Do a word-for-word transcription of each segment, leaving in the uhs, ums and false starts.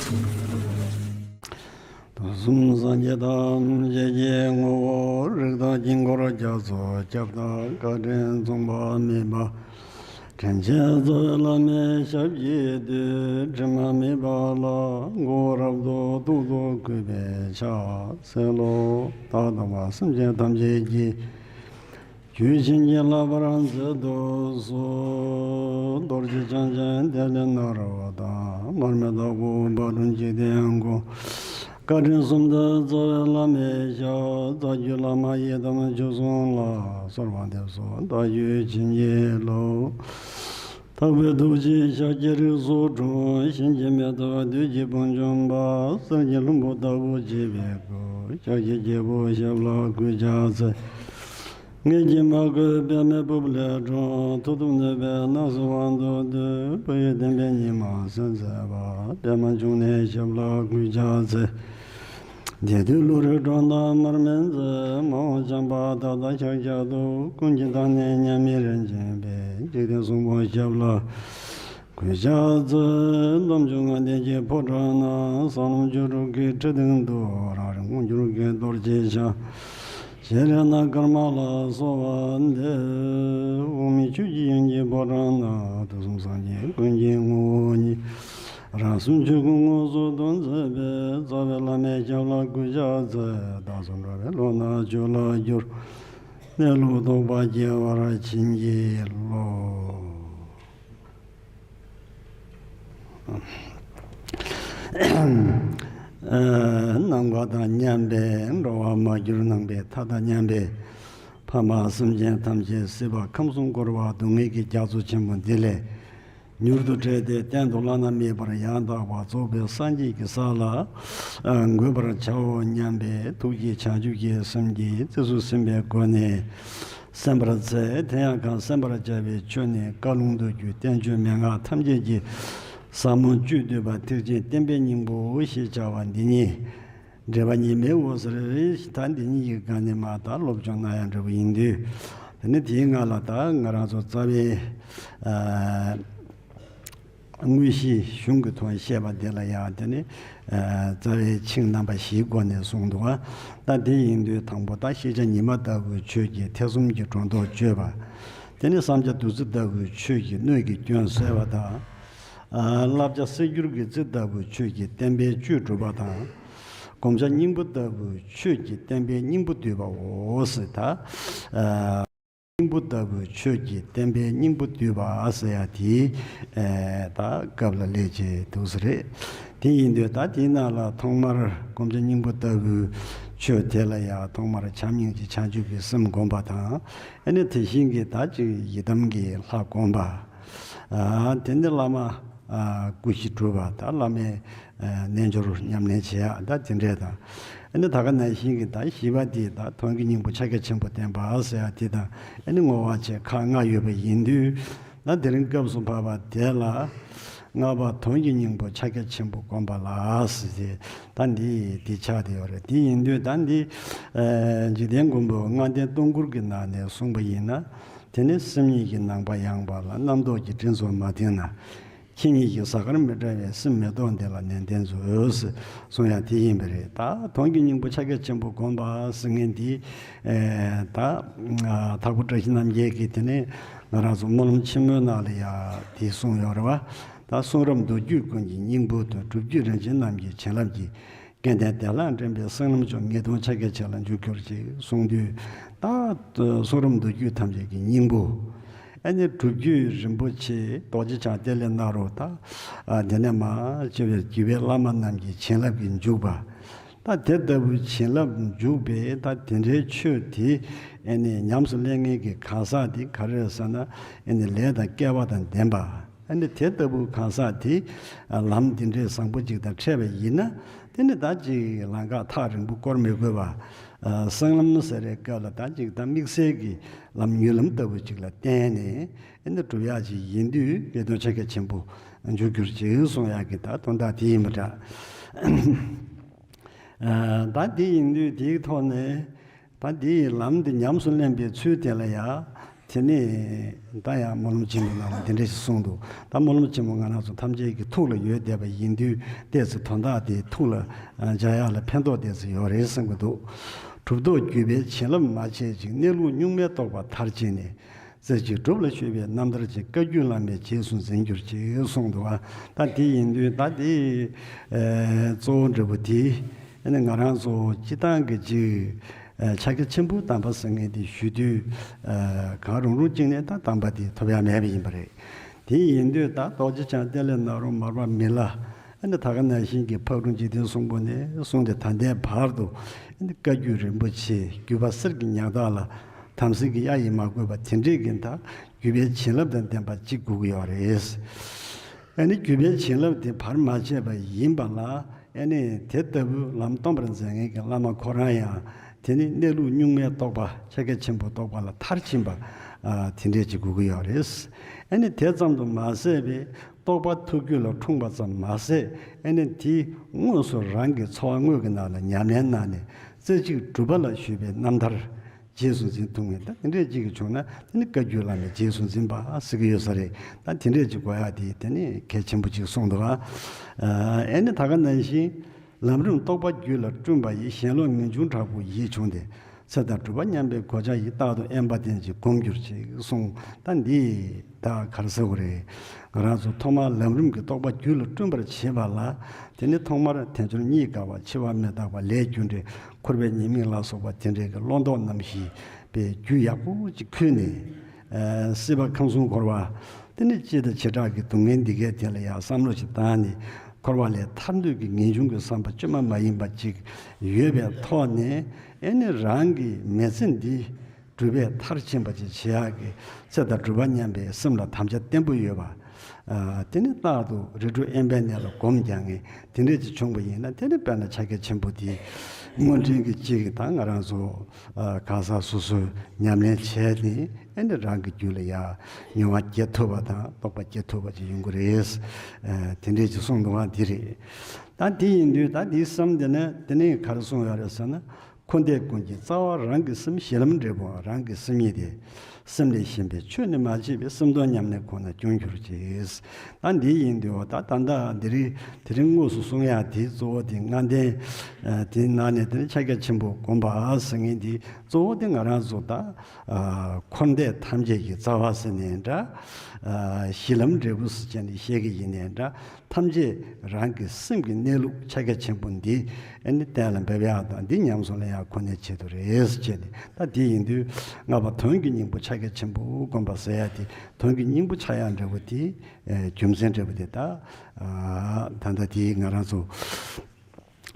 དུས་གསུམ་སངས་རྒྱས་ཐམས་ཅད་ཀྱི་ངོ་བོ། རིགས་དང་དཀྱིལ་འཁོར་རྒྱ་མཚོ་ཁྱབ་བདག་བཀའ་དྲིན་མཚུངས་པ་མེད་པ། དྲིན་ཅན་རྩ་བའི་བླ་མའི་ཞབས་ཀྱི་བདུད། དྲི་མ་མེད་པ་ལ་མགོ་བོ་རབ་ཏུ་གཏུགས་ཏོ་གུས་པས་ཕྱག་འཚལ་ལོ། ད་དང་པ་སེམས་ཅན་ཐམས་ཅད་ཀྱི་རྒྱུད་བྱིན་གྱིས་བརླབ་པར་མཛད་དུ་གསོལ། རྡོ་རྗེ་འཆང་ཆེན་ཏེ་ལོ་ནཱ་རོ་དང་། མར་མེ་དྭགས་པོ་དཔལ་སྤྲུལ་འཇིག་རྟེན་མགོན། བཀའ་དྲིན་གསུམ་ལྡན་རྩ་བའི་བླ་མའི་ཞབས། རྩ་བརྒྱུད་བླ་མ་ཡི་དམ་ཆོས་སྲུང་ལ། གསོལ་བ་འདེབས་སོ་བདག་རྒྱུད་བྱིན་གྱིས་རློབས། དག་པའི་ཐུགས་རྗེས་ཤཱཀྱའི་རིགས་སུ་འཁྲུངས། གཞན་གྱིས་མི་ཐུབ་བདུད་ཀྱི་དཔུང་འཇོམས་པ། གསེར་གྱི་ལྷུན་པོ་ལྟ་བུ་བརྗིད་པའི་སྐུ། ཤཱཀྱའི་རྒྱལ་པོའི་ཞབས་ལ་གུས་ཕྱག་འཚལ། ངེད་ཀྱིས་མ་གོས་པདྨའི་སྦུབས་ལས་འཁྲུངས། མཐུ་སྟོབས་ནུས་པའི་སྣ་ཚོགས་དབང་དུ་སྡུས། བོད་ཡུལ་བསྟན་པའི་ཉི་མ་གསལ་མཛད་པ། པདྨ་འབྱུང་གནས་ཞབས་ལ་གུས་ཕྱག་འཚལ། དེ་དུས་ཀླུ་རིགས་འགྲོ་མདའ་དམར་མེ་མཛད། མ་འོངས་བྱམས་པ་མཐའ་དག་ཤཱཀྱ་ཐུབ། ཀུན་གྱི་བདག་ཉིད་མཉམ་མེད་རིན་ཆེན་དཔལ། འཇིག་རྟེན་གསུམ་མགོན་ཞབས་ལ་གུས་ཕྱག་འཚལ། འདོམ་ཆུང་ལྔ་ལྡན་གྱི་ཕོ་བྲང་ན། ཟབ་ལམ་བཅུ་དྲུག་གི་ཁྲི་སྟེང་དུ། རང་རིག་དངོས་འགྱུར་གྱི་རྡོ་རྗེ་འཆང་། ཞལ་རས་ནཱ་ཀརྨ་ལ་གསོལ་བ་འདེབས། དབུ་མའི་ཆོས་ཀྱི་དབྱིངས་ཀྱི་ཕོ་བྲང་ན། དུས་གསུམ་སངས་རྒྱས་ཀུན་གྱི་ངོ་བོ་ཉིད། རང་གསུང་ཆོས་སྐུ་དངོས་སུ་སྟོན་མཛད་པའི། རྩ་བའི་བླ་མའི་ཞབས་ལ་གུས་ཕྱག་འཚལ། བདག་སོགས་འགྲོ་བའི་བློ་སྣ་ཆོས་ལ་བསྒྱུར། གནས་ལུགས་རྟོགས་པ་སྐྱེ་བར་བྱིན་གྱིས་རློབས། ནམ་མཁའ་དང་མཉམ་པའི་འགྲོ་བ་མར་གྱུར་ནང་པའི་མཐའ་དང་མཉམ་པའི་ཕ་མ་སེམས་ཅན་ཐམས་ཅད་སྲིད་པ་ཁམས་གསུམ་འཁོར་བ་སྡུག་བསྔལ་གྱི་རྒྱ་མཚོ་ཆེན་པོ་འདི་ལས་མྱུར་དུ་བསྒྲལ་ཏེ་གཏན་དུ་བླ་ན་མེད་པར་ཡང་དག་པར་རྫོགས་པའི་སངས་རྒྱས་ཀྱི་ས་ལ་འགོད་པར་བྱའོ་སྙམ་པའི་ཐུགས་རྗེ་བྱང་ཆུབ་ཀྱི་སེམས་ཀྱིས་རྩེ་གཟུགས་ཟིན་པའི་སྒོ་ནས། གསན་པར་འཚལ། དེ་ཡང་གང་གསན་པར་བྱ་བའི་ཆོས་ནི། བཀའ་ལུང་མདོ་རྒྱུད་བསྟན་བཅོས་མན་ངག་ཐམས་ཅད་ཀྱི་ཟབ་མོ་བཅུད་བསྡུས་པ་ཐེག་ཆེན་བསྟན་པའི་སྙིང་པོ་ཞེས་བྱ་བ་འདི་ཉིད། འགྲེལ་པ་ཉི་མའི་འོད་ཟེར། ད་འདི་ཉིད་ཀྱི་སྒང་ནས་མར་ད་སློབ་སྦྱོང་གནང་ཡག་འདྲ་པོ་ཡིན་དུས། དེ་ནི་དེའི་སྔ་ལ་ད་ང་རང་ཚོ་རྩ་བའི་ཨ་དངོས་གཞི་གཞུང་གི་ཐོག་བཤད་པ་དེ་ལ་ཡང་དེ་ནི་ཨ་རྩ་བའི་ཆིངས་རྣམ་པ་བཞིའི་སྒོ་ནས་གསུངས་འདུག་པ། ད་དེ་ཡིན་དུས་དང་པོ་ད་ཤེས་བྱ་ཉི་མ་ལྟ་བུའི་ཆོས་ཀྱིས་ཐེག་གསུམ་གྱི་སྒྲོ་འདོགས་གཅོད་པ། དེ་ནི་བསམ་བྱ་བདུད་རྩི་ལྟ་བུའི་ཆོས་ཀྱིས་སྣོད་ཀྱི་སྐྱོན་སེལ་བ་དང་། ཨ་བསླབ་བྱ་གསེར་འགྱུར་གྱི་རྩི་ལྟ་བུའི་ཆོས་ཀྱིས་བསྟན་པའི་བཅུད་སྒྲུབ་པ་དང་། བསྒོམ་བྱ་སྙིང་པོ་ལྟ་བུའི་ཆོས་ཀྱིས་བསྟན་པའི་སྙིང་པོ་བསྡུས་པའོ་ཟེར། ད་ཨ་སྙིང་པོ་ལྟ་བུའི་ཆོས་ཀྱིས་བསྟན་པའི་སྙིང་པོ་བསྡུས་པ་ཟེར་ཡ་དེའི་ཨ་ད་སྐབས་ལ་སླེབས་བྱས་འདུག་ས་རེད། དེ་ཡིན་དུས་ད་དེའི་ནང་ལ་ཐོག་མར་བསྒོམ་བྱ་སྙིང་པོ་ལྟ་བུའི་ཆོས་དེ་ལ་ཡང་ཐོག་མར་བྱམས་སྙིང་རྗེ་བྱང་ཆུབ་ཀྱི་སེམས་བསྒོམ་པ་དང་། ཨ་ནི་དེ་བཞིན་གྱི་ད་ཅིག་ཡི་དམ་གྱི་ལྷ་བསྒོམ་པ། ཨ་དེ་ནས་བླ་མ་ཨ་སྐུ་བཞི་སྒྲུབ་པ། ད་བླ་མའི་ཨ་རྣལ་འབྱོར་ཉམས་ལེན་བྱེད་ཡག་ད་དེ་འདྲས་དང་། ཨ་ནི་ད་ག་ནང་བཞིན་གྱི་ད་བཞི་པ་དེ་ད་དོན་གྱི་སྙིང་པོ་ཕྱག་རྒྱ་ཆེན་པོ་བསྟན་པ་ཟེར་ཡག་དེ་དང་། ཨ་ནི་བསྔོ་བ་བཅས་ཁག་ལྔ་ཡོད་པ་ཡིན་དུས། ད་དེ་རིང་སྐབས་སུ་བབ་པ་དེ་ལ་ལྔ་པ་དོན་གྱི་སྙིང་པོ་ཕྱག་རྒྱ་ཆེན་པོ་བསྒོམ་པ་ལ་ཟེར་ཏེ། ད་འདི་འདི་ཆགས་བསྡད་ཡོད་རེད། དེ་ཡིན་དུས་ད་འདི་ཨ་འཇིག་རྟེན་མགོན་པོ་ལྔ་ལྡན་སྟོང་སྐུར་གྱི་ནང་ནས་གསུངས་པ་ཡིན་ན། དེ་ནི་སེམས་ཉིད་ཀྱི་ནང་པ་ཡངས་པ་ལ། རྣམ་རྟོག་གི་སྤྲིན་ཚོགས་མ་ཐིམ་ན། ཁྱེད་ཉིད་ཀྱི་གཟའ་སྐར་མི་འདྲ་བའི་སེམས་མེ་ཏོག་འདི་ལ་ནན་ཏན་མཛོད་ཟེར་གསུང་ཡག་དེ་ཡིན་པ་རེད། ད་དོན་གྱི་སྙིང་པོ་ཕྱག་རྒྱ་ཆེན་པོ་བསྒོམ་པ་ཟེར་མཁན་འདི་ཨེ་ད་ཨ་དྭགས་པོ་བཀྲ་ཤིས་རྣམ་རྒྱལ་གྱིས་དེ་ནས་ང་རང་ཚོ་སྨོན་ལམ་ཆེན་མོའི་ནང་ལ་ཡ་དེ་གསུངས་ཡོད་རེད་བ། ད་གསུང་རབ་མདོ་རྒྱུད་ཀུན་གྱི་སྙིང་པོ་དང་། སྒྲུབ་བརྒྱུད་རིན་ཆེན་རྣམས་ཀྱི་བྱིན་རླབས་ཀྱིས། སྐལ་ལྡན་བདེ་བླག་འདྲེན་པའི་སེམས་ལམ་མཆོག། ངེས་དོན་ཕྱག་རྒྱ་ཆེ་ལ་འཇུག་གྱུར་ཅིག་གསུངས་དུས། ད་གསུང་རབ་མདོ་རྒྱུད་ཐམས་ཅད་ཀྱི་སྙིང་པོ། ཨ་ནི་སྒྲུབ་བརྒྱུད་རིན་པོ་ཆེ་རྡོ་རྗེ་འཆང་ཏེ་ལོ་ནཱ་རོ་དང་། ཨ་དེ་ནས་མར་སྤྱི་བོའི་བརྒྱུད་པའི་བླ་མ་རྣམས་ཀྱི་བྱིན་རླབས་ཀྱིས་འཇུག་པ། ད་དེ་ལྟ་བུའི་བྱིན་རླབས་འཇུག་པའི་ད་དེ་འདྲའི་ཆོས་དེ་ཨ་ནི་ཉམས་སུ་ལེན་མཁན་གྱི་གང་ཟག་དེ་ག་རེ་རེད་ཟེར་ན། ཨ་ནི་ལས་དང་སྐལ་བ་དང་ལྡན་པ། ཨ་ནི་དེ་ལྟ་བུའི་གང་ཟག་དེ་ལམ་འདི་འདྲའི་བཟང་པོ་ཅིག་དང་འཕྲད་པ་ཡིན་ན། དེ་ནི་ད་ཅིག་ལམ་ཁ་ཐག་རིང་པོ་བསྐོར་མི་དགོས་པ། ཨ་སེམས་ལམ་ཟེར་བའི་སྐབས་ལ་ད་ཅིག་ད་དམིགས་བསལ་གྱི་ལམ་མྱུར་ལམ་ལྟ་བུ་ཅིག་ལ་བརྟེན་ནས། ཨ་ནི་སྒྲུབ་ཡག་ཅིག་ཡིན་དུས་ངེས་དོན་ཕྱག་རྒྱ་ཆེན་པོ་འཇུག་གྱུར་ཅིག་གསུང་ཡག་གི་ད་དོན་དག་དེ་ཡིན་པ་འདྲ། ཨ་ད་དེ་ཡིན་དུས་དེའི་ཐོག་ནས། ད་འདི་ཡི་ལམ་འདི་ཉམས་སུ་ལེན་པའི་ཚུལ་དེ་ལ་ཡང་ དེ་ནས་ད་ཡང་སྨོན་ལམ་ཆེན་མོ་ནང་ལ་འདི་འདྲ་ཞིག་གསུངས་འདུག་ད་སྨོན་ལམ་ཆེན་མོ་ང་རང་ཚོ་ཐམས་ཅད་ཀྱི་ཐུགས་ལ་ཡོད་བསྡད་པ་ཡིན་དུས། ཏོག་ཙམ་དོན་དག་དེ་ཐུགས་ལ་འཇགས་ཡག་ལ་ཕན་ཐོགས་ཏོག་ཙམ་ཡོད་རེད་བསམ་གྱི་འདུག་གྲུབ་ཐོབ་བརྒྱུད་པའི་བྱིན་རླབས་མ་ཆད་ཅིག་གནས་ལུགས་གཉུག་མའི་རྟོགས་པ་མཐར་ཕྱིན་ནས། རྩེ་གཅིག་སྒྲུབ་ལ་གཞོལ་བའི་རྣམ་ཐར་ཅན། བཀའ་བརྒྱུད་བླ་མའི་རྗེས་སུ་འཛིན་གྱུར་ཅིག་གསུངས་འདུག་ཨ། ད་དེ་ཡིན་དུས་ད་དེ་གཙོ་བོ་འབྲས་བུ་དེ་ཨ་ནི་ང་རང་ཚོ་སྤྱི་བཏང་གི་ཅིག་ཕྱག་རྒྱ་ཆེན་པོའི་གདམས་པ་ཟེར་མཁན་དེ་ཞུ་དུས། གང་རུང་རུང་གཅིག་ནས་ད་གདམས་པ་དེ་ཐོབ་ཡ་མེད་པ་ཡིན་པ་རེད། དེ་ཡིན་དུས་ད་རྡོ་རྗེ་འཆང་ཏེ་ལོ་ནཱ་རོ་མར་པ་མི་ལ། ཨ་ནི་ད་ག་ནང་བཞིན་གྱི་ཕག་གྲུ་འཇིག་རྟེན་གསུམ་པོ་ནས་བཟུང་སྟེ་ད་ལྟའི་བར་དུ། ཨ་ནི་བཀའ་བརྒྱུད་རིན་པོ་ཆེ་བརྒྱུད་པ་གསེར་གྱི་ཉག་ཐག་ལ་དམ་སྲི་གི་གཡའ་ཡིས་མ་གོས་པ་དེ་འདྲས་ཀྱི་ད་བརྒྱུད་པའི་བྱིན་རླབས་དང་ལྡན་པ་གཅིག་དགོས་ཀྱི་ཡོད་རེད། ཨ་ནི་བརྒྱུད་པའི་བྱིན་རླབས་དེ་བར་མ་ཆད་པ་ཡིན་པ་ལ། ཨ་ནི་དེ་ལྟ་བུའི་ལམ་སྟོན་པར་མཛད་མཁན་གྱི་བླ་མ་ཁོ་རང་ཡང་དེ་ནི་གནས་ལུགས་གཉུག་མའི་རྟོགས་པ་ཕྱག་རྒྱ་ཆེན་པོའི་རྟོགས་པ་ལ་མཐར་ཕྱིན་པ། ཨ། དེ་འདྲས་ཅིག་དགོས་ཀྱི་ཡོད་རེད། ཨ་ནི་དེ་ཙམ་དུ་མ་ཟད་པའི་རྟོགས་པ་ཐུགས་རྒྱུད་ལ་འཁྲུངས་པ་ཙམ་མ་ཟད། ཨ་ནི་དེ་དངོས་སུ་རང་གི་འཚོ་བ་དངོས་ཀྱི་ནང་ལ་ཉམས་ལེན་གནང་ནས་རྩེ་གཅིག་སྒྲུབ་པ་ལ་གཞོལ་བའི་རྣམ་ཐར་རྗེས་སུ་འཛིན་ཐུབ་མཁན། ད་དེ་འདྲས་ཅིག་གི་བྱུང་ན་དེ་ནི་བཀའ་བརྒྱུད་བླ་མའི་རྗེས་སུ་འཛིན་པ་ཟེར་གྱི་ཡོད་ས་རེད། ད་དེ་འདྲས་ཅིག་དགོས་ཡ་དེ་དེ་ནི་གལ་ཆེན་པོ་ཅིག་གསུངས་འདུག་ཨ། ཨ་ནི་ད་ག་ནང་བཞིན། ལམ་རིམ་རྟོགས་པ་རྒྱུད་ལ་བསྐྲུན་པ་ཡིས། ཞེན་ལོག་ངེས་འབྱུང་དྲག་པོ་ཡིད་བྱུང་སྟེ། ཚེ་དང་སྒྲུབ་པ་མཉམ་པའི་གོ་ཆ་ཡིས། རྟག་ཏུ་དབེན་པ་བསྟེན་ཅིང་སྒོམ་གྱུར་ཅིག་གསུངས། ད་འདི་ད་ག་རེ་ཟེར་དགོས་རེད། ང་རང་ཚོ་ཐོག་མར་ལམ་རིམ་གྱི་རྟོགས་པ་རྒྱུད་ལ་བསྐྲུན་པར་བྱེད་པ་ལ། དེ་ནི་ཐོག་མར་དལ་འབྱོར་རྙེད་དཀའ་བ། འཆི་བ་མི་རྟག་པ། ལས་རྒྱུ་འབྲས། འཁོར་བའི་ཉེས་དམིགས་ལ་སོགས་པ་དེ་འདྲའི་གི་བློ་ལྡོག་རྣམ་བཞི་པའི་རྒྱུ་ཡག་པོ་ཅིག་ཁུར་ནས། ཨ། སྲིད་པ་ཁམས་གསུམ་འཁོར་བ། དེ་ནི་སྤྱི་དང་བྱེ་བྲག་གི་སྡུག་བསྔལ་འདི་གའི་དེ་ལ་ཡང་བསམ་བློ་ཞིག་བཏང་ནས། འཁོར་བ་ལས་ཐར་འདོད་ཀྱི་ངེས་འབྱུང་གི་བསམ་པ་བཅོས་མ་མ་ཡིན་པ་ཅིག་ཡོད་པའི་ཐོག་ནས། ཨེ་ནི་རང་གི་མི་ཚེ་འདི་སྒྲུབ་པས་མཐར་ཕྱིན་པ་ཅིག་བྱེད་ཡག་གི་ཚེ་དང་སྒྲུབ་པ་མཉམ་པའི་སེམས་ལ་དམ་བཅའ་བརྟན་པོ་ཡོད་པ། ཨ། དེ་ནི་རྟག་ཏུ་རིགས་དྲུག་དབེན་པའི་གནས་ལ་སྒོམ་རྒྱག་མཁན་དེ་འདྲས་ཅིག་བྱུང་བ་ཡིན་ན། དེ་ནི་དཔེར་ན་ཕྱག་རྒྱ་ཆེན་པོ་དེ་དངོས་འབྲེལ་གྱི་གཅིག་གི་ད་ང་རང་ཚོ། ཨ། གང་ཟག་སོ་སོས་ཉམས་ལེན་བྱས་ནས། ཨེ་ནི་རང་གི་རྒྱུད་ལ་ཡང་མྱོང་བ་སྐྱེ་ཐུབ་པ་དང་རྟོགས་པ་སྐྱེ་ཐུབ་པ་ཅིག་ཡོང་གི་རེད། ཨ། དེ་འདྲས་ཅིག་གསུངས་འདུག་པ་འདི་རེད། ད་དེ་ཡིན་དུས་ད་དེའི་བསམ་དེ་ནི་དེ་ནས་ག་རེ་གསུངས་ཡོད་རེད་ཟེར་ན། འཁོར་འདས་ཀུན་གྱི་རྩ་བ་རང་གི་སེམས། གཞི་ལམ་འབྲས་བུའང་རང་གི་སེམས་ཉིད་དེ། སེམས་ལས་གཞན་པའི་ཆོས་ནི་མ་སྐྱེས་པས། སེམས་དོན་ཉམས་ལེན་ཁོ་ན་སྐྱོང་གྱུར་ཅིག་ད་འདི་ཡིན་དུས་ད་ད་ལྟ་འདི་རིང་དེ་རིང་དངོས་སུ་གསུང་ཡག་དེ་གཙོ་བོ་དེ་ལྔ་ལྡན། ཨ། དེའི་ནང་ནས་དེ་ནི་ཕྱག་རྒྱ་ཆེན་པོ་བསྒོམ་པ་ཟེར་མཁན་དེ་གཙོ་བོ་དེ་ང་རང་ཚོ་ད། ཨ། འཁོར་འདས་ཐམས་ཅད་ཀྱི་རྩ་བ་ཟེར་ནའི་འདྲ། ཨ། གཞི་ལམ་འབྲས་བུ་ཟེར་བྱས་ནས་བཤད་ཀྱི་ཡིན་ནའི་འདྲ། ཐམས་ཅད་རང་གི་སེམས་ཀྱི་གནས་ལུགས་ཕྱག་རྒྱ་ཆེན་པོ་འདི་ཨ་ནི་གཏན་ལ་འབེབས་ཡག་དང་། འདི་ཉམས་སུ་ལེན་ཡག་ཁོ་ནའི་ཆེད་དུ་རེད་ཟེར་བྱས་ནས། ད་དེ་ཡིན་དུས་ལྔ་པ་དོན་གྱི་སྙིང་པོ་ཕྱག་རྒྱ་ཆེན་པོ་བསྒོམ་པ་ཟེར་ཡག་དེ། དོན་གྱི་སྙིང་པོ་ཆགས་ཡག་འབྲས་བུ་དེ། ཨ། རྒྱུ་མཚན་འབྲས་བུ་དེ་ད། ཨ། ད་ལྟ་དེ་ང་རང་ཚོ་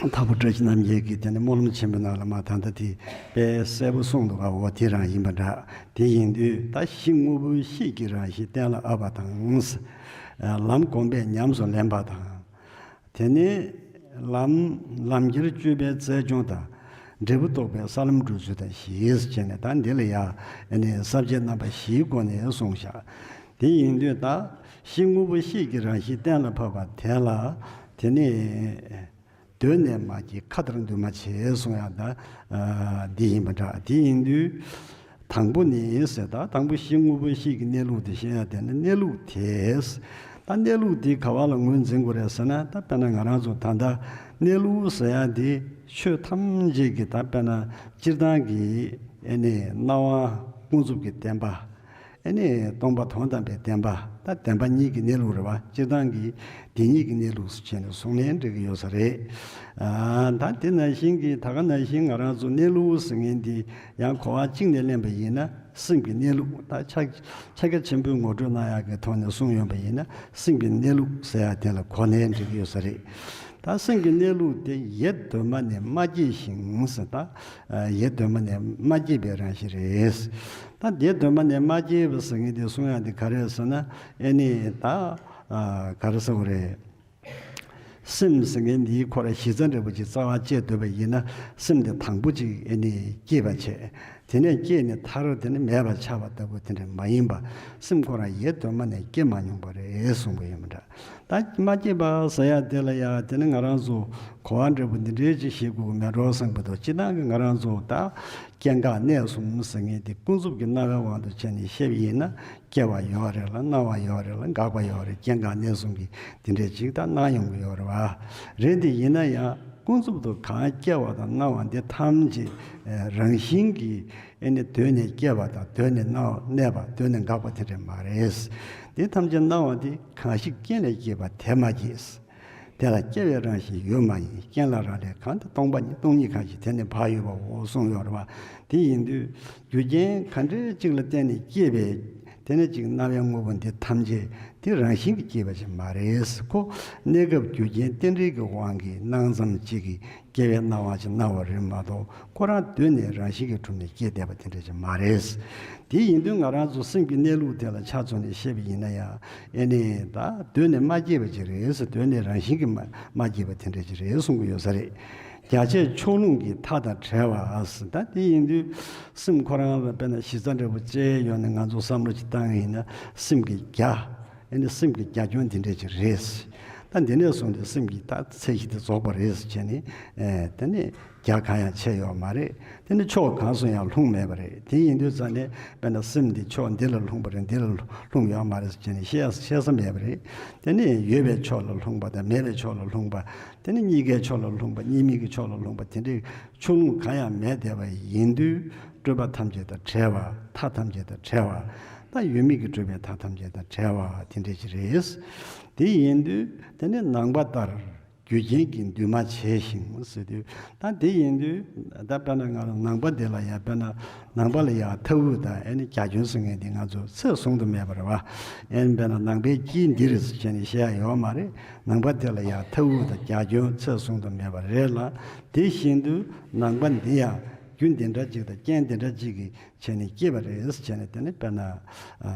མཐའ་དབུས་བཀྲ་ཤིས་རྣམ་རྒྱལ་གྱི་དེ་ནི་སྨོན་ལམ་ཆེན་པོའི་ནང་ལ་མ་ད་ལྟ་དེ་དཔེ་གསལ་པོ་གསུངས་འདུག་ག་འོ་དེ་རང་ཡིན་པ་འདྲ། དེ་ཡིན་དུས་ད་གཞི་དངོས་པོའི་གཤིས་ཀྱི་རང་བཞིན་གཏན་ལ་དབབ་པ་དང་། ལམ་གོམས་པས་ཉམས་སུ་ལེན་པ་དང་། དེ་ནས་ལམ་ལམ་ཁྱེར་སྤྱོད་པའི་རྩལ་སྦྱོང་དང་། འབྲས་བུ་རྟོགས་པའི་ས་ལམ་བགྲོད་ཚུལ་དང་བཞི་ཟེར་བྱས་ནས། ད་འདི་ལ་ཡང་ཨ་ནི་ས་བཅད་རྣམ་པ་བཞིའི་སྒོ་ནས་གསུངས་བཞག་དེ་ཡིན་དུས་ད་གཞི་དངོས་པོ་གཤིས་ཀྱི་རང་བཞིན་གཏན་ལ་ཕབ་པ་དེ་ལ། དེ་ནས། གདོད་ནས་མ་སྐྱེས་མཁའ་ལྟར་འདུས་མ་བྱས་གསུང་ཡག་ད། ཨ། འདི་ཡིན་པ་འདྲ། དེ་ཡིན་དུས། དང་པོ་ནི་ཟེར། ད་དང་པོ་གཞི་དངོས་པོ་གཤིས་ཀྱི་གནས་ལུགས་དེ་བཤད་ཡག་དེ་ནི་གནས་ལུགས་དེ། ད་གནས་ལུགས་དེ་ག་བ་ལ་ངོས་འཛིན་དགོས་རེད་ཟེར་ན། ད་དཔེར་ན་ང་རང་ཚོ་ད་ལྟ་གནས་ལུགས་ཟེར་ཡག་དེ་ཆོས་ཐམས་ཅད་ཀྱི། ད་དཔེར་ན་སྤྱིར་བཏང་གི་ཨེ་ནི་སྣང་བ་ཀུན་རྫོབ་ཀྱི་བདེན་པ། ཨེ་ནི་སྟོང་པ་དོན་དམ་པའི་བདེན་པ། ད་བདེན་པ་གཉིས་ཀྱི་གནས་ལུགས་རེད་བ། སྤྱིར་བཏང་གི་བདེན་གཉིས་ཀྱི་གནས་ལུགས་སུ་བྱས་ནས་གསུངས་ནའི་འགྲིག་གི་ཡོད་ས་རེད། ཨ། ད་དེ་ནང་བཞིན་གྱི་ད་ག་ནང་བཞིན་ང་རང་ཚོ་གནས་ལུགས་ཟེར་མཁན་འདི་ཡང་གོ་བ་གཅིག་ནས་ལེན་པ་ཡིན་ན། སེམས་ཀྱི་གནས་ལུགས། ད་ཕྱག་ཕྱག་རྒྱ་ཆེན་པོའི་ངོ་སྤྲོད་གནང་ཡག་གི་ཐོག་ནས་གསུངས་ཡོང་པ་ཡིན་ན། སེམས་ཀྱི་གནས་ལུགས་ཟེར་ཡག་དེ་ལ་གོ་ནའི་འགྲིག་གི་ཡོད་ས་རེད། ད་སེམས་ཀྱི་གནས་ལུགས་དེ་ཡེ་གདོད་མ་ནས་མ་སྐྱེས་ཤིང་ཟེར། ད་ཡེ་གདོད་མ་ནས་མ་སྐྱེས་པའི་རང་བཞིན་རེད། ད་དེ་གདོད་མ་ནས་མ་སྐྱེས་པ་ཟེར་མཁན་དེ་གསུང་ཡག་དེ་ག་རེ་ཟེར་ན། ཨེ་ནི་ད་ག་རེ་ཟེར་དགོས་རེད། སེམས་ཟེར་མཁན་འདིའི་ཁོ་རང་གཞི་རྩ་འདྲ་པོ་ཅིག་རྩ་བ་བཅད་སྡོད་པ་ཡིན་ན། སེམས་དེ་དང་པོ་ཅིག་ཨེ་ནི་སྐྱེས་པ་བྱས། དེ་ནས་སྐྱེས་ནས་མཐར་དེ་ནི་མེད་པར་ཆགས་པ་ལྟ་བུ་དེ་འདྲ་མ་ཡིན་པ། སེམས་ཁོ་རང་ཡེ་གདོད་མ་ནས་སྐྱེ་མ་མྱོང་བ་རེད་གསུངས་པ་ཡིན་པ་འདྲ། ད་མ་སྐྱེས་པ་ཟེར་ཡ་དེ་ལ་ཡ་དེ་ནི་ང་རང་ཚོ་གོ་བ་འདྲ་པོ་འདི་འདྲའི་ཅིག་ཤེས་དགོས་ཀྱི་མེད་འགྲོ་བསམ་གྱི་འདུག་སྤྱིར་བཏང་གི་ང་རང་ཚོ་ད་སྐྱེ་འགག་གནས་གསུམ་ཟེར་མཁན་དེ་ཀུན་རྫོབ་ཀྱི་སྣང་བའི་དབང་དུ་བྱས་ནས་བཤད་པ་ཡིན་ན། སྐྱེ་བ་ཡོད་རེད་ལ་སྣང་བ་ཡོད་རེད་ལ་འགག་པ་ཡོད་རེད། སྐྱེ་འགག་གནས་གསུམ་གྱི་དེ་འདྲའི་ཅིག་ད་སྣང་ཡོང་གི་ཡོད་རེད་བ། རེད་དེ་ཡིན་ན་ཡང་ཀུན་རྫོབ་ཏུ་གང་སྐྱེ་བ་དང་སྣང་བ་འདི་ཐམས་ཅད་རང་བཞིན་གྱིས་ཨེ་ནི་གདོད་ནས་སྐྱེ་བ་དང་གདོད་ནས་སྣང་གནས་པ་གདོད་ནས་འགག་པ་དེ་འདྲ་མ་རེད། འདི་ཐམས་ཅད་སྣང་བ་འདི་གང་ཞིག་རྐྱེན་ལས་སྐྱེས་པ་དེ་མ་སྐྱེས། དེ་ལ་སྐྱེ་བའི་རང་བཞིན་ཡོད་མ་ཡིན། རྐྱེན་ལ་རག་ལས་གང་དེ་སྟོང་པ་ཉིད། སྟོང་ཉིད་གང་ཞིག་དེ་ནི་བག་ཡོད་པའོ་གསུངས་ཡོད་རེད་བ། དེ་ཡིན་དུས་རྒྱུ་རྐྱེན་ག་འདྲའི་ཅིག་ལ་བརྟེན་ནས་སྐྱེས་པའི་དེ་ནི་ཅིག་སྣང་བའི་དངོས་པོ་འདི་ཐམས་ཅད་དེ་རང་བཞིན་གྱིས་སྐྱེས་པ་ཞིག་མ་རེད། ཁོ་གནས་སྐབས་རྒྱུ་རྐྱེན་རྟེན་འབྲེལ་གྱི་དབང་གིས་སྣང་ཙམ་ཅིག་གིས་སྐྱེ་བའི་སྣང་བ་ཞིག་སྣང་བ་རེད་མ་གཏོགས་ཁོ་རང་གདོད་ནས་རང་བཞིན་གྱིས་གྲུབ་ནས་སྐྱེས་བསྡད་པ་དེ་འདྲ་ཞིག་མ་རེད། དེ་ཡིན་དུས་ང་རང་ཚོ་སེམས་ཀྱི་གནས་ལུགས་དེ་ལ་ཆ་མཚོན་ནས་བཤད་པ་ཡིན་ན་ཡང་ཨེ་ནི་ད་གདོད་ནས་མ་སྐྱེས་པ་ཅིག་རེད་ཟེར། གདོད་ནས་རང་བཞིན་གྱིས་མ་མ་སྐྱེས་པ་དེ་འདྲ་ཅིག་རེད་གསུང་གི་ཡོད་ས་རེད། རྒྱ་ཆེར་ཕྱོགས་ལྷུང་གི་མཐའ་དང་བྲལ་བ་ཟེར། ད་དེ་ཡིན་དུས་སེམས་ཁོ་རང་ལ་དཔེར་ན་གཞི་རྩ་འདྲ་པོ་བཅས་ཡོང་ནས་ང་ཚོ་བསམ་བློ་ཅིག་བཏང་ཡིན་ན་སེམས་ཀྱི་རྒྱ་ཨེ་ནི་སེམས་ཀྱི་རྒྱ་ཁྱོན་དེ་འདྲས་ཅིག་རེད། ད་འདི་ནས་བཟུང་སྟེ་སེམས་ཀྱི་ད་ཚད་གཞི་དེ་རྫོགས་པ་རེད་ཟེར་བྱས་ནས་ཨེ་དེ་ནས་རྒྱ་གང་ཡང་ཆད་ཡོད་མ་རེད། དེ་ནི་ཕྱོགས་གང་སུ་ཡང་ལྷུང་མེད་པ་རེད། དེ་ཡིན་དུས་ཙང་ནས་དཔེར་ན་སེམས་འདི་ཕྱོགས་འདི་ལ་ལྷུང་བ་རེད། འདི་ལ་ལྷུང་ཡོད་མ་རེད་ཟེར་བྱས་ནས་བཤད་བཤད་ས་མེད་པ་རེད། དེ་ནི་ཡོད་པའི་ཕྱོགས་ལ་ལྷུང་བ་དང་མེད་པའི་ཕྱོགས་ལ་ལྷུང་བ། དེ་ནི་གཉིས་ཀའི་ཕྱོགས་ལ་ལྷུང་བ། གཉིས་མེད་ཀྱི་ཕྱོགས་ལ་ལྷུང་བ། དེ་འདྲའི་ཕྱོགས་ལྷུང་གང་ཡང་མེད་བསྡད་པ་ཡིན་དུས་སྤྲོས་པ་ཐམས་ཅད་དང་བྲལ་བ། མཐའ་ཐམས་ཅད་དང་བྲལ་བ། ད་ཡོད་མེད་ཀྱི་སྤྲོས་པའི་མཐའ་ཐམས་ཅད་དང་བྲལ་བ་དེ་འདྲ་ཞིག་རེད། དེ་ཡིན་དུས་དེ་ནི་ནང་པ་ལྟར་རྒྱུ་རྐྱེན་གྱིས་འདུས་མ་བྱས་ཤིང་ཟེར་དུས། ད་དེ་ཡིན་དུས་ད་དཔེར་ན་ང་རང་ནང་པ་འདི་ལ་ཡང་དཔེར་ན་ནང་པ་ལ་ཡང་མཐའ་དབུས་དང་ཨེ་ནི་རྒྱ་ཁྱོན་ཟེར་མཁན་དེ་ང་ཚོ་ཚད་བཟུང་དུ་མེད་པ་རེད་བ། ཨེ་ནི་དཔེར་ན་ནང་པའི་དཀྱིལ་འདི་རེད་ཟེར་བྱས་ནས་བཤད་ཡ་ཡོད་མ་རེད། ནང་པ་དེ་ལ་ཡང་མཐའ་དབུས་དང་རྒྱ་ཁྱོན་ཚད་བཟུང་དུ་མེད་པ་རེད་ལ། དེ་བཞིན་དུ་ནང་པ་འདི་ཡང་རྒྱུ་འདི་འདྲ་ཅིག་དང་རྐྱེན་འདི་འདྲ་ཅིག་གིས་བྱས་ནས་སྐྱེས་པ་རེད་ཟེར་བྱས་ནས། དེ་ནི་དཔེར་ན་ཨ་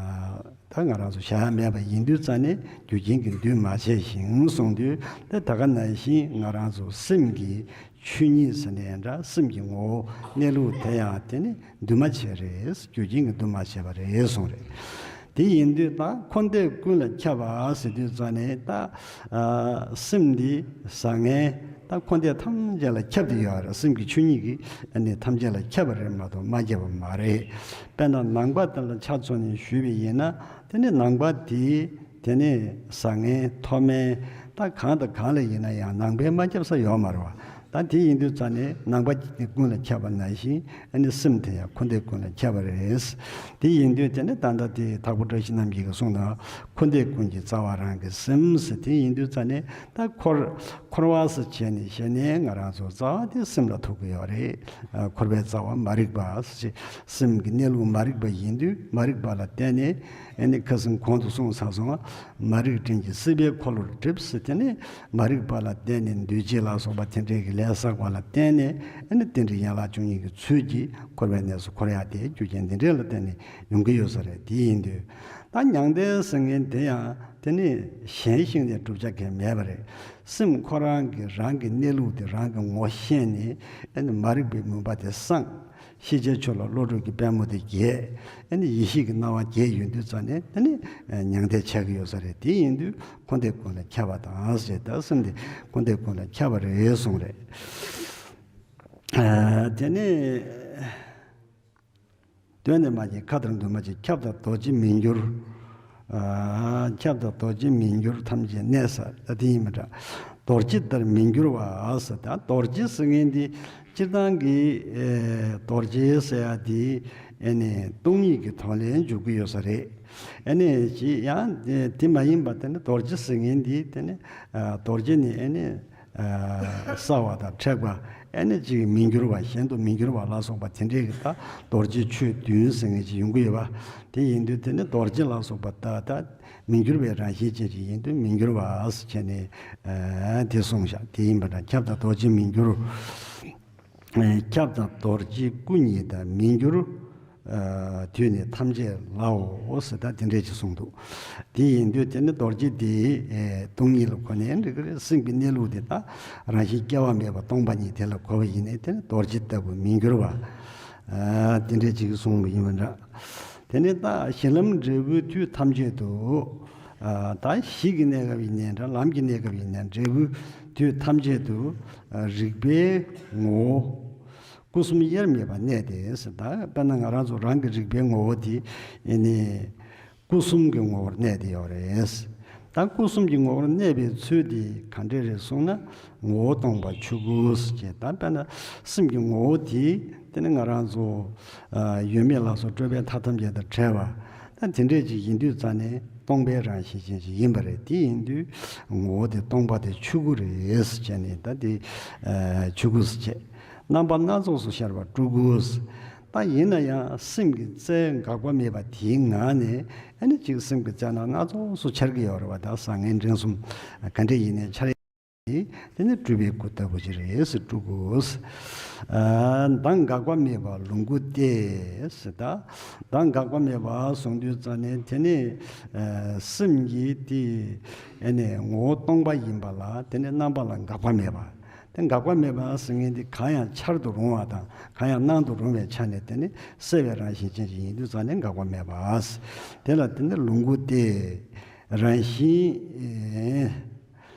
ད་ང་རང་ཚོ་བཞག་ཡ་མེད་པ་ཡིན་དུས་ཙང་ནས་རྒྱུ་རྐྱེན་གྱིས་འདུས་མ་བྱས་ཤིང་གསུངས་དུས། དེ་ད་ག་ནང་བཞིན་ང་རང་ཚོ་སེམས་ཀྱི་ཆོས་ཉིད་ཟེར་ནའི་འདྲ། སེམས་ཀྱི་ངོ་བོ་གནས་ལུགས་དེ་ཡང་དེ་ནི་འདུས་མ་བྱས་རེད། རྒྱུ་རྐྱེན་གྱིས་འདུས་མ་བྱས་པ་རེད་གསུངས་རེད། དེ་ཡིན་དུས་ད་འཁོར་འདས་ཀུན་ལ་ཁྱབ་པ་ཟེར་དུས་ཙང་ནས་ད་ཨ་སེམས་འདི་བཟང་ངན་ད་འཁོར་འདས་ཐམས་ཅད་ལ་ཁྱབ་སྟེ་ཡོད་རེད། སེམས་ཀྱི་ཆོས་ཉིད་ཀྱིས་ཨ་ནི་ཐམས་ཅད་ལ་ཁྱབ་པ་རེད་མ་གཏོགས་མ་ཁྱབ་པ་མ་རེད། དཔེར་ན་ནང་པ་དེ་ལ་ཆ་མཚོན་ནས་ཞུས་པ་ཡིན་ན། དེ་ནི་ནང་པ་དེ་དེ་ནི་བཟང་ངན་མཐོ་དམན་ད་གང་དང་གང་ལ་ཡིན་ན་ཡང་ནང་པས་མ་ཁྱབ་ས་ཡོད་མ་རེད་བ། ད་དེ་ཡིན་དུས་ཙང་ནས་ནང་པ་ཀུན་ལ་ཁྱབ་པ་ནང་བཞིན་ཨ་ནི་སེམས་དེ་ཡང་འཁོར་འདས་ཀུན་ལ་ཁྱབ་པ་རེད། དེ་ཡིན་དུས་དེ་ནི་ད་ལྟ་དེ་དྭགས་པོ་བཀྲ་ཤིས་རྣམ་རྒྱལ་གྱིས་གསུངས་དང་། འཁོར་འདས་ཀུན་གྱི་རྩ་བ་རང་གི་སེམས་ཟེར། དེ་ཡིན་དུས་ཙང་ནས་ད་འཁོར་འཁོར་བ་ཟེར་བྱས་ནས་བཤད་ནས་ང་རང་ཚོ་རྩ་བ་དེ་སེམས་ལ་ཐུག་གི་ཡོད་རེད། ཨ་འཁོར་བའི་རྩ་བ་མ་རིག་པ་ཟེར་བྱས། སེམས་ཀྱི་གནས་ལུགས་མ་རིག་པ་ཡིན་དུས་མ་རིག་པ་ལ་བརྟེན་ནས་ཨ་ནི་ཁ་སང་གོང་དུ་གསུངས་ཚར་སོང་ང་། མ་རིག་སྤྲིན་གྱིས་སྲིད་པའི་འཁོར་ལོར་སྒྲིབ་ཟེར། དེ་ནས་མ་རིག་པ་ལ་བརྟེན་ནས་འདུས་བྱས་ལ་སོགས་པ་དེ་འདྲའི་གི་ལས་བསགས་པ་ལ་བརྟེན་ནས་ཨ་ནི་རྟེན་འབྲེལ་ཡན་ལག་བཅུ་གཉིས་ཀྱི་ཚུལ་གྱིས་འཁོར་བའི་གནས་སུ་འཁོར་ཡག་དེ་རྒྱུ་རྐྱེན་འདི་འདྲ་ལ་བརྟེན་ནས་ཡོང་གི་ཡོད་ས་རེད། དེ་ཡིན་དུས་ད་མྱང་འདས་ཟེར་མཁན་དེ་ཡང་དེ་ནི་གཞན་ཞིག་ནས་བསྒྲུབ་བྱ་གང་མེད་པ་རེད། སེམས་ཁོ་རང་གི་རང་གི་གནས་ལུགས་དེ་རང་གི་ངོ་ཤེས་ནས་ཨ་ནི་མ་རིག་པའི་མུན་པ་དེ་སངས། ཤེས་བྱའི་ཆོས་ལ་བློ་གྲོས་ཀྱི་པད་མོ་དེ་རྒྱས། ཨ་ནི་ཡེ་ཤེས་ཀྱི་སྣང་བ་རྒྱས་ཡོང་དུས་ཙང་ནས་དེ་ནི་མྱང་འདས་ཆགས་ཀྱི་ཡོད་ས་རེད། དེ་ཡིན་དུས་འཁོར་འདས་ཀུན་ལ་ཁྱབ་པ་དང་ཞེས། ད་སེམས་དེ་འཁོར་འདས་ཀུན་ལ་ཁྱབ་པ་རེད་གསུངས་རེད། ཨ་དེ་ནས་གདོད་ནས་མ་སྐྱེས་མཁའ་ལྟར་འདུས་མ་བྱས། ཁྱབ་དང་རྡོ་རྗེ་མི་འགྱུར། ཨ་ཁྱབ་དང་རྡོ་རྗེ་མི་འགྱུར་ཐམས་ཅད་གནས་ས། ད་དེ་ཡིན་པ་འདྲ། རྡོ་རྗེ་ལྟར་མི་འགྱུར་བ་ཟེར། ད་རྡོ་རྗེ་ཟེར་མཁན་འདི་སྤྱིར་བཏང་གི་ཨེ་རྡོ་རྗེ་ཟེར་ཡ་འདི་ཨེ་ནི་སྟོང་ཉིད་ཀྱི་དོན་ལ་འཇུག་གི་ཡོད་ས་རེད། ཨེ་ནི་ཅི་ཡང་དེ་མ་ཡིན་པ་དེ་ནི་རྡོ་རྗེ་ཟེར་མཁན་འདི་དེ་ནི་ཨ་རྡོ་རྗེ་ནི་ཨེ་ནི་ཨ་གསལ་བ་དང་མཁྲེགས་པ། ཨེ་ནི་ཅིག་མི་འགྱུར་བ། གཞན་དུ་མི་འགྱུར་བ་ལ་སོགས་པ་དེ་འདྲའི་གི་ད་རྡོ་རྗེ་ཆོས་བདུན་ཟེར་མཁན་ཅིག་ཡོང་གི་ཡོད་པ། དེ་ཡིན་དུས་དེ་ནི་རྡོ་རྗེ་ལ་སོགས་པ་ད་ད་མི་འགྱུར་བའི་རང་བཞིན་ཅན་ཅིག་ཡིན་དུས་མི་འགྱུར་བ་ཟེར་བྱས་ནས་ཨ་དེ་གསུངས་བཞག་དེ་ཡིན་པ་འདྲ། ཁྱབ་དང་རྡོ་རྗེ་མི་འགྱུར། ཨ་ཁྱབ་དང་རྡོ་རྗེ་སྐུ་ཉིད་དང་མི་འགྱུར། ཨ་དུས་ནི་ཐམས་ཅད་ལའོ་ཟེར། ད་དེ་འདྲས་ཅིག་གསུངས་འདུག་དེ་ཡིན་དུས་དེ་ནི་རྡོ་རྗེ་དེ་ཨེ་སྟོང་ཉིད་ལ་གོ་ནས་འགྲིག་གི་རེད། སེམས་ཀྱི་གནས་ལུགས་དེ་ད་རང་བཞིན་སྐྱེ་བ་མེད་པ་སྟོང་པ་ཉིད་དེ་ལ་གོ་བ་ཡིན་ནས་དེ་ནི་རྡོ་རྗེ་ལྟ་བུ་མི་འགྱུར་བ། ཨ། དེ་འདྲས་ཅིག་གསུངས་པ་ཡིན་པ་འདྲ། དེ་ནས་ད་གཞི་ལམ་འབྲས་བུའི་དུས་ཐམས་ཅད་དུ། ཨ། ད་གཞི་གི་གནས་སྐབས་ཡིན་ནའི་འདྲ། ལམ་གྱི་གནས་སྐབས་ཡིན་ནའི་འབྲས་བུའི་དུས་ཐམས་ཅད་དུ། ཨ། རིག་པའི་ངོ་བོ། སྐུ་གསུམ་དབྱེར་མེད་པ་གནས་ཏེ་ཟེར། ད་དཔེར་ན་ང་རང་ཚོ་རང་གི་རིག་པའི་ངོ་བོ་དེ་ཨེ་ནི་སྐུ་གསུམ་གྱི་ངོ་བོར་གནས་ཏེ་ཡོད་རེད། ད་སྐུ་གསུམ་གྱི་ངོ་བོར་གནས་པའི་ཚུལ་དེ་ག་འདྲས་རེད་གསུངས་ན། ངོ་བོ་སྟོང་པ་ཆོས་སྐུ་ཟེར་བྱས། ད་དཔེར་ན་སེམས་ཀྱི་ངོ་བོ་དེ་དེ་ནི་ང་རང་ཚོ། ཨ། ཡོད་མེད་ལ་སོགས་སྤྲོས་པའི་མཐའ་ཐམས་ཅད་དང་བྲལ་བ། ད་དེ་འདྲས་ཅིག་ཡིན་དུས་ཙང་ནས་སྟོང་པའི་རང་བཞིན་ཅན་ཞིག་ཡིན་པ་རེད། དེ་ཡིན་དུས་ངོ་བོ་དེ་སྟོང་པ་དེ་ཆོས་སྐུ་རེད་ཟེར་བྱས་ནས། ད་དེ། ཨ། ཆོས་སྐུ་ཟེར་བྱས། རྣམ་པ་སྣ་ཚོགས་སུ་ཤར་བ་སྤྲུལ་སྐུ་ཟེར། ད་ཡིན་ན་ཡང་སེམས་ཀྱི་རྩལ་འགག་པ་མེད་པ་དེའི་ངང་ནས། ཨ་ནི་ཅིག་སེམས་ཀྱི་རྩལ་སྣ་སྣ་ཚོགས་སུ་འཆར་གྱི་ཡོད་རེད་བ། ད་བཟང་ངན་འགྲན་གསུམ་ག་འདྲས་ཡིན་ནའི་འཆར། དེ་ནི་སྤྲུལ་པའི་སྐུ་ལྟ་བུ་ཅིག་རེད་ཟེར། སྤྲུལ་སྐུ། ཨ། མདངས་འགག་པ་མེད་པ་ལོངས་སྐུ་སྟེ་ཟེར། ད་མདངས་འགག་པ་མེད་པ་གསུངས་དུས་ཙང་ནས་དེ་ནི། ཨ། སེམས་ཀྱི་དེ་ཨེ་ནི་ངོ་བོ་སྟོང་པ་ཡིན་པ་ལ། དེ་ནི་རྣམ་པ་ལ་འགག་པ་མེད་པ། དེ་འགག་པ་མེད་པ་ཟེར་མཁན་དེ་གང་ཡང་འཆར་དུ་རུང་བ་དང་གང་ཡང་སྣང་དུ་རུང་བའི་ཆ་ནས་དེ་ནི་གསལ་བའི་རང་བཞིན་ཅན་ཞིག་ཡིན་དུས་ཙང་ནས་འགག་པ་མེད་པ། དེ་ལ་དེ་ནི་ལོངས་སྐུ་སྟེ། རང་བཞིན། ཨེ།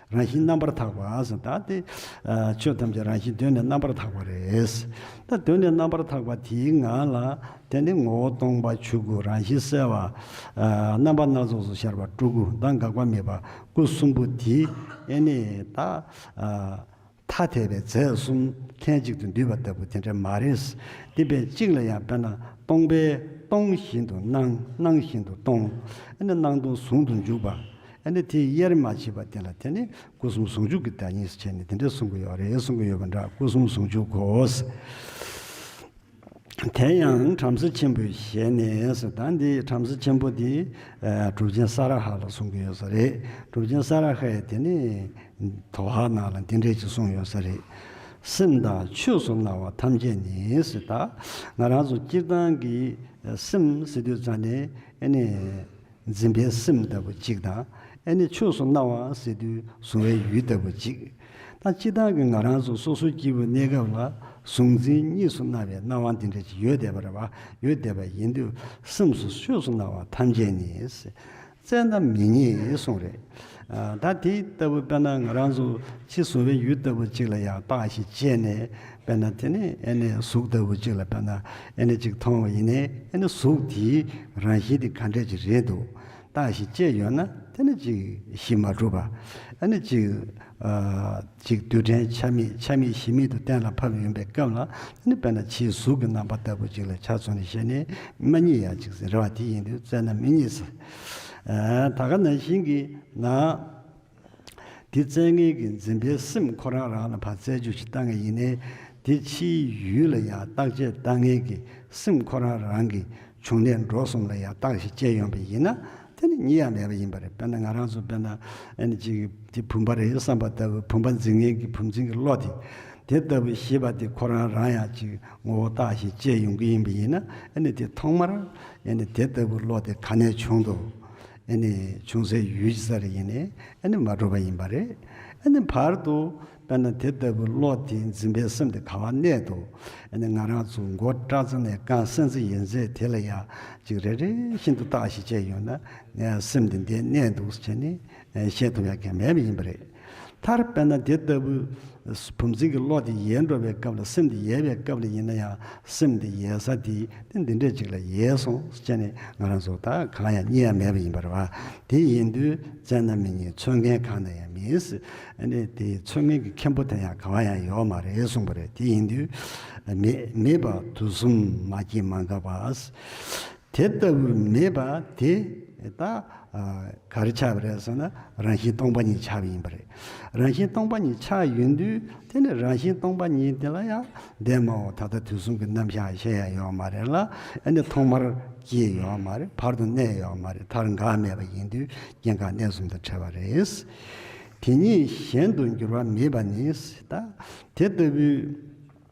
རང་བཞིན་རྣམ་པར་དག་པ་ཟེར། ད་དེ། ཨ། ཆོས་ཐམས་ཅད་རང་བཞིན་གདོད་ནས་རྣམ་པར་དག་པ་རེད། ད་གདོད་ནས་རྣམ་པར་དག་པ་དེའི་ངང་ལ། དེ་ནི་ངོ་བོ་སྟོང་པ་ཆོས་སྐུ། རང་བཞིན་གསལ་བ། ཨ། རྣམ་པ་སྣ་ཚོགས་སུ་ཤར་བ་སྤྲུལ་སྐུ། མདངས་འགག་པ་མེད་པ་སྐུ་གསུམ་པོ་དེ་ཨེ་ནི་ད། ཨ། ཐ་དད་པའི་རྫས་གསུམ་ལྷན་ཅིག་ཏུ་འདུས་པ་ལྟ་བུ་དེ་འདྲ་མ་རེད། དེ་བས་གཅིག་ལ་ཡང་དཔེར་ན་སྟོང་པས་སྟོང་བཞིན་དུ་སྣང་། སྣང་བཞིན་དུ་སྟོང་། ཨ་ནི་སྣང་སྟོང་ཟུང་དུ་འཇུག་པ། ཨ་ནི་དེ་དབྱེར་མ་མཆིས་པ་དེ་ལ་དེ་ནི་སྐུ་གསུམ་ཟུང་འཇུག་གི་བདག་ཉིད་ཟེར་བྱས་ནས་དེ་འདྲ་གསུང་གི་ཡོད་རེད། གསུང་གི་ཡོད་པ་འདྲ། སྐུ་གསུམ་ཟུང་འཇུག་གོ། དེ་ཡང་བྲམ་ཟེ་ཆེན་པོའི་ཞལ་ནས་ཟེར། ད་འདི་བྲམ་ཟེ་ཆེན་པོ་འདི། ཨ། གྲུབ་ཆེན་ས་ར་ཧ་ལ་གསུང་གི་ཡོད་ས་རེད། གྲུབ་ཆེན་ས་ར་ཧས་དེ་ནི་དོ་ཧ་ནང་ལ་འདི་འདྲས་ཅིག་གསུངས་ཡོད་ས་རེད། སེམས་དང་ཆོས་སུ་སྣང་བ་ཐམས་ཅད་ནི་ཟེར། ད་ང་རང་ཚོ་སྤྱིར་བཏང་གི་སེམས་ཟེར་དུས་ཙང་ནས་ཨ་ནི། འཛིན་པའི་སེམས་ལྟ་བུ་གཅིག་དང་། ཨ་ནི་ཆོས་སུ་སྣང་བ་ཟེར་དུས་གཟུང་བའི་ཡུལ་ལྟ་བུ་གཅིག་ད་སྤྱིར་བཏང་གི་ང་རང་ཚོ་སོ་སོའི་སྐྱེས་བུ་གནས་སྐབས་ལ་གཟུང་འཛིན་གཉིས་སུ་སྣང་བའི་སྣང་བ་འདི་འདྲ་ཅིག་ཡོད་བསྡད་པ་རེད་བ། ཡོད་བསྡད་པ་ཡིན་དུས་སེམས་སུ་ཆོས་སུ་སྣང་བ་ཐམས་ཅད་ནི། བཙལ་ན་མི་རྙེད་གསུངས་རེད། ཨ། ད་དེ་ལྟ་བུ་དཔེར་ན་ང་རང་ཚོ་ཕྱི་གཟུང་བའི་ཡུལ་ལྟ་བུ་གཅིག་ལ་ཡང་བརྟགས་ཤིང་དཔྱད་ནས། དཔེར་ན་དེ་ནི་ཨ་ནི་གཟུགས་ལྟ་བུ་གཅིག་ལ་དཔེར་ན་ཨ་ནི་གཅིག་མཐོང་བ་ཡིན་ནའི། ཨ་ནི་གཟུགས་དེའི་རང་བཞིན་དེ་ག་འདྲས་ཅིག་རེད་འདུག་བརྟགས་ཤིང་དཔྱད་ཡོང་ན་དེ་ནི་གཅིག་གཞི་མ་གྲུབ་པ། ཨ་ནི་གཅིག་ཨ། གཅིག་རྡུལ་ཕྲན་ཆ་མེད། ཆ་མེད་གཞི་མེད་དུ་གཏན་ལ་ཕབ་ཡོང་པའི་སྐབས་ལ། ཨ་ནི་དཔེར་ན་ཕྱིའི་གཟུགས་ཀྱི་རྣམ་པ་ལྟ་བུ་གཅིག་ལ་ཆ་མཚོན་ནས་བཤད་ནས་མ་རྙེད་ཡ་གཅིག་ཟེར་བ་དེ་ཡིན་དུས་བཙལ་ན་མི་རྙེད་ཟེར། ཨ། ད་ག་ནང་བཞིན་གྱི་ན། དེ་བཙལ་མཁན་གྱི་འཛིན་པའི་སེམས་ཁོ་རང་རང་ལ་ཕར་རྩད་གཅོད་ཅིག་བཏང་ངེས་ཡིན་ནའི། དེ་ཕྱིའི་ཡུལ་ལ་ཡང་བརྟག་དཔྱད་བཏང་མཁན་གྱི་སེམས་ཁོ་རང་རང་གི་བྱུང་གནས་འགྲོ་གསུམ་ལ་ཡང་བརྟག་ཞིབ་བྱས་ཡོང་པ་ཡིན་ན། དེ་ནི་རྙེད་ཡ་མེད་པ་ཡིན་པ་རེད། དཔེར་ན་ང་རང་ཚོ་དཔེར་ན་ཨ་ནི་ཅིག་དེ་བུམ་པ་རེད་བསམ་པ་ལྟ་བུ། བུམ་པ་འཛིན་མཁན་གྱི་བུམ་འཛིན་གྱི་བློ་དེ། དེ་ལྟ་བུ་ཞེས་པ་དེ་ཁོ་རང་རང་ཡང་ཅིག་ངོ་བོ་བརྟག་ཞིབ་བྱས་ཡོང་གི་ཡིན་པ་ཡིན་ན། ཨ་ནི་དེ་ཐོག་མར་ཨ་ནི་དེ་ལྟ་བུ་བློ་དེ་ག་ནས་བྱུང་འདུག་ཨ་ནི་བྱུང་སའི་ཡུལ་ཅི་ས་རེ་ཡིན་ནའི་ཨ་ནི་མ་གྲུབ་པ་ཡིན་པ་རེད། ཨ་ནི་བར་དུ་དཔེར་ན་དེ་ལྟ་བུ་བློ་དེ་འཛིན་པའི་སེམས་དེ་ག་བ་གནས་འདུག་ཨ་ནི་ང་རང་ཚོ་མགོ་སྐྲ་རྩེ་ནས་རྐང་སེན་ཚེ་ཡན་ཚད་དེ་ལ་ཡང་ཅིག་རེ་རེ་བཞིན་དུ་བརྟག་ཞིབ་བྱས་ཡོང་ན། ངས་སེམས་དེ་འདིར་གནས་འདུག་ཟེར་བྱས་ནས་བཤད་ཐུབ་ཡ་གང་མེད་པ་ཡིན་པ་རེད། མཐར་དཔེར་ན་དེ་ལྟ་བུ་བུམ་འཛིན་གྱི་བློ་དེ་ཡལ་འགྲོ་བའི་སྐབས་ལ། སེམས་དེ་ཡལ་བའི་སྐབས་ལ་ཡིན་ན་ཡང་། སེམས་དེ་ཡལ་ས་དེ་དེ་འདི་འདྲས་ཅིག་ལ་ཡལ་སོང་ཟེར་བྱས་ནས་ང་རང་ཚོ་ད་གང་ཡང་རྙེད་ཡ་མེད་པ་ཡིན་པ་རེད་བ། དེ་ཡིན་དུས་བཙལ་ན་མི་རྙེད། འཚོལ་མཁན་གང་ན་ཡང་མེད། ཨ་ནི་དེ་འཚོལ་མཁན་གྱི་མཁན་པོ་དེ་ཡང་ག་བ་ཡང་ཡོད་མ་རེད་གསུངས་པ་རེད། དེ་ཡིན་དུས་མེད་མེད་པ་དུས་གསུམ་མ་སྐྱེས་མ་འགགས་པ། དེ་ལྟ་བུ་མེད་པ་དེ་ད་ཨ་ག་རེ་ཆགས་པ་རེད་ཟེར་ན། རང་བཞིན་སྟོང་པ་ཉིད་ཆགས་པ་ཡིན་པ་རེད། རང་བཞིན་སྟོང་པ་ཉིད་ཆགས་ཡོང་དུས་དེ་ནི་རང་བཞིན་སྟོང་པ་ཉིད་དེ་ལ་ཡང་འདས་མ་འོངས་ད་ལྟ་དུས་གསུམ་གྱི་རྣམ་གཞག་ཤེས་ཡ་ཡོད་མ་རེད་ལ། ཨ་ནི་ཐོག་མར་སྐྱེས་ཡོད་མ་རེད། བར་དུ་གནས་ཡོད་མ་རེད། མཐར་འགག་མེད་པ་ཡིན་དུས་སྐྱེ་འགག་གནས་གསུམ་དང་བྲལ་བ་རེད། དེ་ཉིད་གཞན་དུ་འགྱུར་བ་མེད་པ་ནི། ད་དེ་ལྟ་བུའི་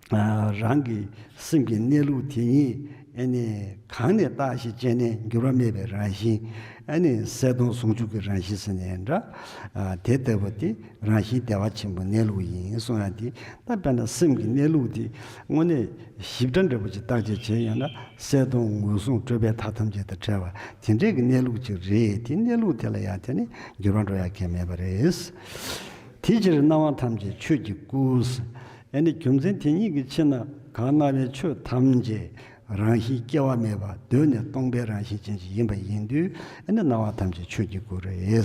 ཨ་རང་གི་སེམས་ཀྱི་གནས་ལུགས་དེ་ཉིད་ ཨ་ནི་གང་ནས་བརྟགས་ཤིང་དཔྱད་ནས་འགྱུར་བ་མེད་པའི་རང་བཞིན། ཨ་ནི་གསལ་སྟོང་ཟུང་འཇུག་གི་རང་བཞིན་ཟེར་ནའི་འདྲ། ཨ་དེ་ལྟ་བུ་དེ་རང་བཞིན་བདེ་བ་ཆེན་པོའི་གནས་ལུགས་ཡིན་གསུང་ཡ་དེ། ད་དཔེར་ན་སེམས་ཀྱི་གནས་ལུགས་དེ་དངོས་གནས་ཞིབ་ཕྲ་འདྲ་པོ་ཅིག་བརྟག་དཔྱད་བྱས་ཡོང་ན། གསལ་སྟོང་ངོས་བཟུང་སྤྲོས་པའི་མཐའ་ཐམས་ཅད་དང་བྲལ་བ་དེ་འདྲའི་གི་གནས་ལུགས་ཅིག་རེད། དེ་གནས་ལུགས་དེ་ལ་ཡང་དེ་ནི་འགྱུར་བ་འགྲོ་ཡ་གང་ཡང་མེད་པ་རེད། དེ་ཕྱིར་སྣང་བ་ཐམས་ཅད་ཆོས་ཀྱི་སྐུ། ཨ་ནི་རྒྱུ་མཚན་དེ་ཉིད་ཀྱི་ཕྱིར་ན་གང་སྣང་བའི་ཆོས་ཐམས་ཅད་རང་བཞིན་སྐྱེ་བ་མེད་པ་གདོད་ནས་སྟོང་པའི་རང་བཞིན་ཅན་ཞིག་ཡིན་པ་ཡིན་དུས། ཨ་ནི་སྣང་བ་ཐམས་ཅད་ཆོས་ཀྱི་སྐུ་རེད།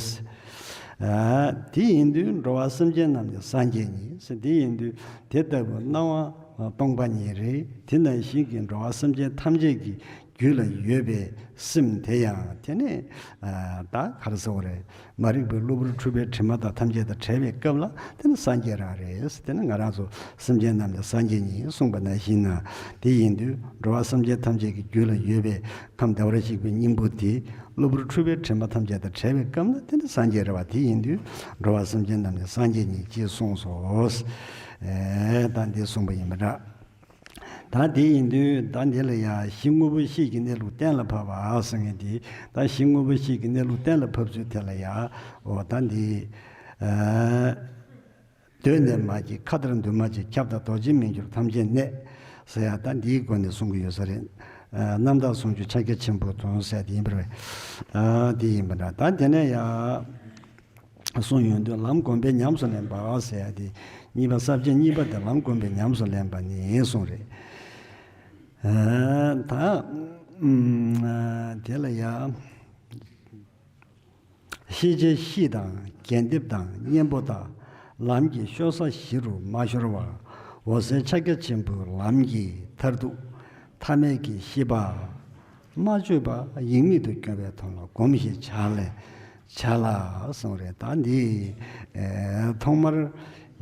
ཨ་དེ་ཡིན་དུས་འགྲོ་བ་སེམས་ཅན་རྣམས་ནི་སངས་རྒྱས་ཉིད་ཟེར། དེ་ཡིན་དུས་དེ་ལྟ་བུ་སྣང་བ་སྟོང་པ་ཉིད་རེད། དེ་ནང་བཞིན་གྱི་འགྲོ་བ་སེམས་ཅན་ཐམས་ཅད་ཀྱི་རྒྱུད་ལ་ཡོད་པའི་སེམས་དེ་ཡང་དེ་ནི་ཨ་ད་ག་རེ་ཟེར་དགོས་རེད། མ་རིག་པའི་གློ་བུར་འཁྲུལ་པའི་དྲི་མ་དང་ཐམས་ཅད་དང་བྲལ་བའི་སྐབས་ལ་དེ་ནི་སངས་རྒྱས་རང་རེད། དེ་ནི་ང་རང་ཚོ་སེམས་ཅན་རྣམས་ནི་སངས་རྒྱས་ཉིད་གསུངས་པ་ནང་བཞིན་ན། དེ་ཡིན་དུས་འགྲོ་བ་སེམས་ཅན་ཐམས་ཅད་ཀྱི་རྒྱུད་ལ་ཡོད་པའི་ཁམས་བདེ་བར་གཤེགས་པའི་སྙིང་པོ་དེ་གློ་བུར་འཁྲུལ་པའི་དྲི་མ་ཐམས་ཅད་དང་བྲལ་བའི་སྐབས་ན་དེ་ནི་སངས་རྒྱས་རེད་བ། དེ་ཡིན་དུས་འགྲོ་བ་སེམས་ཅན་རྣམས་ནི་སངས་རྒྱས་ཉིད་ཅེས་གསུངས་སོ། ཨེ་ད་འདི་གསུངས་པ་ཡིན་པ་འདྲ། ད་དེ་ཡིན་དུས་ད་འདི་ལ་ཡང་གཞི་དངོས་པོ་བཤད་ཀྱི་གནས་ལུགས་གཏན་ལ་ཕབ་པ་ཟེར་མཁན་དེ། ད་གཞི་དངོས་པོ་བཤད་ཀྱི་གནས་ལུགས་གཏན་ལ་ཕབ་ཚུལ་དེ་ལ་ཡང་འོ་ད་འདི། ཨ་གདོད་ནས་མ་སྐྱེས་མཁའ་ལྟར་འདུས་མ་བྱས། ཁྱབ་བདག་རྡོ་རྗེ་མི་འགྱུར་ཐམས་ཅད་གནས། ཟེར་ཡ་ད་འདིའི་སྒོ་ནས་གསུང་གི་ཡོད་ས་རེད། ཨ་རྣམ་དག་ཟུང་འཇུག་ཕྱག་རྒྱ་ཆེན་པོའི་དོན་ཟེར་ཡ་དེ་ཡིན་པ་རེད། ཨ་དེ་ཡིན་པ་འདྲ། ད་དེ་ནས་ཡང་གསུངས་ཡོང་དུས་ལམ་བསྒོམས་པས་ཉམས་སུ་ལེན་པ་ཟེར་ཡ་དེ། གཉིས་པ་ས་བཅད་གཉིས་པ་དེ་ལམ་བསྒོམས་པས་ཉམས་སུ་ལེན་པ་ནི་གསུངས་རེད། ཨ་ད་ཨ་དེ་ལ་ཡང་། ཤེས་བྱའི་གཤིས་དང་རྒྱས་འདེབས་དང་གཉེན་པོ་དག་ལམ་གྱི་ཤོར་ས་གཞི་རུ་མ་ཤོར་བར། འོད་གསལ་ཕྱག་རྒྱ་ཆེན་པོའི་ལམ་གྱི་མཐར་ཐུག་ཐ་མལ་གྱི་ཤེས་པ་མ་བཅོས་པ་ཡེངས་མེད་དུ་སྐྱོང་བའི་དོན་ལ་སྒོམ་ཞེས་བྱ་ལས་བྱ་ལ་གསུངས་རེད། ད་འདི་ཨེ་ཐོག་མར་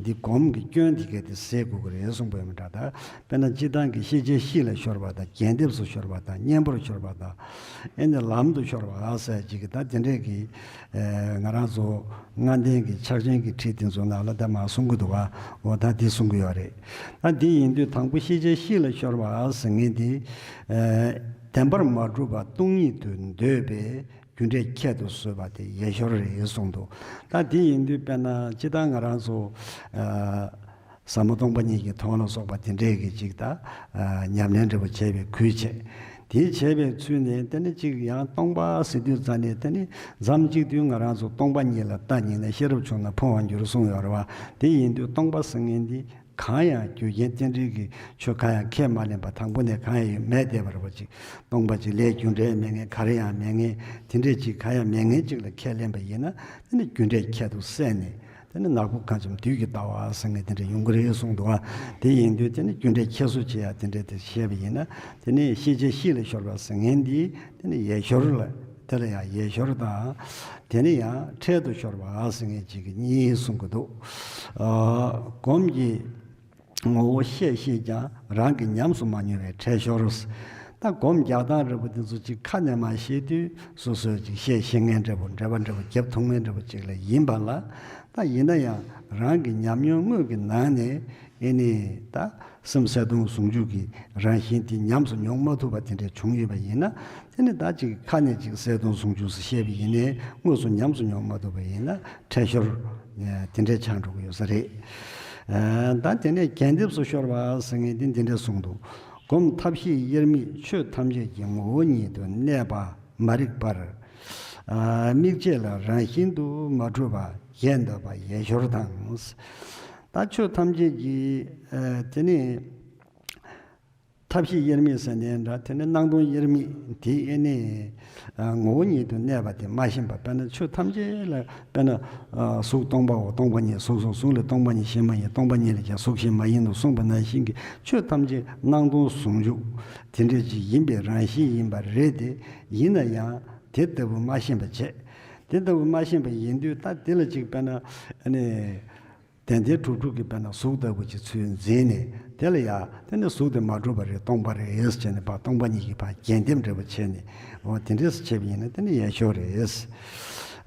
འདི་སྒོམ་གྱི་སྐྱོན་དེ་ག་དེ་སེལ་དགོས་ཀྱི་རེད་གསུངས་པ་ཡིན་པ་འདྲ། ད་དཔེར་ན་སྤྱིར་བཏང་གི་ཤེས་བྱའི་གཤིས་ལ་ཤོར་བ་དང་། རྒྱས་འདེབས་སུ་ཤོར་བ་དང་། གཉེན་པོར་ཤོར་བ་དང་། ཨེ་ནི་ལམ་དུ་ཤོར་བ་ཟེར་ཅིག་གི་ད་དེ་འདྲས་ཀྱི་ཨེ་ང་རང་ཚོ་ལྔ་ལྡན་གྱི་ཕྱག་ཆེན་གྱི་ཁྲིད་དེ་ཚོ་ནང་ལ་ད་མར་གསུང་གི་འདུག་ག་འོ་ད་འདི་གསུང་གི་ཡོད་རེད། ད་འདི་ཡིན་དུས་དང་པོ་ཤེས་བྱའི་གཤིས་ལ་ཤོར་བ་ཟེར་མཁན་འདི་ཨེ་བདེན་པར་མ་གྲུབ་པ་སྟོང་ཉིད་དུ་འདོད་པའི་རྒྱུ་འབྲས་ཁྱད་དུ་གསོད་པ་དེ་ཡེ་ཤོར་རེད་གསུངས་འདུག་ད་འདི་ཡིན་དུས་དཔེར་ན་སྤྱིར་བཏང་ང་རང་ཚོ་ཨ་ཟབ་མོ་སྟོང་པ་ཉིད་ཀྱི་དོན་ལ་སོགས་པ་དེ་འདྲས་ཀྱི་ཅིག་ད་ཨ་ཉམས་ལེན་འདྲ་པོ་བྱས་པའི་ཁུལ་བྱས། དེ་བྱས་པའི་ཚུལ་ནས་དེ་ནི་ཅིག་ཡང་སྟོང་པ་ཟེར་དུས་ཙ་ནས་དེ་ནི་མཚམས་གཅིག་ཏུ་ང་རང་ཚོ་སྟོང་པ་ཉིད་ལ་ལྟ་ཉིད་ནས་ཤེས་རབ་ཆུང་ན་ཕུང་བར་འགྱུར་གསུངས་ཡོད་རེད་བ། དེ་ཡིན་དུས་སྟོང་པ་ཟེར་མཁན་འདི་གང་ཡང་རྒྱུ་རྐྱེན་རྟེན་འབྲེལ་གྱི་ཆོས་གང་ཡང་ཁས་མ་ལེན་པ་དང་པོ་ནས་གང་ཡང་ཡོད་མེད་བསྡད་པ་རེད་བ། ཅིག་སྟོང་པ་ཅིག་ལས་རྒྱུ་འབྲས་མེད་མཁན་ག་རེ་ཡང་མེད་མཁན་དེ་འདྲས་ཅིག་གང་ཡང་མེད་མཁན་ཅིག་ལ་ཁས་ལེན་པ་ཡིན་ན་དེ་ནི་རྒྱུ་འབྲས་ཁྱད་དུ་བསད་ནས། དེ་ནི་ནག་པོ་གང་འཇམ་དུས་ཀྱི་ཟླ་བ་ཟེར་མཁན་དེ་འདྲ་ཡོང་གི་རེད་གསུངས་འདུག་བ། དེ་ཡིན་དུས་དེ་ནི་རྒྱུ་འབྲས་ཁྱད་གསོད་བྱེད་ཡ་དེ་འདྲ་དེ་བཤད་པ་ཡིན་ན། དེ་ནི་ཤེས་བྱའི་གཤིས་ལ་ཤོར་བ་ཟེར་མཁན་འདི་དེ་ནི་ཡེ་ཤོར་ལ་དེ་ལ་ཡང་ཡེ་ཤོར་དང་། དེ་ནི་ཡང་འཕྲལ་དུ་ཤོར་བ་ཟེར་མཁན་ཅིག་གི་གཉིས་གསུང་གི་འདུག་ཨ་སྒོམ་གྱི་ངོ་བོ་ཤེས་ཤེས་ཀྱང་རང་གིས་ཉམས་སུ་མ་མྱོང་བའི་འཕྲལ་ཤོར། ད་སྒོམ་རྒྱག་སྟངས་འདྲ་པོ་དེ་ཚོ་ཅིག་ཁ་ནས་མར་བཤད་དུས་སོ་སོས་ཅིག་བཤད་ཤེས་མཁན་འདྲ་པོ་འགྲེལ་པ་འདྲ་པོ་རྒྱབ་ཐུབ་མཁན་འདྲ་པོ་ཅིག་ལ་ཡིན་པ་ལ། ད་ཡིན་ན་ཡང་རང་གི་ཉམས་མྱོང་དངོས་ཀྱི་ནང་ནས་ཨེ་ནི་ད་སེམས་གསལ་སྟོང་ཟུང་འཇུག་གི་རང་བཞིན་དེ་ཉམས་སུ་མྱོང་མ་ཐུབ་པ་དེ་འདྲ་བྱུང་ཡོད་པ་ཡིན་ན། དེ་ནི་ད་ཅིག་ཁ་ནས་ཅིག་གསལ་སྟོང་ཟུང་འཇུག་ཟེར་བཤད་པ་ཡིན་ནའི་དངོས་སུ་ཉམས་སུ་མྱོང་མ་ཐུབ་པ་ཡིན་ན་འཕྲལ་ཤོར་དེ་འདྲ་ཆགས་འགྲོ་གི་ཡོད་ས་རེད། ཨ་ད་དེ་ནས་རྒྱས་འདེབས་སུ་ཤོར་བ་ཟེར་མཁན་དེ་འདི་འདྲ་གསུངས་འདུག་སྒོམ་ཐབས་ཤེས་དབྱེར་མེད་ཆོས་ཐམས་ཅད་ཀྱི་ངོ་བོ་ཉིད་དུ་གནས་པ་མ་རིག་པར། ཨ་དམིགས་བཅས་ལ་རང་བཞིན་དུ་མ་གྲུབ་པ་རྒྱས་འདོད་པ་ཡེ་ཤོར་དང་། ད་ཆོས་ཐམས་ཅད་ཀྱི་ཨ་དེ་ནི་ཐབས་ཤེས་དབྱེར་མེད་ཟེར་ནའི་འདྲ། དེ་ནི་སྣང་སྟོང་དབྱེར་མེད་དེ་ཨེ་ནི་ཨ་ངོ་བོ་ཉིད་དུ་གནས་པ་དེ་མ་ཤེས་པ། དཔེར་ན་ཆོས་ཐམས་ཅད་ལ་དཔེར་ན་ཨ་གཟུགས་སྟོང་པའོ། སྟོང་པ་ཉིད་གཟུགས་སོ། གཟུགས་ལས་སྟོང་པ་ཉིད་གཞན་མ་ཡིན། སྟོང་པ་ཉིད་ལས་ཀྱང་གཟུགས་གཞན་མ་ཡིན་དུ་གསུངས་པ་ནང་བཞིན་གྱི་ཆོས་ཐམས་ཅད་སྣང་སྟོང་ཟུང་འཇུག་དེ་འདྲ་ཅིག་ཡིན་པའི་རང་བཞིན་ཡིན་པ་རེད་དེ། ཡིན་ན་ཡང་དེ་ལྟ་བུ་མ་ཤེས་པ་བྱས། དེ་ལྟ་བུ་མ་ཤེས་པ་ཡིན་དུས་ད་དེ་ལ་ཅིག་དཔེར་ན་ཨ་ནི། དེ་འདྲའི་གྲུབ་གྲུབ་ཀྱི་དཔེར་ན་གཟུགས་ལྟ་བུ་ཅིག་ཚུར་འཛིན་ནས་དེ་ལ་ཡ་དེ་ནི་གཟུགས་དེ་མ་གྲུབ་པ་རེད། སྟོང་པ་རེད་ཟེར་ནས་ཕར་སྟོང་པ་ཉིད་ཀྱི་ཕར་རྒྱས་འདེབས་འདྲ་པོ་བྱས་ནས། འོ་དེ་འདྲས་བྱས་པ་ཡིན་ན་དེ་ནི་ཡེ་ཤོར་རེད།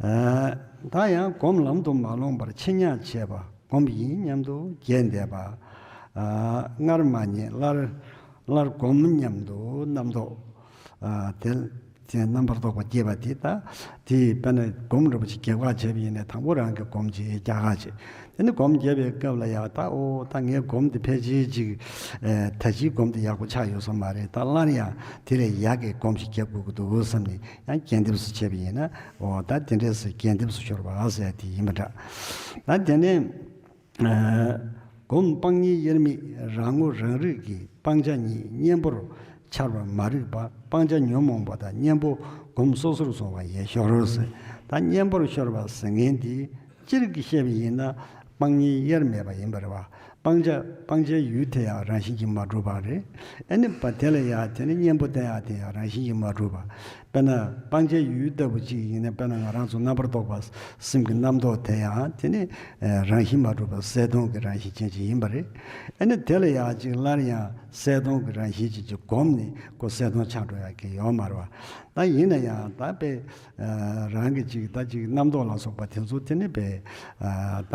ཨ་ད་ཡང་སྒོམ་ལམ་དུ་མ་ལྷུང་བར་ཕྱིར་ཉམས་བྱས་པ། སྒོམ་ཡིན་སྙམ་དུ་རྒྱས་འདེབས་པ། ཨ་སྔར་མ་རྙེད་སླར་ སླར་སྒོམ་སྙམ་དུ་རྣམ་རྟོག་ཨ་དེ་དེ་རྣམ་པར་རྟོག་པ་སྐྱེས་པ་དེ། ད་དེ་དཔེར་ན་སྒོམ་རིན་པོ་ཆེ་རྒྱག་པ་བྱས་པ་ཡིན་ན། དང་པོ་རང་གི་སྒོམ་གྱིས་རྒྱག་ག་བྱེད། དེ་ནི་སྒོམ་རྒྱབ་པའི་སྐབས་ལ་ཡང་། ད་འོ་ད་ངའི་སྒོམ་དེ་ཕལ་ཆེར་ཅིག་ཨེ་ད་ཅིའི་སྒོམ་དེ་ཡག་པོ་ཆགས་ཡོད་ས་མ་རེད། ད་སླར་ཡང་དེ་ལས་ཡག་གི་སྒོམ་ཞིག་རྒྱབ་དགོས་ཀྱི་འདུག་བསམ་ནས། ཡང་གྱེན་རྡིབ་སུ་བྱས་པ་ཡིན་ན། འོ་ད་དེ་འདྲས་སུ་གྱེན་རྡིབ་སུ་ཤོར་བ་ཟེར་དེ་ཡིན་པ་འདྲ། ད་དེ་ནས་ཨ་སྒོམ་སྤང་གཉེན་དབྱེར་མེད་རང་ངོ་རང་རིག་གི། སྤང་བྱ་ཉིད་གཉེན་པོར་འཆར་བར་མ་རིག་པ། སྤང་བྱ་ཉོན་མོངས་པ་དང་གཉེན་པོ་སྒོམ་སོ་སོར་བཟུང་བ་ཡེ་ཤོར་ཟེར། ད་གཉེན་པོར་ཤོར་བ་ཟེར་མཁན་དེ་སྤྱིར་གྱིས་བཤད་པ་ཡིན་ན་སྤང་གཉེན་དབྱེར་མེད་པ་ཡིན་པ་རེད་བ། སྤང་བྱ་སྤང་བྱའི་ཡུལ་དེ་ཡང་རང་བཞིན་གྱིས་མ་གྲུབ་པ་རེད། ཨ་ནི་པ་དེ་ལ་ཡང་དེ་ནི་གཉེན་པོ་བསྟེན་ཡག་དེ་ཡང་རང་བཞིན་གྱིས་མ་གྲུབ་པ། དཔེར་ན་སྤང་བྱའི་ཡུལ་ལྟ་བུ་ཅིག་ཡིན་ན། དཔེར་ན་ང་རང་ཚོ་རྣམ་པར་རྟོག་པ་སེམས་ཀྱི་རྣམ་རྟོག་དེ་ཡང་དེ་ནི་ཨ་རང་བཞིན་མ་གྲུབ་པ་གསལ་སྟོང་གི་རང་བཞིན་ཅན་ཅིག་ཡིན་པ་རེད། ཨ་ནི་དེ་ལ་ཡང་ཅིག་སླར་ཡང་གསལ་སྟོང་གི་རང་བཞིན་ཅན་ཅིག་བསྒོམས་ནས་ཁོ་གསལ་སྟོང་ཆགས་འགྲོ་ཡག་གི་ཡོད་མ་རེད་བ། ད་ཡིན་ན་ཡང་ད་དཔེ་ཨ་རང་གི་ཅིག་ད་ཅིག་རྣམ་རྟོག་ལ་སོགས་པ་དེ་ཚོ་དེ་ནི་དཔེ་ཨ་ད་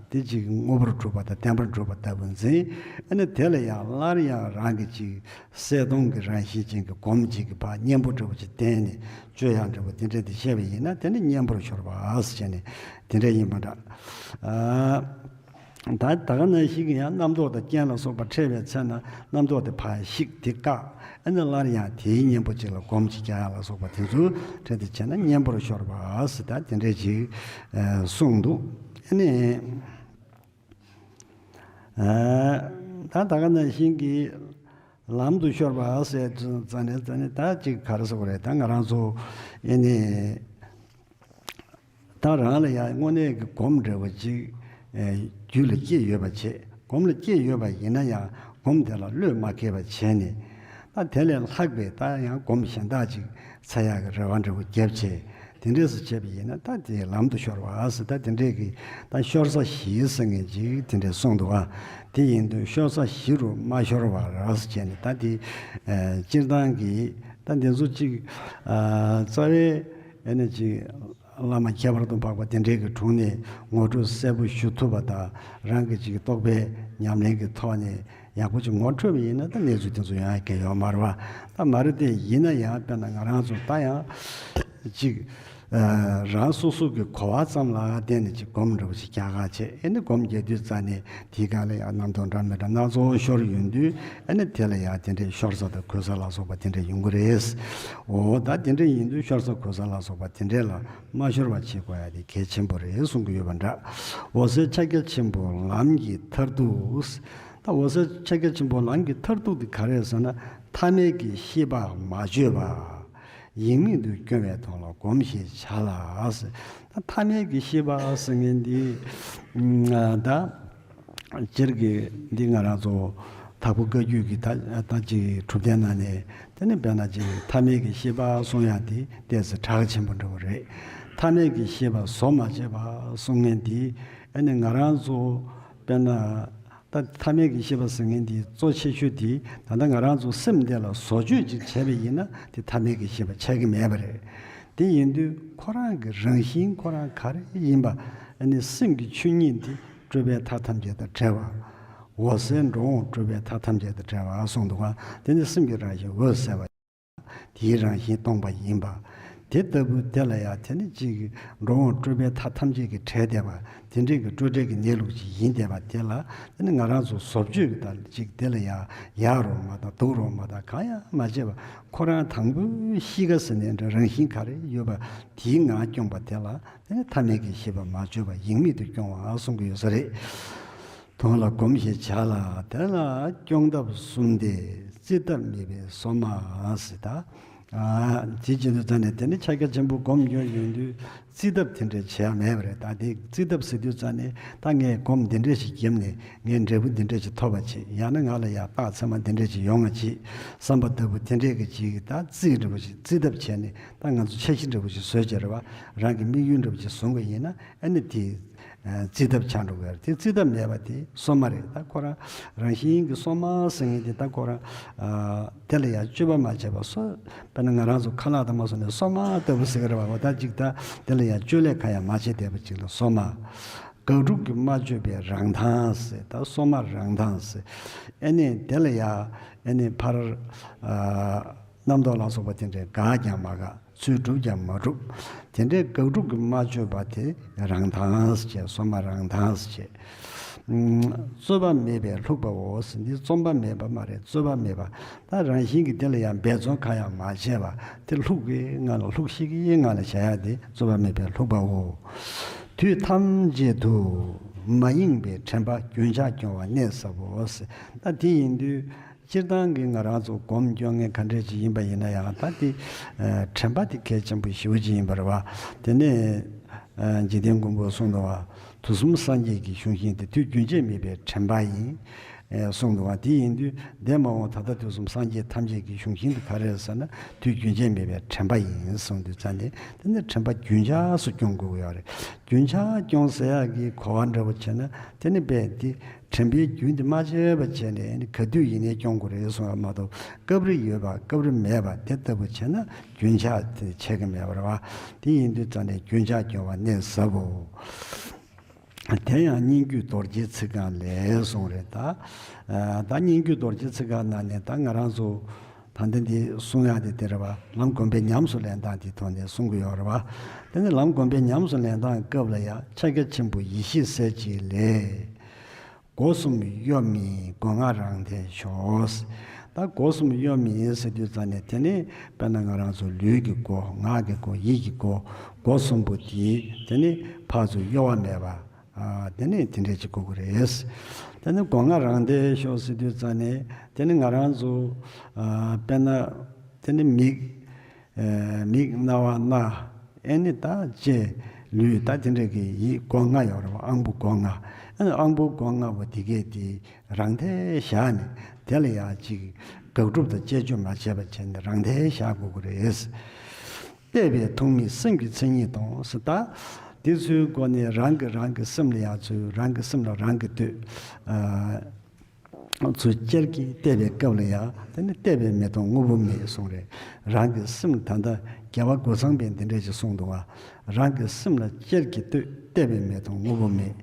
དེ་ཅིག་དངོས་པོར་གྲུབ་པ་དང་བདེན་པར་གྲུབ་པ་ལྟ་བུ་འཛིན། ཨ་ནི་དེ་ལ་ཡང་སླར་ཡང་རང་གི་ཅིག་གསལ་སྟོང་གི་རང་བཞིན་ཅན་གྱི་སྒོམ་གཅིག་གི་བར་གཉེན་པོ་འདྲ་བོ་ཅིག་བསྟེན་ནས་སྤྱོད་ཡག་འདྲ་བོ་དེ་འདྲ་དེ་བཤད་པ་ཡིན་ན། དེ་ནི་གཉེན་པོར་ཤོར་བ་ཟེར་བྱས་ནས་དེ་འདྲ་ཡིན་པ་འདྲ། ཨ་ད་ད་ག་ནང་བཞིན་གྱི་ཡང་རྣམ་རྟོག་དང་རྐྱེན་ལ་སོགས་པ་འཕྲད་པའི་ཚེ་ན་རྣམ་རྟོག་དེ་ཕར་ཞིག་དེ་བཀག། ཨ་ནི་སླར་ཡང་དེའི་གཉེན་པོ་གཅིག་ལ་སྒོམ་གཅིག་རྒྱག་ཡག་ལ་སོགས་པ་དེ་ཚོ་འཕྲད་དེ་བྱས་ན་གཉེན་པོར་ཤོར་བ་ཟེར། ད་དེ་འདྲ་ཅིག་ཨ་གསུངས་འདུག། ཨ་ནི། ཨ་ད་ད་ག་ནང་བཞིན་གྱི་ལམ་དུ་ཤོར་བ་ཟེར་ཙ་ནས་ཙ་ནས་ད་ཅིག་ག་རེ་ཟེར་དགོས་རེད། ད་ང་རང་ཚོ་ཨེ་ནི་ད་རང་ལ་ཡང་དངོས་གནས་ཀྱི་སྒོམ་འདྲ་བ་ཅིག་ཨེ་རྒྱུད་ལ་སྐྱེས་ཡོད་པ་བྱས། སྒོམ་ལ་སྐྱེས་ཡོད་པ་ཡིན་ན་ཡང་སྒོམ་དེ་ལ་བློས་མ་འཁེལ་བ་བྱས་ནས། ད་དེ་ལས་ལྷག་པའི་ད་ཡང་སྒོམ་གཞན་དག་ཅིག་འཚོལ་ཡག་གི་རེ་བ་འདྲ་བོ་བརྒྱབ་བྱས། དེ་འདྲས་སུ་བྱས་པ་ཡིན་ན་ད་དེ་ལམ་དུ་ཤོར་བ་ཟེར། ད་དེ་འདྲས་ཀྱི་ད་ཤོར་ས་བཞི་ཟེར་མཁན་ཅིག་དེ་འདྲས་གསུངས་འདུག་བ། དེ་ཡིན་དུས་ཤོར་ས་བཞི་རུ་མ་ཤོར་བར་ཟེར་བྱས་ནས། ད་དེ་ཨ་སྤྱིར་བཏང་གི་ད་འདི་ཚོ་ཅིག་ཨ་རྩ་བའི་ཨ་ནི་ཅིག་བླ་མ་ཁྱད་པར་དུ་འཕགས་པ་དེ་འདྲས་ཀྱི་དྲུང་ནས་ངོ་སྤྲོད་གསལ་པོ་ཞུ་ཐུབ་པ་དང་། རང་གི་ཅིག་རྟོགས་པའི་ཉམས་ལེན་གྱི་ཐོག་ནས་ཡག་པོ་ཅིག་ངོ་འཕྲོད་པ་ཡིན་ན། ད་གནས་ཚུལ་དེ་ཚོ་ཡོང་ཡག་གི་ཡོད་མ་རེད་བ། ད་མ་རེད་དེ། ཡིན་ན་ཡང་དཔེར་ན་ང་རང་ཚོ་ད་ཡང་ཅིག་ཨ་རང་སོ་སོ་གི་གོ་བ་ཙམ་ལ་བརྟེན་ནས་ཅིག་སྒོམ་འདྲ་བོ་ཞིག་རྒྱག་ག་བྱས། ཨེ་ནི་སྒོམ་རྒྱག་དུས་ཙ་ནས་དེའི་སྒང་ལ་ཡང་རྣམ་རྟོག་འདྲ་མི་འདྲ་སྣ་ཚོགས་ཤོར་ཡོང་དུས། ཨེ་ནི་དེ་ལ་ཡང་དེ་འདྲའི་ཤོར་ས་དང་གོལ་ས་ལ་སོགས་པ་དེ་འདྲ་ཡོང་གི་རེད། འོ་ད་དེ་འདྲ་ཡིན་དུས་ཤོར་ས་གོལ་ས་ལ་སོགས་པ་དེ་འདྲ་ལ་མ་ཤོར་བ་བྱེད་དགོས་ཡ་དེ་གལ་ཆེན་པོ་རེད་གསུང་གི་ཡོད་པ་འདྲ། འོད་གསལ་ཕྱག་རྒྱ་ཆེན་པོ་ལམ་གྱི་མཐར་ཐུག། ད་འོད་གསལ་ཕྱག་རྒྱ་ཆེན་པོ་ལམ་གྱི་མཐར་ཐུག་དེ་ག་རེ་རེད་ཟེར་ན། ཐ་མལ་གྱི་ཤེས་པ་མ་བཅོས་པ། ཡེངས་མེད་དུ་སྐྱོང་བའི་དོན་ལ་སྒོམ་ཞེས་བྱ་ལ། ད་ཐ་མལ་གྱི་ཤེས་པ་ཟེར་མཁན་འདི་ད་སྤྱིར་གྱི་འདི་ང་རང་ཚོ་དྭགས་པོ་བཀའ་བརྒྱུད་ཀྱི་ད་ད་ཅིག་གྲུབ་བརྟན་ནང་ནས། དེ་ནི་དཔེར་ན་ཅིག་ཐ་མལ་གྱི་ཤེས་པ་གསུང་ཡག་དེ་ཏོག་ཙམ་གྲགས་ཆེན་པོ་འདྲ་བོ་རེད། ཐ་མལ་གྱི་ཤེས་པ་བཟོ་མ་བྱས་པ་གསུང་མཁན་དེ། ཨ་ནི་ང་རང་ཚོ་དཔེར་ན་ད་ཐ་མལ་གྱི་ཤེས་པ་ཟེར་མཁན་དེ་གཙོ་ཆེ་ཤོས་དེ་ད་ལྟ་ང་རང་ཚོ་སེམས་དེ་ལ་བཟོ་བཅོས་ཅིག་བྱས་པ་ཡིན་ན། དེ་ཐ་མལ་གྱི་ཤེས་པ་ཆགས་ཀྱི་མེད་པ་རེད། དེ་ཡིན་དུས་ཁོ་རང་གི་རང་བཞིན་ཁོ་རང་ག་རེ་ཡིན་པ། ཨ་ནི་སེམས་ཀྱི་ཆོས་ཉིད་དེ་སྤྲོས་པའི་མཐའ་ཐམས་ཅད་དང་བྲལ་བ། འོད་གསལ་འགྲོ་འོང་སྤྲོས་པའི་མཐའ་ཐམས་ཅད་དང་བྲལ་བ་གསུངས་འདུག་ག། དེ་ནི་སེམས་ཀྱི་རང་བཞིན་འོད་གསལ་བ། དེའི་རང་བཞིན་སྟོང་པ་ཡིན་པ། དེ་ལྟ་བུ་དེ་ལ་ཡང་དེ་ནི་ཅིག་འགྲོ་འོང་སྤྲོས་པའི་མཐའ་ཐམས་ཅད་ཀྱིས་བྲལ་བསྡད་པ། དེ་འདྲའི་གི་སྤྲོས་བྲལ་གྱི་གནས་ལུགས་ཅིག་ཡིན་བསྡད་པ་དེ་ལ། དེ་ནི་ང་རང་ཚོ་བཟོ་བཅོས་ཀྱི་ད་ཅིག་དེ་ལ་ཡང་ཡག་རོགས་མ་དང་སྡུག་རོགས་མ་དང་གང་ཡང་མ་བྱས་པ། ཁོ་རང་དང་པོའི་གཤིས་ཀ་ཟེར་ནའི་འདྲ། རང་བཞིན་ག་རེ་ཡོད་པ་དེའི་ངང་སྐྱོང་པ་དེ་ལ། དེ་ནི་ཐ་མལ་གྱི་ཤེས་པ་མ་བཅོས་པ་ཡེངས་མེད་དུ་སྐྱོང་བ་གསུང་གི་ཡོད་ས་རེད། དོན་ལ་སྒོམ་ཞེས་བྱ་ལ། དེ་ལ་སྐྱོང་ཐབས་གསུམ་སྟེ། རྩིས་ཐབས་མེད་པའི་སོ་མ་ཟེར། ད་ཨ་དེ་བྱེད་དུས་ཙ་ནས་དེ་ནི་ཕྱག་རྒྱ་ཆེན་པོ་སྒོམ་རྒྱུ་ཡོང་དུས་རྩིས་ཐབས་དེ་འདྲ་བྱེད་ཡ་མེད་པ་རེད། ད་དེ་རྩིས་ཐབས་ཟེར་དུས་ཙ་ནས། ད་ངས་སྒོམ་འདི་འདྲ་ཞིག་བརྒྱབ་ནས་ངས་འབྲས་བུ་འདི་འདྲ་ཞིག་ཐོབ་པ་བྱེད། ཡང་ན་ང་ལ་ཡ་རྟགས་ཚད་མ་འདི་འདྲ་ཞིག་ཡོང་བ་བྱེད་བསམ་པ་ལྟ་བུ་དེ་འདྲས་ཀྱི་ཅིག་ད་རྩིས་འདྲ་བོ་ཞིག་རྩིས་ཐབས་བྱས་ནས། ད་ང་ཚོ་འཆར་གཞི་འདྲ་བོ་ཞིག་བཟོས་བྱས་རེད་བ། རང་གི་དམིགས་ཡུལ་འདྲ་བོ་ཞིག་བཟུང་བ་ཡིན་ན། ཨ་ནི་དེ་ཨ་རྩིས་ཐབས་ཆགས་འགྲོ་གི་རེད། དེ་རྩིས་ཐབས་མེད་པ་དེ་སོ་མ་རེད། ད་ཁོ་རང་རང་བཞིན་གྱི་སོ་མ་ཟེར་མཁན་དེ། ད་ཁོ་རང་ཨ་དེ་ལ་ཡང་དཔྱོད་པ་མ་བྱས་པ། སོ་དཔེར་ན་ང་རང་ཚོ་ཁ་ལག་དང་མ་སོ་ནས་སོ་མ་ལྟ་བུ་ཟེར་གི་རེད་བ། འོ་ད་ཅིག་ད་དེ་ལ་ཡང་དཔྱོད་ལས་ཁ་ཡང་མ་བྱས་བསྡད་པ་ཅིག་ལ་སོ་མ། དགག་སྒྲུབ་ཀྱིས་མ་བཅོས་པའི་རང་མདངས་ཟེར། ད་སོ་མ་རང་མདངས་ཟེར། ཨེ་ནི་དེ་ལ་ཡ་ཨེ་ནི་ཕར་ཨ་རྣམ་རྟོག་ལ་སོགས་པ་དེ་འདྲའི་དགག་ཀྱང་མ་དགག་ཚུལ་སྒྲུབ་ཀྱང་མ་སྒྲུབ། དེ་འདྲའི་དགག་སྒྲུབ་ཀྱིས་མ་བཅོས་པ་དེ་རང་མདངས་ཟེར། སོ་མ་རང་མདངས་ཟེར། རྩོད་པ་མེད་པས་ལྷུག་པའོ་ཟེར། འདི་རྩོམ་པ་མེད་པ་མ་རེད། རྩོད་པ་མེད་པ། ད་རང་བཞིན་གྱིས་དེ་ལ་ཡང་འབད་བརྩོན་གང་ཡང་མ་བྱས་པ་དེ་ལྷུག་གི་ངང་ལ་ལྷུག་ཤིང་གི་ངང་ལ་བཞག་ཡ་དེ་རྩོད་པ་མེད་པས་ལྷུག་པའོ། དུས་ཐམས་ཅད་དུ་མ་ཡེངས་པའི་དྲན་པ་རྒྱུན་ཆགས་སྐྱོང་བ་གནད་ཟབ་བོ་ཟེར། ད་དེ་ཡིན་དུས་སྤྱིར་བཏང་གི་ང་རང་ཚོ་སྒོམ་སྐྱོན་མཁན་ག་འདྲས་ཅིག་ཡིན་པ་ཡིན་ན་ཡང་ད་དེ་ཨ་དྲན་པ་དེ་གལ་ཆེན་པོ་ཞེ་པོ་ཅིག་ཡིན་པ་རེད་བ། དེ་ནས་ཨ་འཇིག་རྟེན་མགོན་པོ་གསུངས་འདུག་བ། དུས་གསུམ་སངས་རྒྱས་ཀྱི་གཞུང་བཞིན་ཏེ། དུས་རྒྱུན་ཆད་མེད་པའི་དྲན་པ་ཡིན། ཨེ་གསུངས་འདུག་བ། དེ་ཡིན་དུས་འདས་མ་འོངས་ད་ལྟ་དུས་གསུམ་སངས་རྒྱས་ཐམས་ཅད་ཀྱི་གཞུང་བཞིན་དུ་ག་རེ་རེད་ཟེར་ན། དུས་རྒྱུན་ཆད་མེད་པའི་དྲན་པ་ཡིན་གསུངས་དུས་ཙང་ནས་དེ་ནི་དྲན་པ་རྒྱུན་ཆགས་སུ་སྐྱོང་དགོས་ཀྱི་ཡོད་རེད། རྒྱུན་ཆགས་སྐྱོང་ཟེར་ཡག་གི་གོ་བ་འདྲ་པོ་བྱས་ན་དེ་ནི་རྦད་དེ་དྲན་པའི་རྒྱུན་དེ་མ་ཆད་པ་བྱས་ནས་ནི་ག་དུས་ཡིན་ནའི་སྐྱོང་དགོས་རེད་གསུངས་པ་མ་གཏོགས། སྐབས་རེ་ཡོད་པ་སྐབས་རེ་མེད་པ་དེ་ལྟ་བུ་བྱས་ན་རྒྱུན་ཆགས་དེ་ཆད་ཀྱི་མེད་པ་རེད་བ། དེ་ཡིན་དུས་ཙང་ནས་རྒྱུན་ཆགས་སྐྱོང་བ་གནད་ཟབ་བོ། དེ་ཡང་སྙན་བརྒྱུད་རྡོ་རྗེའི་ཚིག་རྐང་ལས་གསུངས་རེད་ད། ཨ་ད་སྙན་བརྒྱུད་རྡོ་རྗེའི་ཚིག་རྐང་ནང་ནས་ད་ང་རང་ཚོ་ད་ལྟ་འདི་གསུང་ཡག་དེ་དེ་རེད་བ། ལམ་སྒོམ་པའི་ཉམས་སུ་ལེན་སྟངས་དེའི་ཐོག་ནས་གསུང་གི་ཡོད་རེད་བ། དེ་ནི་ལམ་སྒོམ་པའི་ཉམས་སུ་ལེན་སྟངས་སྐབས་ལ་ཡང་ཕྱག་རྒྱ་ཆེན་པོ་ཡེ་ཤེས་གསལ་བྱེད་ལས། སྒོ་གསུམ་གཡོ་མེད་སྒོ་ལྔ་རང་ཐལ་ཤོག། ད་སྒོ་གསུམ་གཡོ་མེད་ཟེར་དུས་ཙང་ནས་དེ་ནི་དཔེར་ན་ང་རང་ཚོ་ལུས་ཀྱི་སྒོ། ངག་གི་སྒོ། ཡིད་ཀྱི་སྒོ། སྒོ་གསུམ་པོ་དེ་དེ་ནི་ཕར་ཚུར་གཡོ་བ་མེད་པ། ཨ་དེ་ནི་དེ་འདྲས་ཅིག་དགོས་ཀྱི་རེད། དེ་ནི་སྒོ་ལྔ་རང་ཐལ་ཤོག་ཟེར་དུས་ཙང་ནས་དེ་ནི་ང་རང་ཚོ་ཨ་དཔེར་ན་དེ་ནི་མིག་ཨ་མིག་རྣ་བ་སྣ། ཨེ་ནི་ད་ལྕེ། ལུས། ད་དེ་འདྲས་ཀྱི་ཡིད་སྒོ་ལྔ་ཡོད་རེད་བ། ཨང་བུ་སྒོ་ལྔ། ཨེ་ནི་ཨང་བུ་སྒོ་ལྔ་པོ་དེ་གས་དེ་རང་ཐལ་བཞག་ནས་དེ་ལ་ཡང་ཅིག་དགག་སྒྲུབ་དང་དཔྱད་བརྗོད་མ་བྱས་པ་བྱས་ནས་རང་ཐལ་བཞག་དགོས་ཀྱི་རེད། བལྟས་པས་ཐུག་མེད་སེམས་ཀྱི་མཚན་ཉིད་དང་ཟེར། ད་དེ་ཚོའི་སྒོ་ནས་རང་གིས་རང་གི་སེམས་ལ་ཡང་ཚུར་རང་གི་སེམས་ལ་རང་གིས་ལྟོས། ཨ་ཚུར་ཅེར་གྱིས་བལྟས་པའི་སྐབས་ལ་ཡང་དེ་ནི་བལྟས་པས་མི་མཐོང་དངོས་པོ་མེད་གསུངས་རེད། རང་གི་སེམས། ད་ལྟ་རྒྱལ་བ་རྒོད་ཚང་པས་འདི་འདྲ་ཞིག་གསུངས་འདུག་བ། རང་གི་སེམས་ལ་ཅེར་གྱིས་ལྟོས། བལྟས་པས་མི་མཐོང་དངོས་པོ་མེད།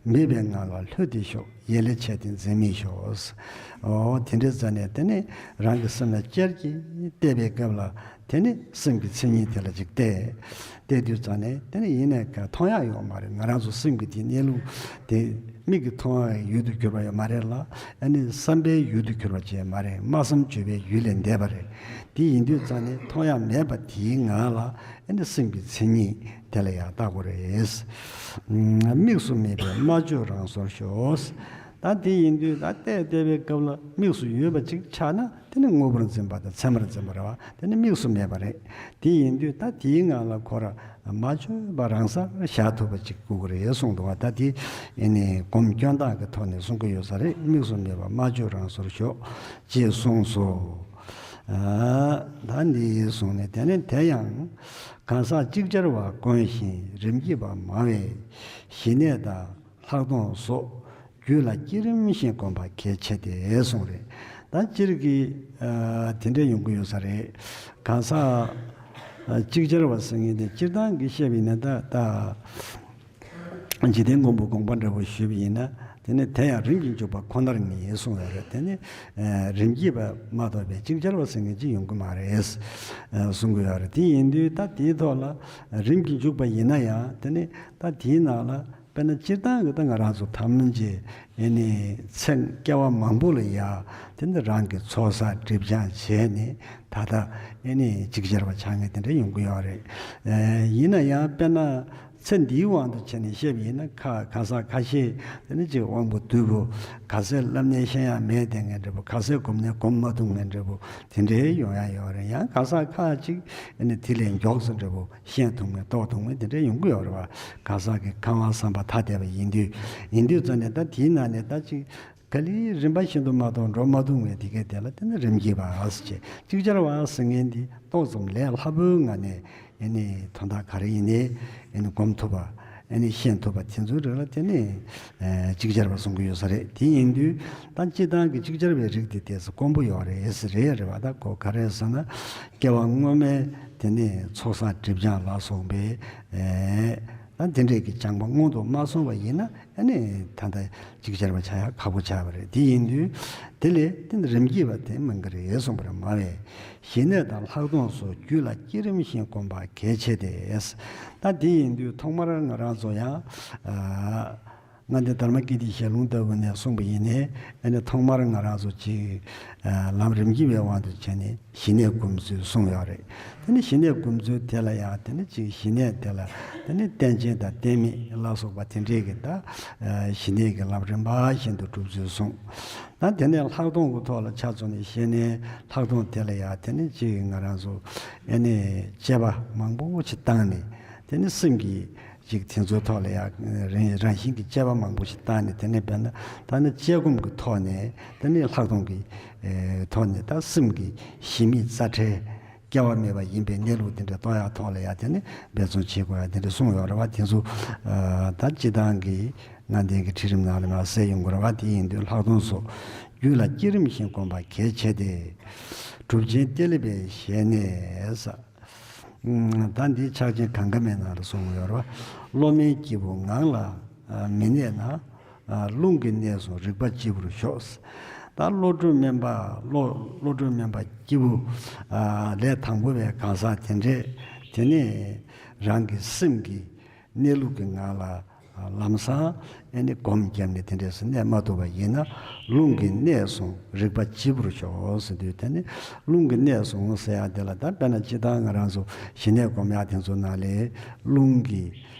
མེད་པའི་ངང་ལ་ལྷོད་དེ་ཤོག། ཡིད་ལ་བྱས་ཏེ་འཛིན་མི་ཤོག། འོ་དེ་འདྲའི་རྩ་ནས་དེ་ནི་རང་གི་སེམས་ལ་ཅེར་གྱིས་བལྟས་པའི་སྐབས་ལ་དེ་ནི་སེམས་ཀྱི་མཚན་ཉིད་དེ་ལ་ཅིག་བལྟས། བལྟས་དུས་ཙང་ནས་དེ་ནི་ཡིན་ནའི་ག་མཐོང་ཡག་ཡོད་མ་རེད། ང་རང་ཚོ་སེམས་ཀྱི་དེ་གནས་ལུགས་དེ་མིག་གིས་མཐོང་ཡག་ཡུལ་དུ་གྱུར་པ་ཡོད་མ་རེད་ལ། ཨ་ནི་བསམ་པའི་ཡུལ་དུ་གྱུར་པ་ཅིག་མ་རེད། སྨྲ་བསམ་བརྗོད་པའི་ཡུལ་ལས་འདས་པ་རེད། དེ་ཡིན་དུས་ཙང་ནས་མཐོང་ཡག་མེད་པ་དེའི་ངང་ལ་ཨ་ནི་སེམས་ཀྱི་མཚན་ཉིད་དེ་ལ་ཡང་བལྟ་དགོས་རེད། དམིགས་སུ་མེད་པས་མ་བཅོས་རང་སོར་ཤོག། ད་དེ་ཡིན་དུས་ད་བལྟས་བལྟས་པའི་སྐབས་ལ་དམིགས་སུ་ཡོད་པ་ཅིག་ཆགས་ན་དེ་ནི་དངོས་པོར་འཛིན་པ་དང་མཚན་མར་འཛིན་པ་རེད་བ། དེ་ནི་དམིགས་སུ་མེད་པ་རེད། དེ་ཡིན་དུས་ད་དེའི་ངང་ལ་ཁོ་ར་མ་བཅོས་པ་རང་སར་བཞག་ཐུབ་པ་ཅིག་དགོས་ཀྱི་རེད་གསུངས་འདུག་བ། ད་དེ་ཨེ་ནི་སྒོམ་སྐྱོན་སྟངས་ཀྱི་ཐོག་ནས་གསུང་གི་ཡོད་ས་རེད། དམིགས་སུ་མེད་པ་མ་བཅོས་རང་སོར་ཤོག་ཅེས་གསུངས་སོ། ཨ་ད་འདི་གསུངས་ནས་དེ་ནས་དེ་ཡང་གང་ཟག་ཅིག་ཅར་བ་དཀོན་ཞིང་རིམ་གྱིས་པ་མང་བས་ཞི་གནས་དང་ལྷག་མཐོང་སོགས་རྒྱུད་ལ་བསྐྱེད་རིམ་བཞིན་བསྒོམ་པ་གལ་ཆེ་སྟེ་གསུངས་རེད། ད་སྤྱིར་གྱི་ཨ་དེ་འདྲ་ཡོང་གི་ཡོད་ས་རེད། གང་ཟག་ཨ་ཅིག་ཅར་བ་ཟེར་མཁན་དེ་སྤྱིར་བཏང་གི་བཤད་པ་ཡིན་ན་ད་ད་འཇིག་རྟེན་མགོན་པོ་དགོངས་པ་འདྲ་པོ་ཞུས་པ་ཡིན་ན་དེ་ནི་དེ་ཡང་རིམ་གྱིས་འཇུག་པ་ཁོ་ནར་ངེས་གསུངས་ཡོད་རེད། དེ་ནི་ཨ་རིམ་གྱིས་པ་མ་གཏོགས་པའི་ཅིག་ཅར་བ་ཟེར་མཁན་ཅིག་ཡོང་གི་མ་རེད་ཨ་གསུང་གི་ཡོད་རེད། དེ་ཡིན་དུས་ད་དེའི་ཐོག་ལ་རིམ་གྱིས་འཇུག་པ་ཡིན་ན་ཡང་དེ་ནི་ད་དེའི་ནང་ལ་དཔེར་ན་སྤྱིར་བཏང་གི་ད་ང་རང་ཚོ་ཐམས་ཅད་ཨེ་ནི་ཚེ་སྐྱེ་བ་མང་པོ་ལ་ཡ་དེ་འདི་རང་གི་ཚོགས་བསགས་སྒྲིབ་སྦྱང་བྱས་ནས་ད་ལྟ་ཨེ་ནི་ཅིག་ཅར་བ་ཆགས་མཁན་དེ་འདྲ་ཡོང་གི་ཡོད་རེད། ཨེ་ཡིན་ན་ཡང་དཔེར་ན་ཚེ་འདིའི་དབང་དུ་བྱས་ནས་བཤད་པ་ཡིན་ན་ཁ་གང་ཟག་ཁ་ཤས་དེ་ནི་ཅིག་དབང་པོ་རྟུལ་པོ། ག་ཚད་བསླབ་གནས་ཤེས་ཡག་མེད་བསྡད་མཁན་འདྲ་པོ། ག་ཚད་སྒོམ་གནས་སྒོམ་མ་ཐུབ་མཁན་འདྲ་པོ་དེ་འདྲའི་ཡོང་ཡག་ཡོད་རེད། ཡང་གང་ཟག་ཁ་ཅིག་ཨེ་ནི་དེ་ལས་མགྱོགས་ཙམ་འདྲ་པོ། ཤེས་ཐུབ་མཁན་རྟོགས་ཐུབ་མཁན་དེ་འདྲ་ཡོང་གི་ཡོད་རེད་བ། གང་ཟག་གི་ཁམས་དབང་བསམ་པ་ཐ་དད་པ་ཡིན་དུས། ཡིན་དུས་ཙམ་ནས་ད་དེའི་ནང་ནས་ད་ཅིག་ག་ལེར་རིམ་པ་བཞིན་དུ་མ་གཏོགས་འགྲོ་མ་ཐུབ་མཁན་དེ་གའི་དེ་ལ་དེ་ནི་རིམ་གྱིས་པ་ཟེར་བྱས། ཅིག་ཅར་བ་ཟེར་མཁན་དེ་ཏོག་ཙམ་ལས་སླ་པོའི་ངང་ནས་ཨེ་ནི་དོན་དག་ག་རེ་ཡིན་ནའི་ཨེ་ནི་སྒོམ་ཐུབ་པ། ཨེ་ནི་ཤེས་ཐུབ་པ་དེ་ཚོའི་རིགས་ལ་དེ་ནི་ཨེ་ཅིག་ཅར་བ་གསུང་གི་ཡོད་ས་རེད། དེ་ཡིན་དུས་ད་སྤྱིར་བཏང་གི་ཅིག་ཅར་བའི་རིགས་དེ་ཏོག་ཙམ་དཀོན་པོ་ཡོད་རེད་ཟེར། རེད་རེད་བ། ད་ཁོ་ག་རེ་ཟེར་ན་སྐྱེ་བ་སྔོན་མའི་དེ་ནི་ཚོགས་བསགས་སྒྲིབ་སྦྱང་ལ་སོགས་པའི་ཨེ་ ད་དེ་འདྲས་ཀྱི་སྦྱངས་པ་སྔོན་དུ་མ་སོང་བ་ཡིན་ན་ཨ་ནི་ད་ལྟ་ཅིག་སྦྱར་བ་ཆགས་ཡ་ཁག་པོ་ཆགས་པ་རེད། དེ་ཡིན་དུས་དེ་ལས་དེ་ནི་རིམ་གྱིས་པ་དེ་མང་གི་རེད་གསུངས་པར་སྨྲ་བས། ཞི་གནས་དང་ལྷག་མཐོང་སོགས་རྒྱུད་ལ་སྐྱེ་རིམ་བཞིན་བསྒོམ་པ་གལ་ཆེ་སྟེ། ད་དེ་ཡིན་དུས་ཐོག་མར་ང་རང་ཚོ་ཡང་ཨ། མངའ་སྡེ་དྷརྨ་ཀིརྟིའི་ཞལ་ལུང་ལྟ་བུ་ནས་གསུངས་པ་ཡིན་ནའི་ཨ་ནི་ཐོག་མར་ང་རང་ཚོ་ཅིག་ཨ་ལམ་རིམ་གྱིས་པའི་དབང་དུ་བྱས་ནས་ཞི་གནས་སྒོམ་ཚུལ་གསུངས་ཡོད་རེད། དེ་ནི་ཞི་གནས་སྒོམ་ཚུལ་དེ་ལ་ཡང་དེ་ནི་ཅིག་ཞི་གནས་དེ་ལ་དེ་ནི་རྟེན་ཅན་དང་རྟེན་མེད་ལ་སོགས་པ་དེ་འདྲས་ཀྱི་ད་ཨ་ཞི་གནས་ཀྱི་ལམ་རིམ་པ་བཞིན་དུ་སྒྲུབ་ཚུལ་གསུངས། ད་དེ་ནས་ལྷག་མཐོང་གི་ཐོག་ལ་ཆ་མཚོན་ནས་བཤད་ནའི་ལྷག་མཐོང་དེ་ལ་ཡང་དེ་ནི་ཅིག་ང་རང་ཚོ་ཨ་ནི་དཔྱད་པ་མང་པོ་ཅིག་བཏང་ནས་དེ་ནི་སེམས་ཀྱི་ཅིག་དེ་ཚོའི་ཐོག་ལ་ཡང་རང་རང་བཞིན་གྱི་དཔྱད་པ་མང་པོ་ཞིག་བཏང་ནས། དེ་ནས་དཔེར་ན་ད་ནི་དཔྱད་སྒོམ་གྱི་ཐོག་ནས་དེ་ནས་ལྷག་མཐོང་གི་ཨེ་ཐོག་ནས་ད་སེམས་ཀྱི་གཞི་མེད་རྩ་བྲལ་སྐྱེ་བ་མེད་པ་ཡིན་པའི་གནས་ལུགས་དེ་འདྲ་རྟོགས་ཡག་ཐོག་ལ་ཡང་དེ་ནི་འབད་བརྩོན་བྱེད་དགོས་ཡ་དེ་འདྲ་གསུངས་ཡོད་རེད་བ། དེ་ཚོ་ཨ་ད་སྤྱིར་བཏང་གི་ང་བསྟན་གྱི་ཁྲིད་རིམ་ནང་ལ་མར་གསལ་ཡོང་གི་རེད་བ། དེ་ཡིན་དུས་ལྷག་མཐོང་སོགས་རྒྱུད་ལ་སྐྱེ་རིམ་བཞིན་བསྒོམ་པ་གལ་ཆེ་སྟེ། གྲུབ་ཆེན་ཏེ་ལི་པའི་ཞལ་ནས། ད་འདི་ཕྱག་ཆེན་གངྒཱ་མའི་ནང་ལ་གསུངས་ཡོད་རེད་བ། བློ་དམན་སྐྱེས་བུ་ངང་ལ་མི་གནས་ན། རླུང་གིས་གནས་སོང་རིག་པ་སྐྱེས་བུར་ཤོག། ད་བློ་གྲོས་དམན་པ་བློ་བློ་གྲོས་དམན་པ་སྐྱེས་བུ་ལས་དང་པོ་བའི་གང་ཟག་དེ་འདྲས་དེ་ནས་རང་གི་སེམས་ཀྱི་གནས་ལུགས་ཀྱི་ངང་ལ་ལམ་སང་ཨེ་ནི་སྒོམ་བརྒྱབ་ནས་དེ་འདྲས་སུ་གནས་མ་ཐུབ་པ་ཡིན་ན། རླུང་གིས་གནས་སོང་རིག་པ་སྐྱེས་བུར་ཤོག་ཟེར་དུས་དེ་ནི་རླུང་གིས་གནས་སོང་ཟེར་ཡག་དེ་ལ་ད་དཔེར་ན་སྤྱིར་བཏང་ང་རང་ཚོ་ཞི་གནས་སྒོམ་ཡག་དེ་ཚོ་ནང་ལས་རླུང་གིས་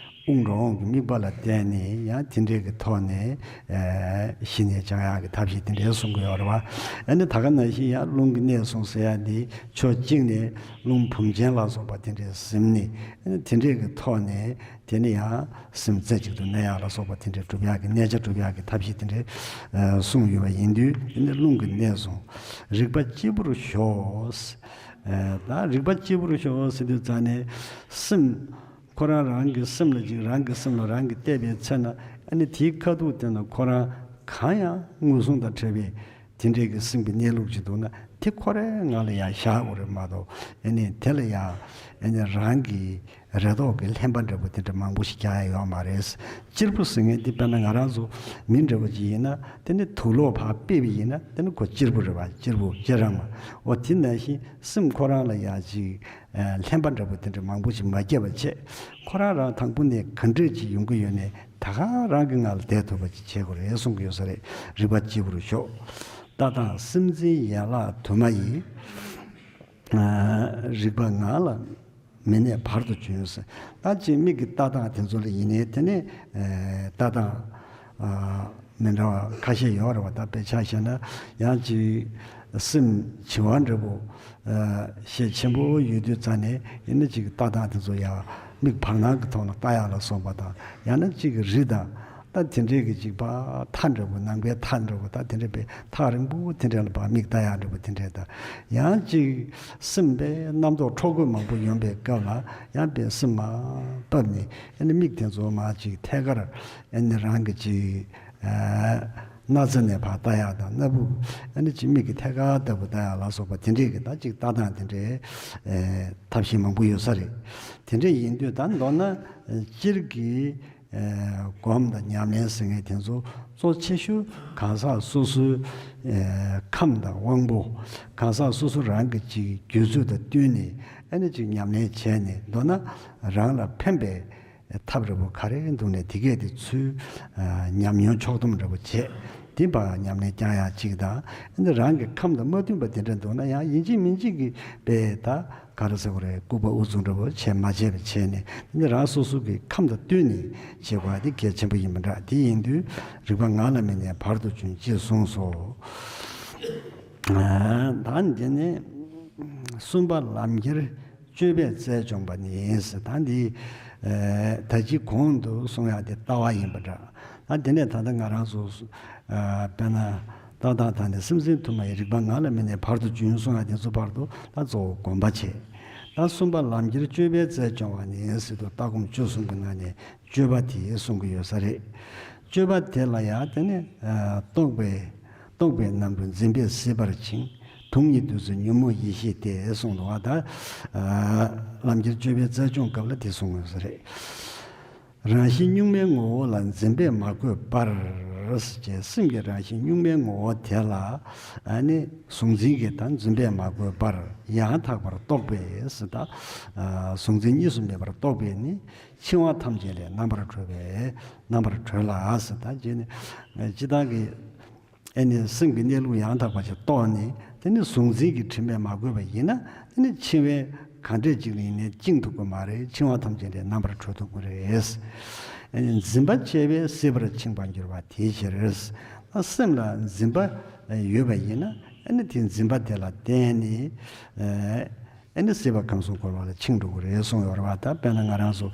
དབུགས་འགྲོ་འོང་གི་དམིགས་པ་ལ་བརྟེན་ནས་ཡང་དེ་འདྲས་ཀྱི་ཐོག་ནས་ཞི་གནས་སྦྱང་ཡག་གི་ཐབས་ཤེས་དེ་འདྲས་གསུང་གི་ཡོད་རེད་བ། ཨ་ནི་ད་ག་ནང་བཞིན་ཡང་རླུང་གིས་གནས་སོང་ཟེར་ཡག་འདི་ཕྱོགས་གཅིག་ནས་རླུང་བུམ་ཅན་ལ་སོགས་པ་དེ་འདྲས་ཟིན་ནས་ཨ་ནི་དེ་འདྲས་ཀྱི་ཐོག་ནས་དེ་ནས་ཡང་སེམས་རྩེ་གཅིག་ཏུ་གནས་ཡག་ལ་སོགས་པ་དེ་འདྲས་སྒྲུབ་ཡག་གི་གནས་ཆ་སྒྲུབ་ཡག་གི་ཐབས་ཤེས་དེ་འདྲས་གསུངས་ཡོད་པ་ཡིན་དུས། དེ་ནས་རླུང་གིས་གནས་སོང་རིག་པ་སྐྱེས་བུར་ཤོག། ད་རིག་པ་སྐྱེས་བུར་ཤོག་ཟེར་དུས་ཙང་ནས་སེམས་ཁོ་རང་རང་གི་སེམས་ལ་ཅིག་རང་གི་སེམས་ལ་རང་གིས་བལྟས་པའི་ཚེ་ན་ཨ་ནི་དེའི་ཁ་ཐུག་དེ་ན་ཁོ་རང་གང་ཡང་ངོས་བཟུང་དང་བྲལ་བའི་དེ་འདྲའི་གི་སེམས་ཀྱི་གནས་ལུགས་ཅིག་འདུག་ན་དེ་ཁོ་རའི་ངང་ལ་ཡང་བཞག་དགོས་རེད་མ་གཏོགས། ཨ་ནི་དེ་ལ་ཡང་ཨ་ནི་རང་གི་རེ་དོགས་ཀྱི་ལྷན་པ་འདྲ་པོ་དེ་འདྲ་མང་པོ་ཞིག་རྒྱག་ཡ་ཡོད་མ་རེད། གཅེར་བུ་ཟེར་མཁན་དེ་དཔེར་ན་ང་རང་ཚོ་མི་འདྲ་པོ་ཅིག་ཡིན་ན་དེ་ནི་དུག་ལོག་ཕར་ཕུད་པ་ཡིན་ན་དེ་ནི་ཁོ་གཅེར་བུ་རེད་བ། གཅེར་བུ་གཅེར་རམ་མ། འོ་དེ་ནང་བཞིན་སེམས་ཁོ་རང་ལ་ཡང་ཅིག་ལྷན་པ་འདྲ་པོ་དེ་འདྲ་མང་པོ་ཞིག་མ་སྐྱེ་བ་བྱས། ཁོ་རང་རང་དང་པོ་ནས་ག་འདྲས་ཅིག་ཡོང་གི་ཡོད་ནས་ད་ག་རང་གི་ངང་ལ་བསྡད་ཐུབ་པ་ཅིག་བྱེད་དགོས་རེད་གསུང་གི་ཡོད་ས་རེད། རིག་པ་སྐྱེས་བུར་ཤོག། ལྟ་སྟངས་སེམས་ཅན་ཡན་ལག་དུ་མ་ཡི། རིག་པ་ངང་ལ་མི་གནས་བར་དུ་བྱོན་ཟེར། ད་ཅིག་མིག་གི་ལྟ་སྟངས་དེ་ཚོ་ལ་ཡིན་ནའི་དེ་ནས་ལྟ་སྟངས་མི་འདྲ་བ་ཁ་ཤས་ཡོད་རེད་བ། ད་དཔེ་ཆ་བཞག་ན་ཡང་ཅིག་སེམས་བྱི་བ་འདྲ་པོ་ཤས་ཆེན་པོ་ཡོད་དུས་ཙང་ནས་ཡིན་ན་ཅིག་ལྟ་སྟངས་དེ་ཚོ་ཡང་མིག་བར་སྣང་གི་ཐོག་ལ་ལྟ་ཡག་ལ་སོགས་པ་དང་། ཡང་ན་ཅིག་རི་དང་། ད་དེ་འདྲའི་གི་ཅིག་པ་མཐའ་འདྲ་པོ་ནམ་མཁའི་མཐའ་འདྲ་པོ་ད་དེ་འདྲ་པའི་ཐག་རིང་པོ་དེ་འདྲ་ལ་པ་མིག་ལྟ་ཡག་འདྲ་པོ་དེ་འདྲ་དང་། ཡང་ཅིག་སེམས་པའི་རྣམ་རྟོག་འཕྲོ་རྒོད་མང་པོ་ཡོང་པའི་སྐབས་ལ་ཡང་པའི་སེམས་མ་བབས་ནས་ཨ་ནི་མིག་དེ་ཚོ་མ་ཅིག་ཐད་ཀར་ཨ་ནི་རང་གི་ཅིག་སྣ་རྩེ་ནས་ཕར་ལྟ་ཡག་དང་སྣ་བུག་ཨ་ནི་ཅིག་མིག་གི་ཐད་ཀར་ལྟ་བུ་ལྟ་ཡག་ལ་སོགས་པ་དེ་འདྲའི་གི་ད་ཅིག་ལྟ་སྟངས་དེ་འདྲའི་ཐབས་ཤེས་མང་པོ་ཡོད་ས་རེད། དེ་འདྲ་ཡིན་དུས་ད་མདོར་ན་སྤྱིར་གྱི་སྒོམ་དང་ཉམས་ལེན་ཟེར་མཁན་དེ་ཚོ་གཙོ་ཆེ་ཤོས་གང་ཟག་སོ་སོའི་ཁམས་དང་དབང་པོ། གང་ཟག་སོ་སོ་རང་གི་ཅིག་རྒྱུད་ཚོད་དང་བསྟུན་ནས་ཨ་ནི་ཅིག་ཉམས་ལེན་བྱས་ནས། མདོར་ན་རང་ལ་ཕན་པའི་ཐབས་འདྲ་པོ་ག་རེ་འདུག་ནས་དེ་གས་དེ་ཚུར་ཉམས་མྱོང་ཕྱོགས་བསྡོམས་འདྲ་པོ་བྱས། དེ་བར་ཉམས་ལེན་བསྐྱང་ཡག་ཅིག་དང་། ཨ་ནི་རང་གི་ཁམས་དང་མ་མཐུན་པ་དེ་འདྲ་འདུག་ན་ཡང་ཡིན་གཅིག་མིན་གཅིག་གི་དཔེ་ད་ག་རེ་ཟེར་དགོས་རེད། ལྐུགས་པ་ཨུ་ཚུགས་འདྲ་པོ་བྱས་མ་བྱས་པ་བྱས་ནས། དེ་ནི་རང་སོ་སོ་གི་ཁམས་དང་བསྟུན་ནས་བྱེད་དགོས་པ་དེ་གལ་ཆེན་པོ་ཡིན་པ་འདྲ། དེ་ཡིན་དུས་རིག་པ་ངང་ལ་མི་གནས་བར་དུ་བྱོན་ཅེས་གསུངས་སོ། ད་འདི་ནི་གསུམ་པ་ལམ་ཁྱེར་སྤྱོད་པའི་རྩལ་སྦྱོང་བ་ནི་ཟེར། ད་འདི་ད་ཅི་གོང་དུ་གསུང་ཡག་དེ་ལྟ་བ་ཡིན་པ་འདྲ། ད་དེ་ནས་ད་ལྟ་ང་རང་ཚོ་དཔེར་ན། ཏག་ཏག་ད་ནི་སེམས་ཅན་དུ་མ་ཡི་རིག་པ་ངང་ལ་མི་གནས་བར་དུ་བྱོན་གསུང་ཡག་དེ་ཚོ་བར་དུ་ད་གཙོ་བོ་སྒོམ་པ་བྱེད། ད་གསུམ་པ་ལམ་ཁྱེར་སྤྱོད་པའི་རྩལ་སྦྱོང་བ་ནི་ཟེར་དུས་ལྟ་སྒོམ་སྤྱོད་གསུམ་གྱི་ནང་ནས་སྤྱོད་པ་དེ་གསུང་གི་ཡོད་ས་རེད། སྤྱོད་པ་དེ་ལ་ཡང་དེ་ནི་རྟོག་པས་རྟོག་པའི་རྣམ་གྲོལ་འཛིན་པས་སྲིད་པར་འཆིང་། དུག་ལྔའི་བདུད་རྩི་ཉོན་མོངས་ཡེ་ཤེས་ཏེ་གསུངས་འདུག་བ། ད་ལམ་ཁྱེར་སྤྱོད་པའི་རྩལ་སྦྱོང་སྐབས་ལ་དེ་གསུངས་ཡོད་ས་རེད། རང་བཞིན་གཉུག་མའི་ངོ་བོ་ལ་འཛིན་པས་མ་གོས་པར། ཅེས་སེམས་ཀྱི་རང་བཞིན་གཉུག་མའི་ངོ་བོ་དེ་ལ་ཨ་ནི་གཟུང་འཛིན་གྱིས་ད་འཛིན་པས་མ་གོས་པར་ཡང་དག་པར་རྟོགས་པས་ཟེར། ད་གཟུང་འཛིན་གཉིས་སུ་མེད་པར་རྟོགས་པས་ནི་འཆིང་བ་ཐམས་ཅད་ལས་རྣམ་པར་གྲོལ་བས་རྣམ་པར་གྲོལ་ལ་ཟེར། ད་ཅེས་ནི་སྤྱིར་བཏང་གི་ཨེ་ནི་སེམས་ཀྱི་གནས་ལུགས་ཡང་དག་པ་ཞིག་རྟོགས་ནས་དེ་ནི་གཟུང་འཛིན་གྱི་དྲི་མས་མ་གོས་པ་ཡིན་ན་དེ་ནི་འཆིང་བས་གང་འདྲས་ཅིག་ལ་ཡིན་ནའི་བཅིངས་ཐུབ་ཀྱི་མ་རེད། འཆིང་བ་ཐམས་ཅད་ལས་རྣམ་པར་གྲོལ་ཐུབ་ཀྱི་རེད། ཨེ་ནི་འཛིན་པ་བཅས་པས་སྲིད་པར་འཆིང་བར་འགྱུར་བ་དེའི་ཕྱིར། སེམས་ལ་འཛིན་པ་ཡོད་པ་ཡིན་ན་ཨེ་ནི་དེ་འཛིན་པ་དེ་ལ་བརྟེན་ནས། ཨེ་ནི་སྲིད་པ་ཁམས་གསུམ་འཁོར་བ་ལ་འཆིང་འགྲོ་གི་རེད་གསུངས་ཡོད་རེད་བ། ད་དཔེར་ན་ང་རང་ཚོ་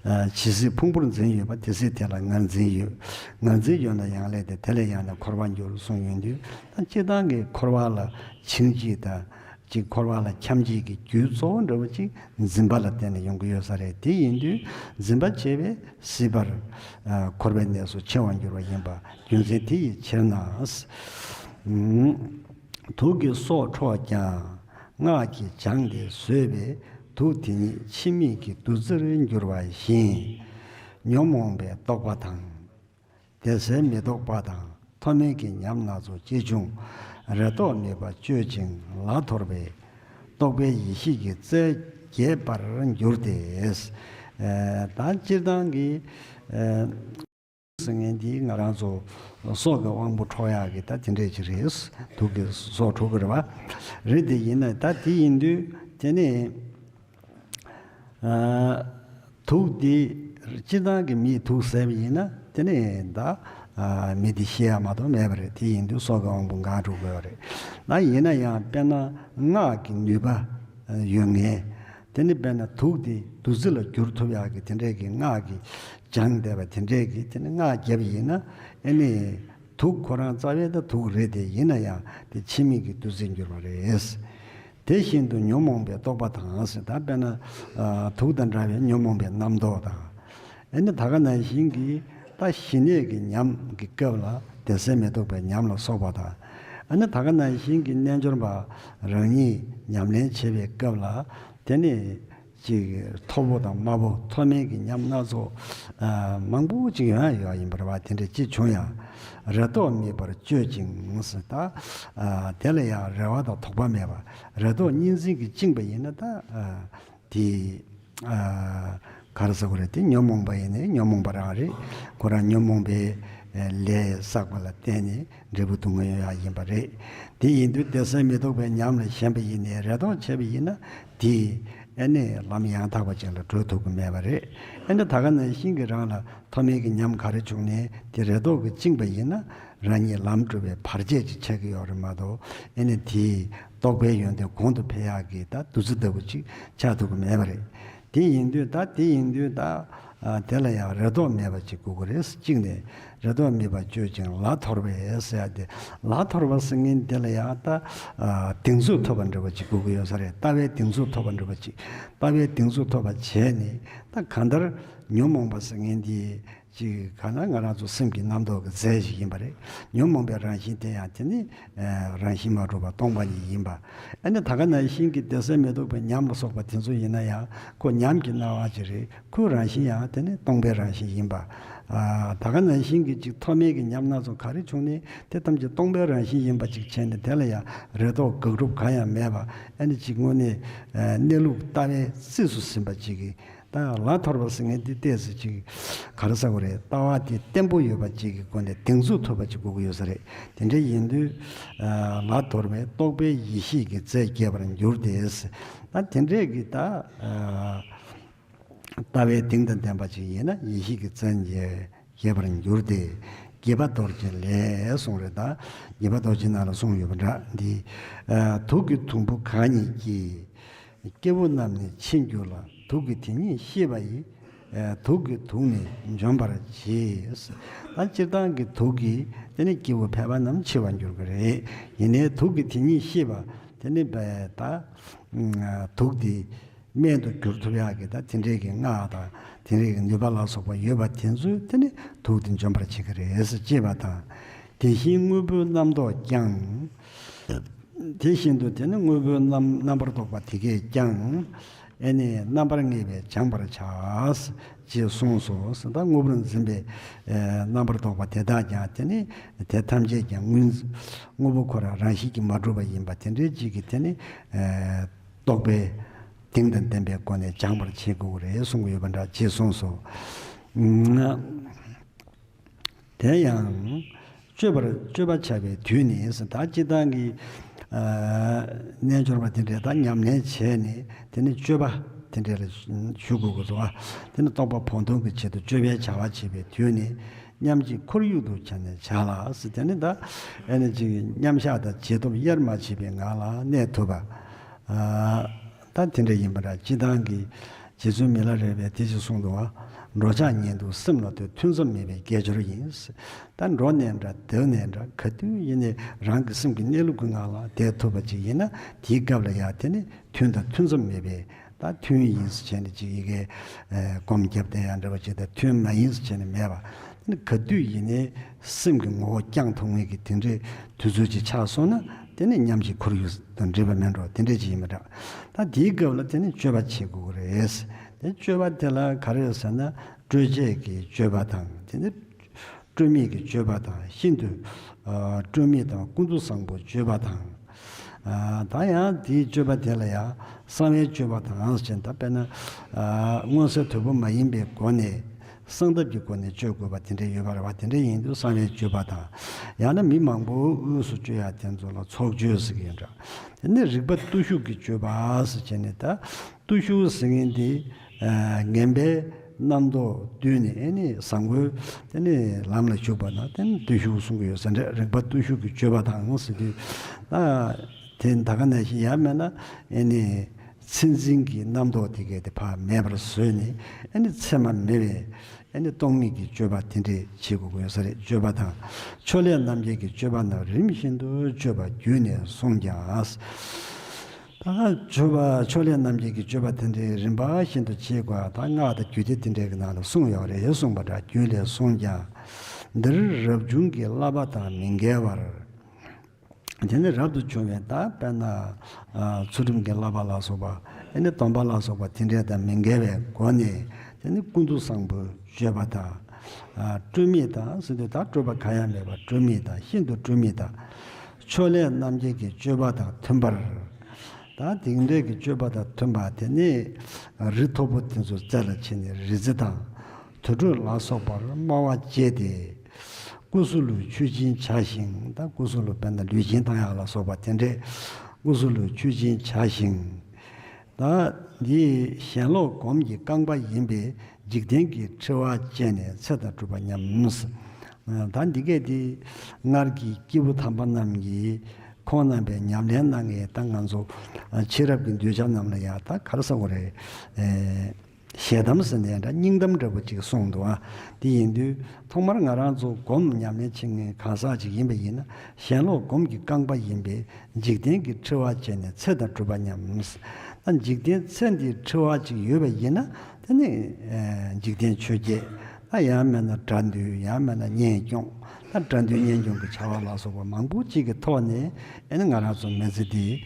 ཨ་ཇི་སྲིད་ཕུང་པོར་འཛིན་ཡོད་པ་དེ་སྲིད་དེ་ལ་ངར་འཛིན་ཡོད། ངར་འཛིན་ཡོད་ན་ཡང་ལས་དེ་དེ་ལས་ཡང་ལས་འཁོར་བར་འགྱུར་གསུངས་ཡོད་དུས། ད་སྤྱིར་བཏང་གི་འཁོར་བ་ལ་འཆིང་བྱེད་དང་ཅིག་འཁོར་བ་ལ་འཁྱམ་བྱེད་ཀྱི་རྒྱུའི་གཙོ་བོ་འདྲ་བོ་ཅིག་འཛིན་པ་ལ་བརྟེན་ནས་ཡོང་གི་ཡོད་ས་རེད། དེ་ཡིན་དུས་འཛིན་པ་བཅས་པས་སྲིད་པར་ཨ་འཁོར་བའི་གནས་སུ་འཆིང་བར་འགྱུར་བ་ཡིན་པ་རྒྱུ་མཚན་དེ་ཡི་ཕྱིར་ན། དུག་གི་སྲོག་འཕྲོག་ཀྱང་། སྔགས་ཀྱིས་སྦྱངས་ཏེ་ཟོས་པས་དུག་དེ་ཉིད་འཆི་མེད་ཀྱི་བདུད་རྩིར་འགྱུར་བ་བཞིན། ཉོན་མོངས་པའི་རྟོག་པ་དང་། བདེ་གསལ་མི་རྟོག་པ་དང་མཐོ་དམན་གྱི་ཉམས་སྣ་ཚོགས་ཅི་བྱུང་རེ་དོགས་མེད་པར་སྤྱོད་ཅིང་ལ་ཐོར་བས་རྟོག་པའི་ཡེ་ཤེས་ཀྱི་རྩལ་རྒྱས་པར་འགྱུར་ཏེ། ཨེ་ད་སྤྱིར་བཏང་གི་ཨེ། ཟེར་མཁན་འདི་ང་རང་ཚོ་སྲོག་གི་དབང་པོ་འཕྲོག་ཡག་གི་ད་དེ་འདྲས་ཅིག་རེད། དུག་གི་སྲོག་འཕྲོག་གི་རེད་བ། རེད་དེ་ཡིན་ན་ད་དེ་ཡིན་དུས་དེ་ནས་ཨ་དུག་འདི་སྤྱིར་བཏང་གི་མིས་དུག་བཟས་པ་ཡིན་ན་དེ་ནས་ད་ཨ་མི་འདི་ཤི་ཡག་མ་གཏོགས་མེད་པ་རེད། དེ་ཡིན་དུས་སྲོག་གི་དབང་པོ་འགག་འགྲོ་དགོས་པ་རེད། ད་ཡིན་ན་ཡང་དཔེར་ན་སྔགས་ཀྱི་ནུས་པ་ཡོད་མཁན། དེ་ནི་དཔེར་ན་དུག་དེ་བདུད་རྩི་ལ་བསྒྱུར་ཐུབ་ཡག་གི་དེ་འདྲས་ཀྱི་སྔགས་ཀྱི་སྦྱངས་བསྡད་པ་དེ་འདྲས་ཀྱི་དེ་ནི་སྔགས་བརྒྱབ་ཡིན་ན་ཨེ་ནི་དུག་ཁོ་རང་རྩ་བའི་ད་དུག་རེད་དེ་ཡིན་ན་ཡང་དེ་འཆི་མེད་ཀྱི་བདུད་རྩིར་འགྱུར་བ་རེད། དེ་བཞིན་དུ་ཉོན་མོངས་པའི་རྟོག་པ་དང་ཟེར། ད་དཔེར་ན་ཨ་དུག་དང་འདྲ་བའི་ཉོན་མོངས་པའི་རྣམ་རྟོག་དང་། ཨེ་ནི་ད་ག་ནང་བཞིན་གྱི་ད་ཞི་གནས་ཀྱི་ཉམས་ཀྱི་སྐབས་ལ་བདེ་གསལ་མི་རྟོག་པའི་ཉམས་ལ་སོགས་པ་དང་། ཨེ་ནི་ད་ག་ནང་བཞིན་གྱི་རྣལ་འབྱོར་པ་རང་ཉིད་ཉམས་ལེན་བྱེད་པའི་སྐབས་ལ་དེ་ནི་ཅིག་མཐོ་པོ་དང་དམའ་པོ་མཐོ་དམན་གྱི་ཉམས་སྣ་ཚོགས་ཨ་མང་པོ་ཅིག་ཡོང་ཡ་ཡོད་ཡིན་པ་རེད་བ། དེ་འདྲ་ཅིག་བྱུང་ཡང་རེ་དོགས་མེད་པར་སྤྱོད་ཅིང་ཟེར། ད་ཨ་དེ་ལ་ཡང་རེ་བ་དང་དོགས་པ་མེད་པ་རེ་དོགས་གཉིས་འཛིན་གྱིས་བཅིངས་པ་ཡིན་ན་ད་ཨ་དེ་ཨ་ག་རེ་ཟེར་དགོས་རེད། དེ་ཉོན་མོངས་པ་ཡིན་ནའི་ཉོན་མོངས་པ་རང་རེད། ཁོ་རང་ཉོན་མོངས་པའི་ལས་བསགས་པ་ལ་བརྟེན་ནས་འབྲས་བུ་སྡུག་བསྔལ་ཡོང་ཡ་ཡིན་པ་རེད། དེ་ཡིན་དུས་བདེ་གསལ་མི་རྟོག་པའི་ཉམས་ལ་ཞེན་པ་ཡིན་ནའི་རེ་དོགས་བྱས་པ་ཡིན་ན་དེ་ཨེ་ནི་ལམ་ཡང་དག་པ་ཅིག་ལ་འགྲོ་ཐུབ་ཀྱི་མེད་པ་རེད། ཨེ་ནི་ད་ག་ནང་བཞིན་གྱི་རང་ལ་མཐོ་དམན་གྱི་ཉམས་ག་རེ་བྱུང་ནའི་དེ་རེ་དོགས་ཀྱིས་བཅིངས་པ་ཡིན་ན་རང་ཉིད་ལམ་སྒྲུབ་པའི་བར་ཆད་ཅིག་ཆགས་ཀྱི་ཡོད་རེད་མ་གཏོགས་ཨེ་ནི་དེ་རྟོགས་པའི་ཡོན་ཏན་གོང་དུ་འཕེལ་ཡག་གི་ད་བདུད་རྩི་ལྟ་བུ་ཅིག་ཆགས་ཐུབ་ཀྱི་མེད་པ་རེད། དེ་ཡིན་དུས་ད་དེ་ཡིན་དུས་ད་ཨ་དེ་ལ་ཡང་རེ་དོགས་མེད་པ་ཅིག་དགོས་ཀྱི་རེད། གཅིག་ནས་རེ་དོགས་མེད་པར་སྤྱོད་ཅིང་ལ་ཐོར་བས་ཟེར་ཡ་དེ་ལ་ཐོར་བ་ཟེར་མཁན་དེ་ལ་ཡང་ད་ཨ་གདེང་ཚོད་ཐོབ་པ་འདྲ་བ་ཅིག་དགོས་ཀྱི་ཡོད་ས་རེད། ལྟ་བའི་གདེང་ཚོད་ཐོབ་པ་འདྲ་བ་ཅིག་ལྟ་བའི་གདེང་ཚོད་ཐོབ་པ་བྱས་ནས་ད་གང་ལྟར་ཉོན་མོངས་པ་ཟེར་མཁན་དེ་ཅིག་ག་ན་ང་རང་ཚོ་སེམས་ཀྱི་རྣམ་རྟོག་གི་རྫས་ཤིག་ཡིན་པ་རེད། ཉོན་མོངས་པའི་རང་བཞིན་དེ་ཡང་དེ་ནི་ཨ་རང་བཞིན་མ་གྲུབ་པ་སྟོང་པ་ཉིད་ཡིན་པ། ཨ་ནི་ད་ག་ནང་བཞིན་གྱི་བདེ་གསལ་མི་རྟོག་པའི་ཉམས་ལ་སོགས་པ་དེ་ཚོ་ཡིན་ན་ཡང་ཁོ་ཉམས་ཀྱི་སྣང་བ་ཅིག་རེད། ཁོའི་རང་བཞིན་ཡང་དེ་ནི་སྟོང་པའི་རང་བཞིན་ཡིན་པ། ཨ་ད་ག་ནང་བཞིན་གྱི་ཅིག་མཐོ་དམན་གྱི་ཉམས་སྣ་ཚོགས་ག་རེ་བྱུང་ནས་དེ་ཐམས་ཅད་སྟོང་པའི་རང་བཞིན་ཡིན་པ་ཅིག་བྱས་ནས་དེ་ལ་ཡང་རེ་དོགས་དགག་སྒྲུབ་གང་ཡང་མེད་པ། ཨ་ནི་ཅིག་དངོས་གནས་ཨ་གནས་ལུགས་ལྟ་བའི་རྩིས་སུ་ཟིན་པ་ཅིག་གིས། ད་ལ་ཐོར་བ་ཟེར་མཁན་འདི་ཏོག་ཙམ་ཅིག་ག་རེ་ཟེར་དགོས་རེད། ལྟ་བ་དེ་བརྟན་པོ་ཡོད་པ་ཅིག་གི་སྒོ་ནས་གདེང་ཚོད་ཐུབ་པ་ཅིག་དགོས་ཀྱི་ཡོད་ས་རེད། དེ་འདྲ་ཡིན་དུས་ཨ་ལ་ཐོར་བས་རྟོག་པའི་ཡེ་ཤེས་ཀྱི་རྩལ་རྒྱས་པར་འགྱུར་ཏེ། ད་དེ་འདྲས་ཀྱི་ད་ཨ་ལྟ་བའི་གདེང་དང་ལྡན་པ་ཅིག་ཡིན་ན་ཡེ་ཤེས་ཀྱི་རྩལ་རྒྱས་རྒྱས་པར་འགྱུར་ཏེ། དགྱེས་པ་རྡོ་རྗེ་ལས་གསུངས་རེད། ད་དགྱེས་པ་རྡོ་རྗེ་ནང་ལ་གསུངས་ཡོད་པ་འདྲ། འདི་ཨ་དུག་གི་དུམ་བུ་གང་ཉིད་ཀྱིས། སྐྱེ་བོ་རྣམས་ནི་འཆི་འགྱུར་ལ། དུག་གི་དེ་ཉིད་ཤེས་པ་ཡིས། ཨེ་དུག་གི་དུག་ནི་འཇོམས་པར་བྱེད། ད་སྤྱིར་བཏང་གི་དུག་གིས་དེ་ནི་སྐྱེ་བོ་ཕལ་པ་རྣམས་འཆི་བར་འགྱུར་གྱི་རེད། ཡིན་ནའི་དུག་གི་དེ་ཉིད་ཤེས་པ་དེ་ནི་ད་ཨ་དུག་དེ་སྨན་དུ་འགྱུར་ཐུབ་ཡག་གི་ད་དེ་འདྲའི་གི་སྔགས་དང་དེ་འདྲའི་གི་ནུས་པ་ལ་སོགས་པ་ཡོད་པ་དེ་ཚོས་དེ་ནི་དུག་དེ་འཇོམས་པར་བྱེད་ཀྱི་རེད་ཅེས་པ་དང་། དེ་བཞིན་དངོས་པོའི་རྣམ་རྟོག་ཀྱང་། དེ་བཞིན་དུ་དེ་ནི་དངོས་པོའི་རྣམ་རྣམ་པར་རྟོག་པ་དེ་གས་ཀྱང་ ཨེ་ནི་རྣམ་པར་ངེས་པས་སྦྱང་བར་བྱ། ཅེས་གསུངས་སོ། ད་དངོས་པོར་འཛིན་པའི་ཨེ་རྣམ་པར་རྟོག་པ་དེ་དག་ཀྱང་དེ་ནི་དེ་ཐམས་ཅད་ཀྱང་དངོས་དངོས་པོ་ཁོ་རང་རང་བཞིན་གྱིས་མ་གྲུབ་པ་ཡིན་པ་དེ་འདྲའི་ཅིག་གིས་དེ་ནི་ཨེ་རྟོག་པའི་གདེང་དང་ལྡན་པའི་སྒོ་ནས་སྦྱང་བར་བྱེད་དགོས་ཀྱི་རེད་གསུང་གི་ཡོད་པ་འདྲ་ཅེས་གསུངས་སོ། དེ་ཡང་སྤྱོད་པར་སྤྱོད་པ་བྱ་བའི་དུས་ནི་ཟེར། ད་སྤྱིར་བཏང་གི་ཨ་རྣལ་འབྱོར་པ་དེ་འདྲས་ད་ཉམས་ལེན་བྱས་ནས་དེ་ནི་སྤྱོད་པ་དེ་འདྲས་ལ་ཞུ་དགོས་ཀྱི་འདུག་བ། དེ་ནི་རྟོགས་པ་བོགས་འདོན་གྱི་ཆེད་དུ་སྤྱོད་པའི་བྱ་བ་བྱེད་པའི་དུས་ནི། མཉམ་གཅིག་ཁོར་ཡུག་ཏུ་བྱས་ནས་བྱ་ལ་ཟེར། དེ་ནི་ད་ཨེ་ནི་ཅིག་མཉམ་བཞག་དང་རྗེས་ཐོབ་དབྱེར་མ་ཕྱེ་བའི་ངང་ལ་གནས་ཐུབ་པ། ཨ་ད་དེ་འདྲ་ཡིན་པ་འདྲ། སྤྱིར་བཏང་གི་རྗེ་བཙུན་མི་ལ་རས་པས་དེ་ཅིག་གསུངས་འདུག་བ། འགྲོ་འཆག་ཉལ་འདུག་སེམས་ལ་ལྟོས། ཐུན་མཚམས་མེད་པའི་དགེ་སྦྱོར་ཡིན། ད་འགྲོ་ནས་འདྲ་སྡོད་ནས་འདྲ་ག་དུས་ཡིན་ནའི་རང་གི་སེམས་ཀྱི་གནས་ལུགས་ཀྱི་ངང་ལ་བསྡད་ཐུབ་པ་ཅིག་ཡིན་ན་དེའི་སྐབས་ལ་ཡང་དེ་ནི་ཐུན་དང་ཐུན་མཚམས་མེད་པའི་ད་ཐུན་ཡིན་ཟེར་བྱས་ནས་ཅིག་ཡི་གེ་ཨེ་སྒོམ་བརྒྱབ་བསྡད་ཡ་འདྲ་བ་ཅིག་དང་ཐུན་མ་ཡིན་ཟེར་བྱས་ནས་མེད་པ། དེ་ནི་ག་དུས་ཡིན་ནའི་སེམས་ཀྱི་ངོ་བོ་བསྐྱང་ཐུབ་མཁན་གྱི་དེ་འདྲའི་དུས་ཚོད་ཅིག་ཆགས་སོང་ན་དེ་ནི་མཉམ་གཅིག་ཁོར་ཡུག་དང་འདྲེས་པ་མིན་འགྲོ། དེ་འདྲས་ཅིག་ཡིན་པ་འདྲ། ད་དེའི་སྐབས་ལ་དེ་ནི་སྤྱོད་པ་བྱེད་དགོས་ཀྱི་རེད། དེ་སྤྱོད་པ་དེ་ལ་ག་རེ་ཡོད་ཟེར་ན་སྤྲོས་བཅས་ཀྱི་སྤྱོད་པ་དང་དེ་ནི་སྤྲོས་མེད་ཀྱི་སྤྱོད་པ་དང་ཤིན་ཏུ་ཨ་སྤྲོས་མེད་དང་ཀུན་ཏུ་བཟང་པོའི་སྤྱོད་པ་དང་། ཨ་ད་ཡང་དེའི་སྤྱོད་པ་དེ་ལ་ཡང་གསང་བའི་སྤྱོད་པ་དང་ཟེར་ད་དཔེར་ན་ཨ་མངོན་གསལ་དོད་པོ་མ་ཡིན་པའི་སྒོ་ནས་གསང་ཐབས་ཀྱི་སྒོ་ནས་སྤྱོད་དགོས་པ་དེ་འདྲ་ཡོད་པ་རེད་བ། དེ་འདྲ་ཡིན་དུས་གསང་བའི་སྤྱོད་པ་དང་། ཡང་ན་མི་མང་པོའི་དབུས་སུ་སྤྱོད་ཡ་དེ་ཚོ་ལ་ཚོགས་སྤྱོད་ཟེར་གྱི་ཡོད་འདྲ། དེ་ནས་རིག་པ་བརྟུལ་ཞུགས་ཀྱི་སྤྱོད་པ་ཟེར་བྱས་ནས་ད། བརྟུལ་ཞུགས་ཟེར་མཁན་དེ་ཨ་ངན་པའི་རྣམ་རྟོག་བཏུལ་ནས་ཨེ་ནི་བཟང་པོའི་དེ་ནི་ལམ་ལ་ཞུགས་པ་ན་དེ་ནི་བརྟུལ་ཞུགས་གསུང་གི་ཡོད་ས་འདྲ། རིག་པ་བརྟུལ་ཞུགས་ཀྱི་སྤྱོད་པ་དང་ཟེར་དུས་ད་དེ་ད་ག་ནང་བཞིན་ཡང་མེད་ན་ཨེ་ནི་མཚན་འཛིན་གྱི་རྣམ་རྟོག་དེ་གས་དེ་ཕར་མེད་པར་བཟོས་ནས་ཨེ་ནི་མཚན་མ་མེད་པའི་ཨེ་ནི་རྟོག་མེད་ཀྱི་སྤྱོད་པ་དེ་འདྲས་བྱེད་དགོས་ཀྱི་ཡོད་ས་རེད། སྤྱོད་པ་དང་། ཕྱོགས་ལས་རྣམ་རྒྱལ་གྱི་སྤྱོད་པ་རྣམས་རིམ་བཞིན་དུ་སྤྱོད་པ་བརྒྱུད་ནས་གསུངས་ཀྱང་། ད་སྤྱོད་པ་ཕྱོགས་ལས་རྣམ་རྒྱལ་གྱི་སྤྱོད་པ་དེ་འདྲའི་རིམ་པ་བཞིན་དུ་བྱེད་དགོས་པ་ད་སྔགས་དང་རྒྱུད་སྡེ་དེ་འདྲའི་གི་ནང་ལ་གསུངས་ཡོད་རེད་གསུངས་པ་འདྲ། རྒྱུད་ལས་གསུངས་ཀྱང་། འདིར་རབ་བྱུང་གི་བསླབ་པ་དང་མི་འགལ་བར། དེ་ནི་རབ་ཏུ་བྱུང་བའི་ད་དཔེར་ན་ཨ་ཚུལ་ཁྲིམས་ཀྱི་བསླབ་པ་ལ་སོགས་པ་ཨེ་ནི་སྡོམ་པ་ལ་སོགས་པ་དེ་འདྲའི་དང་མི་འགལ་བའི་སྒོ་ནས་དེ་ནི་ཀུན་ཏུ་བཟང་པོའི་སྤྱོད་པ་དང་། ཨ་སྤྲོས་མེད་དང་ཟེར་དུས་ད་སྤྲོས་པ་གང་ཡང་མེད་པ་སྤྲོས་མེད་དང་ཤིན་ཏུ་སྤྲོས་མེད་དང་། ཕྱོགས་ལས་རྣམ་རྒྱལ་གྱི་སྤྱོད་པ་དང་མཐུན་པར། ད་དེ་འདྲའི་གི་སྤྱོད་པ་དང་མཐུན་པ་དེ་ནི་རི་མཐོ་པོ་དེ་ཚོ་རྩེ་ལ་ཕྱིན་ནས་རི་རྩེ་དང་དུར་ཁྲོད་ལ་སོགས་པར་སྨྲ་བ་བཅད་དེ། སྐུ་གཟུགས་ལུ་མཆོད་སྦྱིན་བྱ་ཞིང་། ད་སྐུ་གཟུགས་ལུ་དཔེར་ན་ལུས་སྦྱིན་བཏང་ཡག་ལ་སོགས་པ་དེ་འདྲའི་སྐུ་གཟུགས་ལུ་མཆོད་སྦྱིན་བྱ་ཞིང་། ད་འདི་ཞེན་ལོག་སྒོམ་གྱི་རྐང་པ་ཡིན་པས་འཇིག་རྟེན་གྱི་འཁྲི་བ་བཅད་ནས་ཚེ་དང་སྒྲུབ་པ་མཉམ། ད་འདི་སྐད་འདི་སྔར་གྱི་སྐྱེས་བུ་དམ་པ་རྣམས་ཀྱིས་ཁོང་རྣམ་པས་ཉམས་ལེན་གནང་ངེས། ད་ང་ཚོ་ཕྱི་རབས་ཀྱི་གདུལ་བྱ་རྣམས་ལ་ཡང་ད་ག་རེ་ཟེར་དགོས་རེད། ཞལ་གདམས་ཟེར་ནས་འདྲ་སྙིང་གདམས་འདྲ་པོ་ཅིག་གསུངས་འདུག་ཨ། དེ་ཡིན་དུས་ཐོག་མར་ང་རང་ཚོ་སྒོམ་ཉམས་ལེན་བྱེད་མཁན་གང་ཟག་ཅིག་ཡིན་པ་ཡིན་ན་ཞེན་ལོག་སྒོམ་གྱི་རྐང་པ་ཡིན་པས་འཇིག་རྟེན་གྱི་འཁྲི་བ་བཅད་ནས་ཚེ་དང་སྒྲུབ་པ་མཉམ། ད་འཇིག་རྟེན་ཚེ་འདིའི་འཁྲི་བ་ཅིག་ཡོད་པ་ཡིན་ན་དེ་ནི་འཇིག་རྟེན་ཆོས་བརྒྱད། ད་ཡང་མིན་ན་དགྲ་འདུལ། ཡང་མིན་ན་གཉེན་སྐྱོང་། ད་དགྲ་འདུལ་གཉེན་སྐྱོང་གི་བྱ་བ་ལ་སོགས་པ་མང་པོ་ཅིག་གི་ཐོག་ནས་ཨེ་ནི་ང་རང་ཚོ་མི་ཚེ་འདི་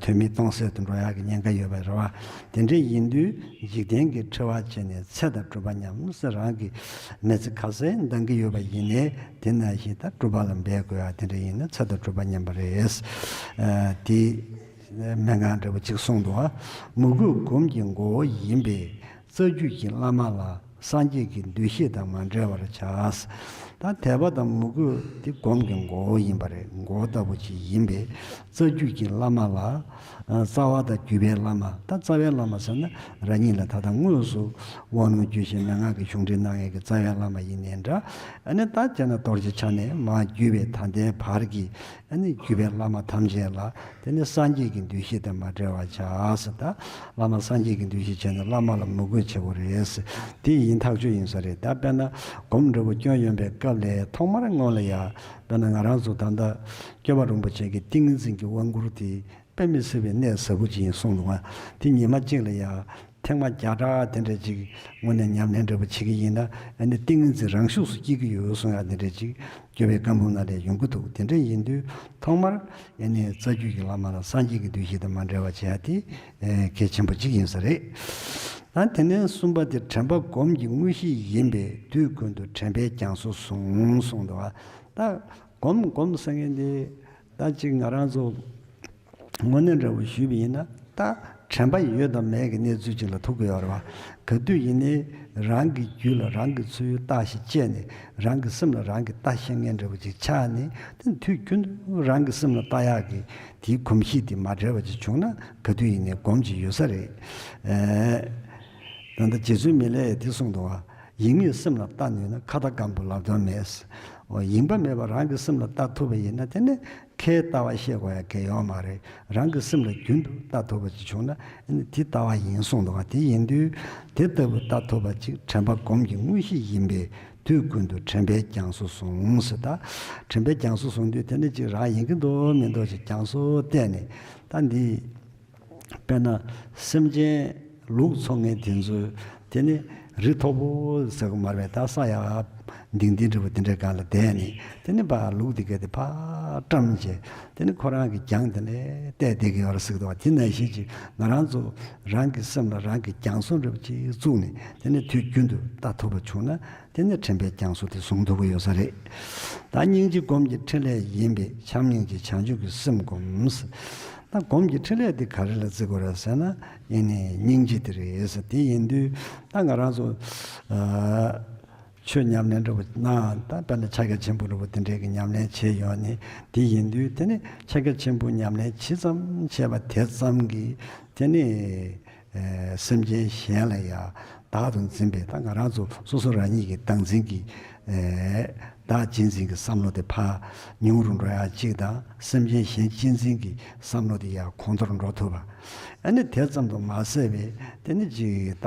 དོན་མེད་སྟོང་ཟད་དུ་འགྲོ་ཡག་གི་ཉེན་ཁ་ཡོད་པ་རེད་བ། དེ་འདྲ་ཡིན་དུས་འཇིག་རྟེན་གྱི་འཁྲི་བ་བཅད་ནས་ཚེ་དང་སྒྲུབ་པ་མཉམ་ཟེར་རང་གི་མི་ཚེ་ག་ཚད་འདང་གི་ཡོད་པ་ཡིན་ནའི་དེ་ནང་བཞིན་ད་སྒྲུབ་པ་ལ་འབད་དགོས་ཡ་དེ་འདྲ་ཡིན་ན་ཚེ་དང་སྒྲུབ་པ་མཉམ་པ་རེད། དེ་སྨན་ཁང་འདྲ་པོ་ཅིག་གསུངས་འདུག་བ། མོས་གུས་སྒོམ་གྱི་མགོ་བོ་ཡིན་པས་རྩ་རྒྱུད་ཀྱི་བླ་མ་ལ་སངས་རྒྱས་ཀྱི་འདུ་ཤེས་དང་མ་བྲལ་བར་བྱ། ད་དད་པ་དང་མོས་གུས་དེ་སྒོམ་གྱི་མགོ་བོ་ཡིན་པ་རེད། མགོ་བོ་ལྟ་བུ་ཅིག་ཡིན་པས་རྩ་རྒྱུད་ཀྱི་བླ་མ་ལ། རྩ་བ་དང་བརྒྱུད་པའི་བླ་མ། ད་རྩ་བའི་བླ་མ་ཟེར་ན་རང་ཉིད་ལ་ད་ལྟ་དངོས་སུ་དབང་ལུང་རྒྱུད་བཞིན་མན་ངག་གི་གཞུང་འགྲེལ་གནང་མཁན་གྱི་རྩ་བའི་བླ་མ་ཡིན་ནའི་འདྲ། ཨ་ནི་ད་བྱས་ན་རྡོ་རྗེ་འཆང་ནས་མར་བརྒྱུད་པའི་ད་ལྟའི་བར་གྱི་ཨ་ནི་བརྒྱུད་པའི་བླ་མ་ཐམས་ཅད་ལ་དེ་ནི་སངས་རྒྱས་ཀྱི་འདུ་ཤེས་དང་མ་བྲལ་བར་བྱ་ཟེར། ད་བླ་མ་སངས་རྒྱས་ཀྱི་འདུ་ཤེས་བྱས་ནས་བླ་མ་ལ་མོས་གུས་བྱེད་དགོས་རེད་ཟེར། དེ་ཡིན་ཐག་ཆོད་ཡིན་ས་རེད། ད་དཔེར་ན་སྒོམ་འདྲ་པོ་སྐྱོན་ཡོན་པའི་སྐབས་ལ་ཐོག་མར་སྔོན་ལ་ཡ་དཔེར་ན་ང་རང་ཚོ་ད་ལྟ་སྐྱོབ་པ་རིན་པོ་ཆེ་གི་ཏིང་ངེ་འཛིན་གྱི་དབང་བསྐུར་དེ་དཔེ་མི་སྲིད་པའི་གནད་ཟབ་པོ་ཅིག་ཡིན་གསུངས་འདུག་བ། དེ་ཉི་མ་གཅིག་ལ་ཡ། ཐེངས་མ་བརྒྱ་ཕྲག་དེ་འདྲ་ཅིག་དངོས་གནས་ཉམས་ལེན་འདྲ་པོ་བྱེད་ཀྱི་ཡིན་ན། ཨ་ནི་ཏིང་ངེ་འཛིན་རང་ཤུགས་སུ་སྐྱེ་གི་ཡོད་གསུང་ཡ་དེ་འདྲ་ཅིག་སྐྱོབ་པའི་བཀའ་འབུམ་ནང་ལ་ཡོང་གི་འདུག་དེ་འདྲ་ཡིན་དུས་ཐོག་མར་ཨ་ནི་རྩ་རྒྱུད་ཀྱི་བླ་མ་ལ་སངས་རྒྱས་ཀྱི་འདུ་ཤེས་དང་མ་བྲལ་བ་བྱེད་ཡ་དེ་ཨེ་གལ་ཆེན་པོ་གཅིག་ཡིན་ས་རེད། ད་དེ་ནས་གསུམ་པ་དེ་དྲན་པ་སྒོམ་གྱི་དངོས་གཞི་ཡིན་པས་དུས་ཀུན་ཏུ་དྲན་པས་རྒྱང་སོ་བཟུང་གསུངས་འདུག་ད་སྒོམ་སྒོམ་ཟེར་མཁན་དེ་ད་ཅིག་ང་རང་ཚོ་དངོས་གནས་འདྲ་བོ་ཞུས་པ་ཡིན་ན། ད་དྲན་པ་ཡོད་དང་མེད་ཀྱི་གནས་ཚུལ་ཅིག་ལ་ཐུག་གི་ཡོད་རེད་བ། ག་དུས་ཡིན་ནའི་རང་གི་རྒྱུད་ལ་རང་གི་ཚུར་བལྟ་ཞིག་བྱས་ནས། རང་གི་སེམས་ལ་རང་གིས་བལྟ་ཤེས་མཁན་འདྲ་བོ་ཅིག་ཆགས་ནས། དེ་དུས་རྒྱུན་དུ་རང་གི་སེམས་ལ་བལྟ་ཡག་གི་དེའི་གོམས་གཤིས་དེ་མ་བྲལ་བ་ཅིག་བྱུང་ན། ག་དུས་ཡིན་ནའི་སྒོམ་གྱི་ཡོད་ས་རེད། ཨེ། ད་ལྟ་རྗེ་བཙུན་མི་ལས་དེ་གསུངས་འདུག་བ། ཡིད་མེད་སེམས་ལ་བལྟ་ནུས་ན། ཁ་ད་སྐམ་པོ་ལབ་དོན་མེད། འོ། ཡེངས་པ་མེད་པར་རང་གི་སེམས་ལ་བལྟ་ཐུབ་པ་ཡིན་ན། དེ་ནི་ཁའི་ལྟ་བ་ཤེས་དགོས་ཡ་གལ་ཡོད་མ་རེད། རང་གི་སེམས་ལ་རྒྱུན་དུ་བལྟ་ཐུབ་པ་ཅིག་བྱུང་ན། ཨ་ནི་དེ་ལྟ་བ་ཡིན་གསུངས་འདུག་བ། དེ་ཡིན་དུས་དེ་ལྟ་བུ་བལྟ་ཐུབ་པ་ཅིག་དྲན་པ་སྒོམ་གྱི་དངོས་གཞི་ཡིན་པས་དུས་ཀུན་ཏུ་དྲན་པས་རྒྱང་སོ་བཟུང་ཟེར། ད་དྲན་པས་རྒྱང་སོ་བཟུང་དུས་དེ་ནི་ཅིག་རང་ཡེངས་ཀྱི་འདུག་མི་འདུག་ཅིག་རྒྱང་སོ་བལྟས་ནས། ད་འདི། དཔེར་ན་སེམས་ཅན་ལུག་འཚོ་མཁན་དེ་ཚོས་དེ་ནི་རི་མཐོ་པོ་ཟེར་གི་མ་རེད། ད་ས་ཡག་ལྡིང་ལྡིང་འདྲ་བོ་དེ་འདྲའི་སྒང་ལ་བསྡད་ནས། དེ་ནི་ཕར་ལུག་དེ་ག་དེ་ཕར་བཀྲམ་བྱས། དེ་ནི་ཁོ་རང་གི་རྒྱང་དེ་ལ་བལྟས་བསྡད་ཀྱི་ཡོད་རེད་ཟེར་གི་འདུག་བ། དེ་ནང་བཞིན་ཅིག་ང་རང་ཚོ་རང་གི་སེམས་ལ་རང་གི་རྒྱང་སོ་འདྲ་བོ་ཅིག་བཙུགས་ནས། དེ་ནི་དུས་རྒྱུན་དུ་བལྟ་ཐུབ་པ་བྱུང་ན། དེ་ནི་དྲན་པའི་རྒྱང་སོ་དེ་བཟུང་ཐུབ་ཀྱི་ཡོད་ས་རེད། ད་སྙིང་རྗེ་སྒོམ་གྱི་ཕྲིན་ལས་ཡིན་པས་བྱམས་སྙིང་རྗེ་བྱང་ཆུབ་ཀྱི་སེམས་སྒོམ། ད་སྒོམ་གྱི་ཕྲིན་ལས་དེ་ག་རེ་ལ་བརྩི་དགོས་རེད་ཟེར་ན། ཨེ་ནི་སྙིང་རྗེ་དེ་རེད་ཟེར། དེ་ཡིན་དུས་ད་ང་རང་ཚོ་ཨ་ཆོས་ཉམས་ལེན་འདྲ་བོ་གནང་། ད་དཔེར་ན་ཕྱག་རྒྱ་ཆེན་པོ་འདྲ་བོ་དེ་འདྲའི་གི་ཉམས་ལེན་བྱས་ཡོང་ནས། དེ་ཡིན་དུས་དེ་ནི་ཕྱག་རྒྱ་ཆེན་པོ་ཉམས་ལེན་ཇི་ཙམ་བྱས་པ་དེ་ཙམ་གྱིས་དེ་ནི་ཨེ་སེམས་ཅན་གཞན་ལ་ཡང་བདག་ཏུ་འཛིན་པའི། ད་ང་རང་ཚོ་སོ་སོ་རང་ཉིད་ཀྱི་བདག་འཛིན་གྱི་ཨེ་བདག་གཅེས་འཛིན་གྱི་བསམ་བློ་དེ་ཕར་ཉུང་རུ་འགྲོ་ཡག་གཅིག་དང་། སེམས་ཅན་གཞན་གཅེས་འཛིན་གྱི་བསམ་བློ་དེ་ཡང་གོང་མཐོར་འགྲོ་ཐུབ་པ། ཨ་ནི་དེ་ཙམ་དུ་མ་ཟད་པའི་དེ་ནི་ཅིག་ད་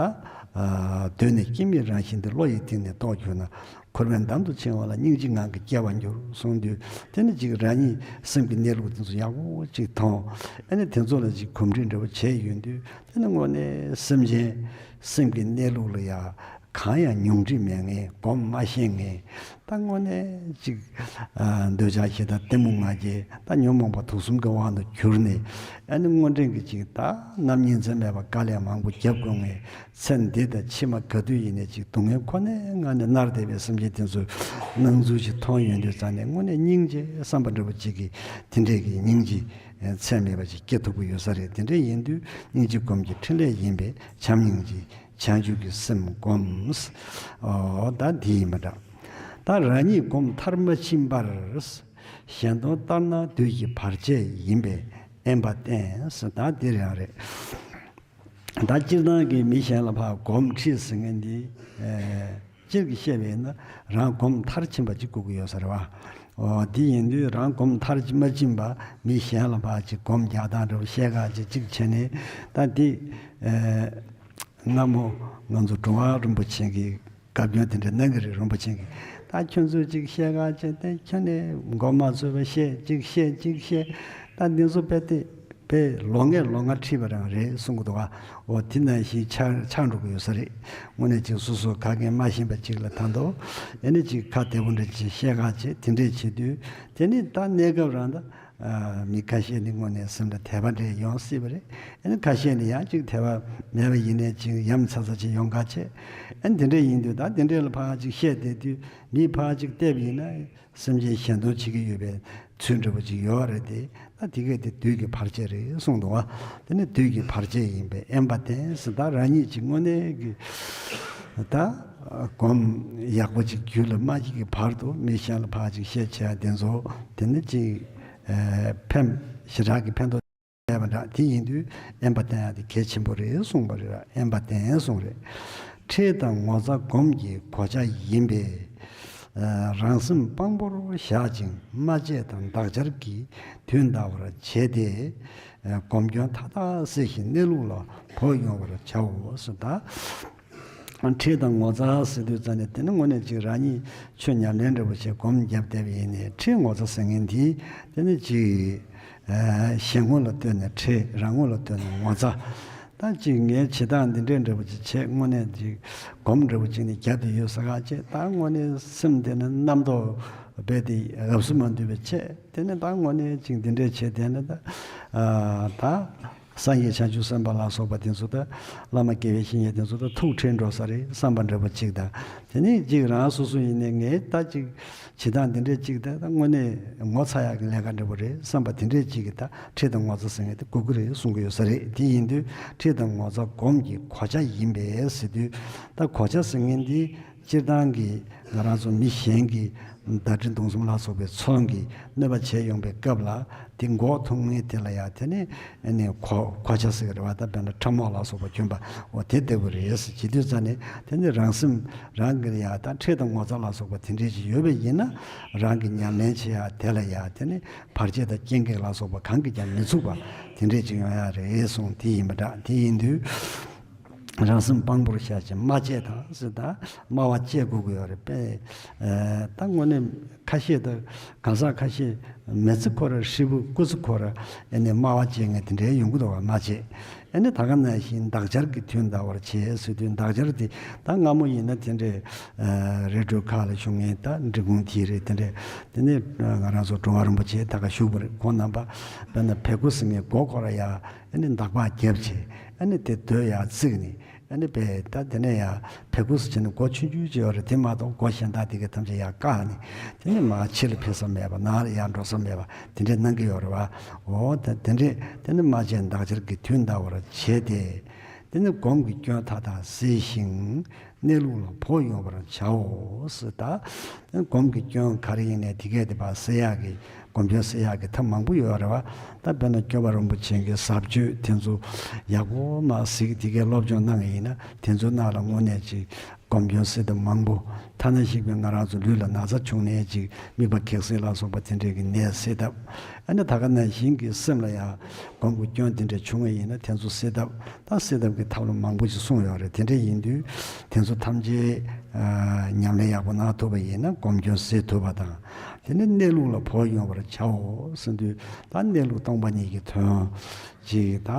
ཨ་གདོད་ནས་སྐྱེ་མེད་རང་བཞིན་དེ་བློ་ཡི་གཏིང་ནས་རྟོགས་གྱུར་ན། འཁོར་བའི་འདམ་དུ་བྱིང་བ་ལ། སྙིང་རྗེ་ངང་གིས་སྐྱེ་བར་འགྱུར་གསུངས་དུས། དེ་ནི་ཅིག་རང་ཉིད་སེམས་ཀྱི་གནས་ལུགས་དེ་ཚོ་ཡག་པོ་ཅིག་མཐོང་། ཨ་ནི་དེ་ཚོ་ལ་ཅིག་གོམས་འདྲིས་འདྲ་བོ་བྱས་ཡོང་དུས། དེ་ནི་དངོས་གནས་སེམས་ཅན་སེམས་ཀྱི་གནས་ལུགས་ལ་ཡང་གང་ཡང་མྱོང་འདྲིས་མེད་མཁན། སྒོམ་མ་ཤེས་མཁན། ད་དངོས་གནས་ཅིག་ཨ་འདོད་ཆགས་ཞེ་སྡང་གཏི་མུག་ང་རྒྱལ། ད་ཉོན་མོངས་པ་དུག་གསུམ་གྱི་དབང་དུ་གྱུར་ནས། ཨ་ནི་དངོས་འབྲེལ་གྱི་ཅིག་ད་རྣམ་གཉིས་འཛིན་མེད་པར་དཀའ་ལས་མང་པོ་བརྒྱབ་དགོས་མཁན། ཚེ་འདི་དང་ཕྱི་མ་ག་དུས་ཡིན་ནའི་ཅིག་སྡུག་བསྔལ་ཁོ་ནའི་ངང་ནས་མནར་བསྡད་པའི་སེམས་ཅན་དེ་ཚོའི་སྣང་ཚུལ་ཞིག་མཐོང་ཡོང་དུས་ཙང་ནས། དངོས་གནས་སྙིང་རྗེ་བསམ་པ་འདྲ་བོ་ཅིག་གིས་དེ་འདྲས་ཀྱི་སྙིང་རྗེ་ཚད་མེད་པ་ཅིག་སྐྱེ་ཐུབ་ཀྱི་ཡོད་ས་རེད། དེ་འདྲས་ཡིན་དུས་སྙིང་རྗེ་སྒོམ་གྱི་ཕྲིན་ལས་ཡིན་པས་བྱམས་སྙིང་རྗེ་བྱང་ཆུབ་ཀྱི་སེམས་སྒོམ། ཨོ་ད་འདི་ཡིན་པ་འདྲ། ད་རང་ཉིད་སྒོམ་མཐར་མ་ཕྱིན་པར། གཞན་དོན་ལྟར་སྣང་བདུད་ཀྱི་བར་ཆད་ཡིན་པས་དབེན་པ་བསྟེན་ཟེར། ད་འདིར་ཡང་རེད། ད་སྤྱིར་བཏང་གི་མི་གཞན་ལ་ཕར་སྒོམ་ཁྲིད་ཟེར་མཁན་འདི། ཨེ་སྤྱིར་གྱིས་བཤད་པ་ཡིན་ན། རང་སྒོམ་མཐར་ཕྱིན་པ་ཅིག་དགོས་ཀྱི་ཡོད་ས་རེད་བ། འོ་དེ་ཡིན་དུས་རང་སྒོམ་མཐར་མ་ཕྱིན་པ་མི་གཞན་ལ་ཕར་ཅིག་སྒོམ་རྒྱག་སྟངས་འདྲ་བོ་བཤད་ག་ཅིག་ཅིག་བྱས་ནས། ད་འདི་ཨེ་སྔ་མོ་ང་ཚོ་གྲུབ་དབང་རིན་པོ་ཆེ་གི་བཀའ་བཀྱོན་དེ་འདྲ་གནང་གི་རེད། རིན་པོ་ཆེ་གིས་ད་ཁྱོད་ཚོས་ཅིག་བཤད་ག་བྱས་ཏེ། ཁྱོད་ནས་མགོ་མ་ཚོས་པ་བཤད། ཅིག་བཤད་ཅིག་བཤད། ད་འདི་ཚོ་དཔེ་དེ་དཔེ་ལོ་ལྔའི་ལོ་ལྔ་ཁྲིད་པ་རང་རེད་གསུང་གི་འདུག་ག་འོ་དེ་ནང་བཞིན་ཆགས་ཆགས་འགྲོ་གི་ཡོད་ས་རེད། དངོས་གནས་ཅིག་སོ་སོ་ཁ་སྐད་མ་ཤེས་པ་ཅིག་ལ་ད་དུང་ཨེ་ནི་ཅིག་ཁ་བདེ་པོ་འདྲ་ཅིག་བཤད་ག་བྱས། དེ་འདྲས་བྱེད་དུས་དེ་ནི་ད་གནས་སྐབས་རང་ད། ཨ་མི་ཁ་ཤས་ནི་དངོས་གནས་སེམས་ལ་དད་པ་འདྲ་ཡོང་སྲིད་པ་རེད། ཨ་ནི་ཁ་ཤས་ནི་ཡང་ཅིག་དད་པ་མེད་པ་ཡིན་ནའི་ཅིག་ཡ་མཚན་ཚ་ཅིག་ཡོང་ག་བྱས། ཨ་ནི་དེ་འདྲ་ཡིན་དུས་ད་དེ་འདྲ་ལ་ཕར་ཅིག་བཤད་བསྡད་དུས། མིས་ཕར་ཅིག་བལྟས་པ་ཡིན་ན་སེམས་ཅན་གཞན་དོན་བྱེད་ཀྱི་ཡོད་པའི་ཚུལ་འདྲ་པོ་ཅིག་ཡོད་རེད་དེ། ད་དེ་གས་དེ་བདུད་ཀྱི་བར་ཆད་རེད་གསུངས་འདུག་བ། དེ་ནི་བདུད་ཀྱི་བར་ཆད་ཡིན་པས་དབེན་པ་བསྟེན་ཟེར། ད་རང་ཉིད་ཅིག་དངོས་གནས་ཀྱི་ད་སྒོམ་ཡག་པོ་ཅིག་རྒྱུད་ལ་མ་སྐྱེས་ཀྱི་བར་དུ་མི་གཞན་ལ་ཕར་ཅིག་བཤད་བྱས་དེ་ཚོ་དེ་ནི་ཅིག་ཨེ་ཕན་ཞེ་དྲག་གི་ཕན་ཐོགས་མེད་པ་འདྲ། དེ་ཡིན་དུས་དབེན་པ་བསྟེན་ཡ་དེ་གལ་ཆེན་པོ་རེད་གསུངས་པ་རེད། དབེན་པ་བསྟེན་གསུངས་རེད། ཁྲེལ་དང་ངོ་ཚ་སྒོམ་གྱི་གོ་ཆ་ཡིན་པས། ཨ་རང་སེམས་དཔང་པོར་བཞག་ཅིང་སྨྲ་བཅད་དང་འདག་སྦྱར་གྱིས་དུས་འདའ་བར་བྱས་ཏེ། ཨ་སྒོམ་སྐྱོན་མཐའ་དག་སེལ་ཞིང་གནས་ལུགས་ལ་བོགས་དབྱུང་བར་བྱའོ་ཟེར། ད་ཁྲེལ་དང་ངོ་ཚ་ཟེར་དུས་ཙ་ནས་དེ་ནི་དངོས་གནས་ཅིག་རང་ཉིད་ཆོས་ཉམས་ལེན་འདྲ་པོ་བྱས་སྒོམ་བརྒྱབ་བསྡད་པ་ཡིན་ནའི། ཁྲེལ་ངོ་ཚ་ཟེར་མཁན་དེ་དེ་ནི་ཅིག་ཨ་གཞན་ངོ་ལ་ལྟོས་ནས་ཁྲེལ། རང་ངོ་ལ་ལྟོས་ནས་ངོ་ཚ། ད་ཅིག་ངས་བྱེད་སྟངས་འདི་འདྲས་འདྲ་པོ་ཅིག་བྱས། དངོས་གནས་ཅིག་སྒོམ་འདྲ་པོ་ཅིག་ནི་རྒྱབ་ཏུ་ཡོད་ས་ག་བྱས། ད་དངོས་གནས་སེམས་དེ་ནི་རྣམ་རྟོག་རྦད་དེ་འབབ་སུ་མ་འདུས་པ་བྱས། དེ་ནི་ད་དངོས་གནས་ཅིག་འདི་འདྲས་བྱས། དེ་ནི་ད་ཨ་ད་སངས་རྒྱས་བྱང་ཆུབ་སེམས་དཔའ་ལ་སོགས་པ་དེ་ཚོ་ད་བླ་མ་དགེ་བའི་བཤེས་གཉེན་དེ་ཚོ་ད་ཐུགས་ཁྲེལ་འགྲོ་ས་རེད་བསམ་པ་འདྲ་པོ་ཅིག་དང་། དེ་ནི་ཅིག་རང་སོ་སོ་ཡིན་ནའི་ངས་ད་ཅིག་བྱེད་སྟངས་འདི་འདྲས་ཅིག་ད་ད་དངོས་གནས་ངོ་ཚ་ཡག་གི་ལས་ཀ་འདྲ་པོ་རེད་བསམ་པ་དེ་འདྲས་ཅིག་གིས་ད་ཁྲེལ་དང་ངོ་ཚ་ཟེར་མཁན་དེ་དགོས་ཀྱི་རེད་གསུང་གི་ཡོད་ས་རེད། དེ་ཡིན་དུས་ཁྲེལ་དང་ངོ་ཚ་སྒོམ་གྱི་གོ་ཆ་ཡིན་པས་ཟེར་དུས། ད་གོ་ཆ་ཟེར་མཁན་འདི་སྤྱིར་བཏང་གི་ང་རང་ཚོ་མི་གཞན་གྱི་བརྡ་དྲི་མདུང་གསུམ་ལ་སོགས་པའི་མཚོན་གྱིས་གནོད་པ་བྱས་ཡོང་པའི་སྐབས་ལ་དེ་འགོག་ཐུབ་མཁན་དེ་ལ་ཡང་དེ་ནི་ཨ་ནི་གོ་གོ་ཆ་ཟེར་གི་རེད་བ། ད་དཔེར་ན་ཁྲབ་རྨོག་ལ་སོགས་པ་གྱོན་པ་འོ་དེ་ལྟ་བུ་རེད་ཟེར་བྱེད་དུས་ཙ་ནས། དེ་ནི་རང་སེམས་རང་གི་ཡ་ད་ཁྲེལ་དང་ངོ་ཚ་ལ་སོགས་པ་དེ་འདྲས་ཅིག་ཡོད་པ་ཡིན་ན། རང་གི་ཉམས་ལེན་བྱེད་ཡ་དེ་ལ་ཡ་དེ་ནི་བར་ཆད་དང་རྐྱེན་གེགས་ལ་སོགས་པ་གང་གིས་ཀྱང་མི་ཚུགས་པ་དེ་འདྲས་ཅིག་ཡོང་ཡ་རེད་གསུངས། དེ་ཡིན་པ་འདྲ། དེ་ཡིན་དུས། རང་སེམས་དཔང་པོར་བཞག་ཅིང་དམར་བཅད་དང་ཟེར། ད་དམར་བ་བཅད་དགོས་ཀྱི་ཡོད་རེད་པས། ཨ་ད་དངོས་གནས་ཁ་ཤས་དང་གང་ཟག་ཁ་ཤས་མི་ཚེ་ཁོ་ར་ཧྲིལ་པོ་སྐུ་ཚེ་ཁོ་ར་ཨ་ནི་དམར་བ་བཅད་མཁན་དེ་འདྲའི་ཡོང་གི་འདུག་བ། དམར་བཅད། ཨ་ནི་ད་ག་ནང་བཞིན་འདག་སྦྱར་གྱི་དུས་འདའ་བར་བྱེད་ཟེར་དུས། འདག་སྦྱར་དེ་ད་སྔ་མོ་ཡིན་ན་དེ་འདྲའི་ཨ་རི་ཁྲོད་ཁག་ལ་བཞུགས་མཁན་ད་འབྲི་གུང་དེ་རེད། དེ་འདྲའི་དེ་ནས་ང་རང་ཚོ་གྲུབ་དབང་རིན་པོ་ཆེ་ད་ག་བཞུགས་པ་རེད། ཁོང་རྣམ་པ་དཔེར་ན་བལ་སྐུ་ཟེར་མཁན་མགོ་སྐོར་ར་ཡ་ཨ་ནི་འདག་པ་བརྒྱབ་བྱས། ཨ་ནི་དེ་རྡོས་ཡར་བརྩིགས་ནས། ཨ་ནི་བས་ད་དེ་ནས་ཡར་བལ་སྐུ་ཟེར་བྱས་ནས་སྒོ་ཆུང་ཆུང་ཅིག་ཡོད་རེད། དེ་མ་གཏོགས་སྒོ་གཞན་དག་དེ་གའི་ཐམས་ཅད་ཡར་བཀག་ནས། དེ་ནས་མར་ཕྱི་ལ་ཕེབས་ས་མེད་པ། ནང་ལ་ཡར་འགྲོ་ས་མེད་པ་དེ་འདྲས་གནང་གི་ཡོད་རེད་བ། འོ་ད་དེ་འདྲས། དེ་ནས་དམར་བཅད་འདག་སྦྱར་གྱི་དུས་འདའ་བར་བྱས་ཏེ། དེ་ནས་སྒོམ་གྱི་སྐྱོན་མཐའ་དག་སེལ་ཞིང་། གནས་ལུགས་ལ་བོགས་དབྱུང་བར་བྱའོ་ཟེར། ད་སྒོམ་གྱི་སྐྱོན་ག་རེ་ཡིན་ནའི་དེ་གས་དེ་ཕར་སེལ་ཡག་གི་སྒོམ་སྐྱོན་སེལ་ཡག་གི་ཐབས་མང་པོ་ཡོད་རེད་བ། ད་དཔེར་ན་སྐྱོབ་པ་རིན་པོ་ཆེ་གི་ཟབ་ཆོས་དེ་ཚོ་ཡག་པོ་མར་གཟིགས། དེ་གས་སློབ་སྦྱོང་གནང་ཡིན་ན་དེ་ཚོའི་ནང་ལ་དངོས་གནས་ཅིག་སྒོམ་སྐྱོན་སེལ་ཐབས་མང་པོ། ཐ་ན་ཞིག་པའི་ང་རང་ཚོ་ལུས་ལ་ན་ཚ་བྱུང་ནས་ཅིག་དམིགས་པ་གེགས་སེལ་ལ་སོགས་པ་དེ་འདྲས་ཀྱི་ནད་སེལ་ཐབས། ཨ་ནི་ད་ག་ནང་བཞིན་གྱི་སེམས་ལ་ཡང་སྒོམ་གྱི་སྐྱོན་དེ་འདྲས་བྱུང་བ་ཡིན་ན་དེ་ཚོ་སེལ་ཐབས། ད་སེལ་ཐབས་ཀྱི་ཐབས་ལམ་མང་པོ་ཞིག་གསུངས་ཡོད་རེད། དེ་འདྲ་ཡིན་དུས་དེ་ཚོ་ཐམས་ཅད་ཨ་ཉམས་ལེན་ཡག་པོ་གནང་ཐུབ་པ་ཡིན་ན་སྒོམ་སྐྱོན་སེལ་ཐུབ་པ་དང་། དེ་ནས་གནས་ལུགས་ལ་བོགས་དབྱུང་བར་བྱའོ་ཟེར་དུས། ད་གནས་ལུགས་སྟོང་པ་ཉིད་ཀྱི་དོན་ཅིག་ད་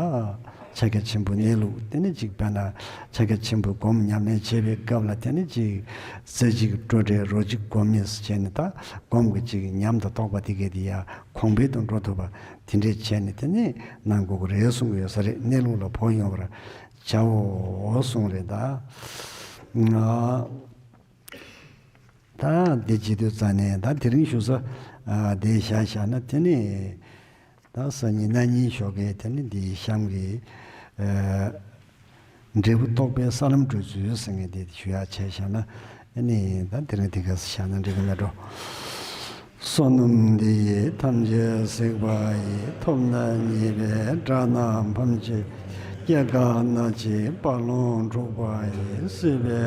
ཕྱག་རྒྱ་ཆེན་པོའི་གནས་ལུགས། དེ་ནས་ཅིག་དཔེར་ན་ཕྱག་རྒྱ་ཆེན་པོའི་སྒོམ་ཉམས་ལེན་བྱེད་པའི་སྐབས་ལ་དེ་ནས་ཅིག་རྩེ་གཅིག་སྤྲོས་བྲལ་རོ་གཅིག་སྒོམ་ཉིད་ཟེར་བྱས་ནས། ད་སྒོམ་གྱི་ཅིག་ཉམས་དང་རྟོགས་པ་དེ་གས་དེ་ཡང་གོང་འཕེལ་དུ་འགྲོ་ཐུབ་པ་དེ་འདྲས་བྱས་ནས་དེ་ནས་གནང་དགོས་ཀྱི་རེད་གསུང་གི་ཡོད་ས་རེད། གནས་ལུགས་ལ་བོགས་དབྱུང་བར་བྱའོ་གསུངས་རེད། ད་ང་ད་འདི་བྱེད་དུས་ཙ་ནས་ད་དེ་རིང་ཞུ་ས་ཨ་དེ་བཞག་བཞག་ན། དེ་ནས་ད་སང་ཉིན་གནངས་ཉིན་ཞོགས་ཀས་དེ་ནས་འདི་གཤམ་གྱི་ཨ་འབྲས་བུ་རྟོགས་པའི་ས་ལམ་བགྲོད་ཚུལ་ཟེར་མཁན་དེ་ཞུ་ཡག་བྱས་བཞག་ན། ཨ་ནི་ད་དེ་རིང་དེ་ག་ས་བཞག་ན་འགྲིག་གི་མེད་འགྲོ། བསོད་ནམས་འདི་ཡིས་ཐམས་ཅད་གཟིགས་པ་ཡི། ཐོབ་ནས་ཉེས་པའི་དགྲ་རྣམས་ཕམ་བྱས། སྐྱེ་རྒ་ན་འཆིའི་རྦ་ཀློང་འཁྲུགས་པ་ཡི། སྲིད་པའི་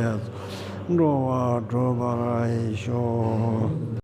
འགྲོ་བ་སྒྲོལ་བར་ཤོག།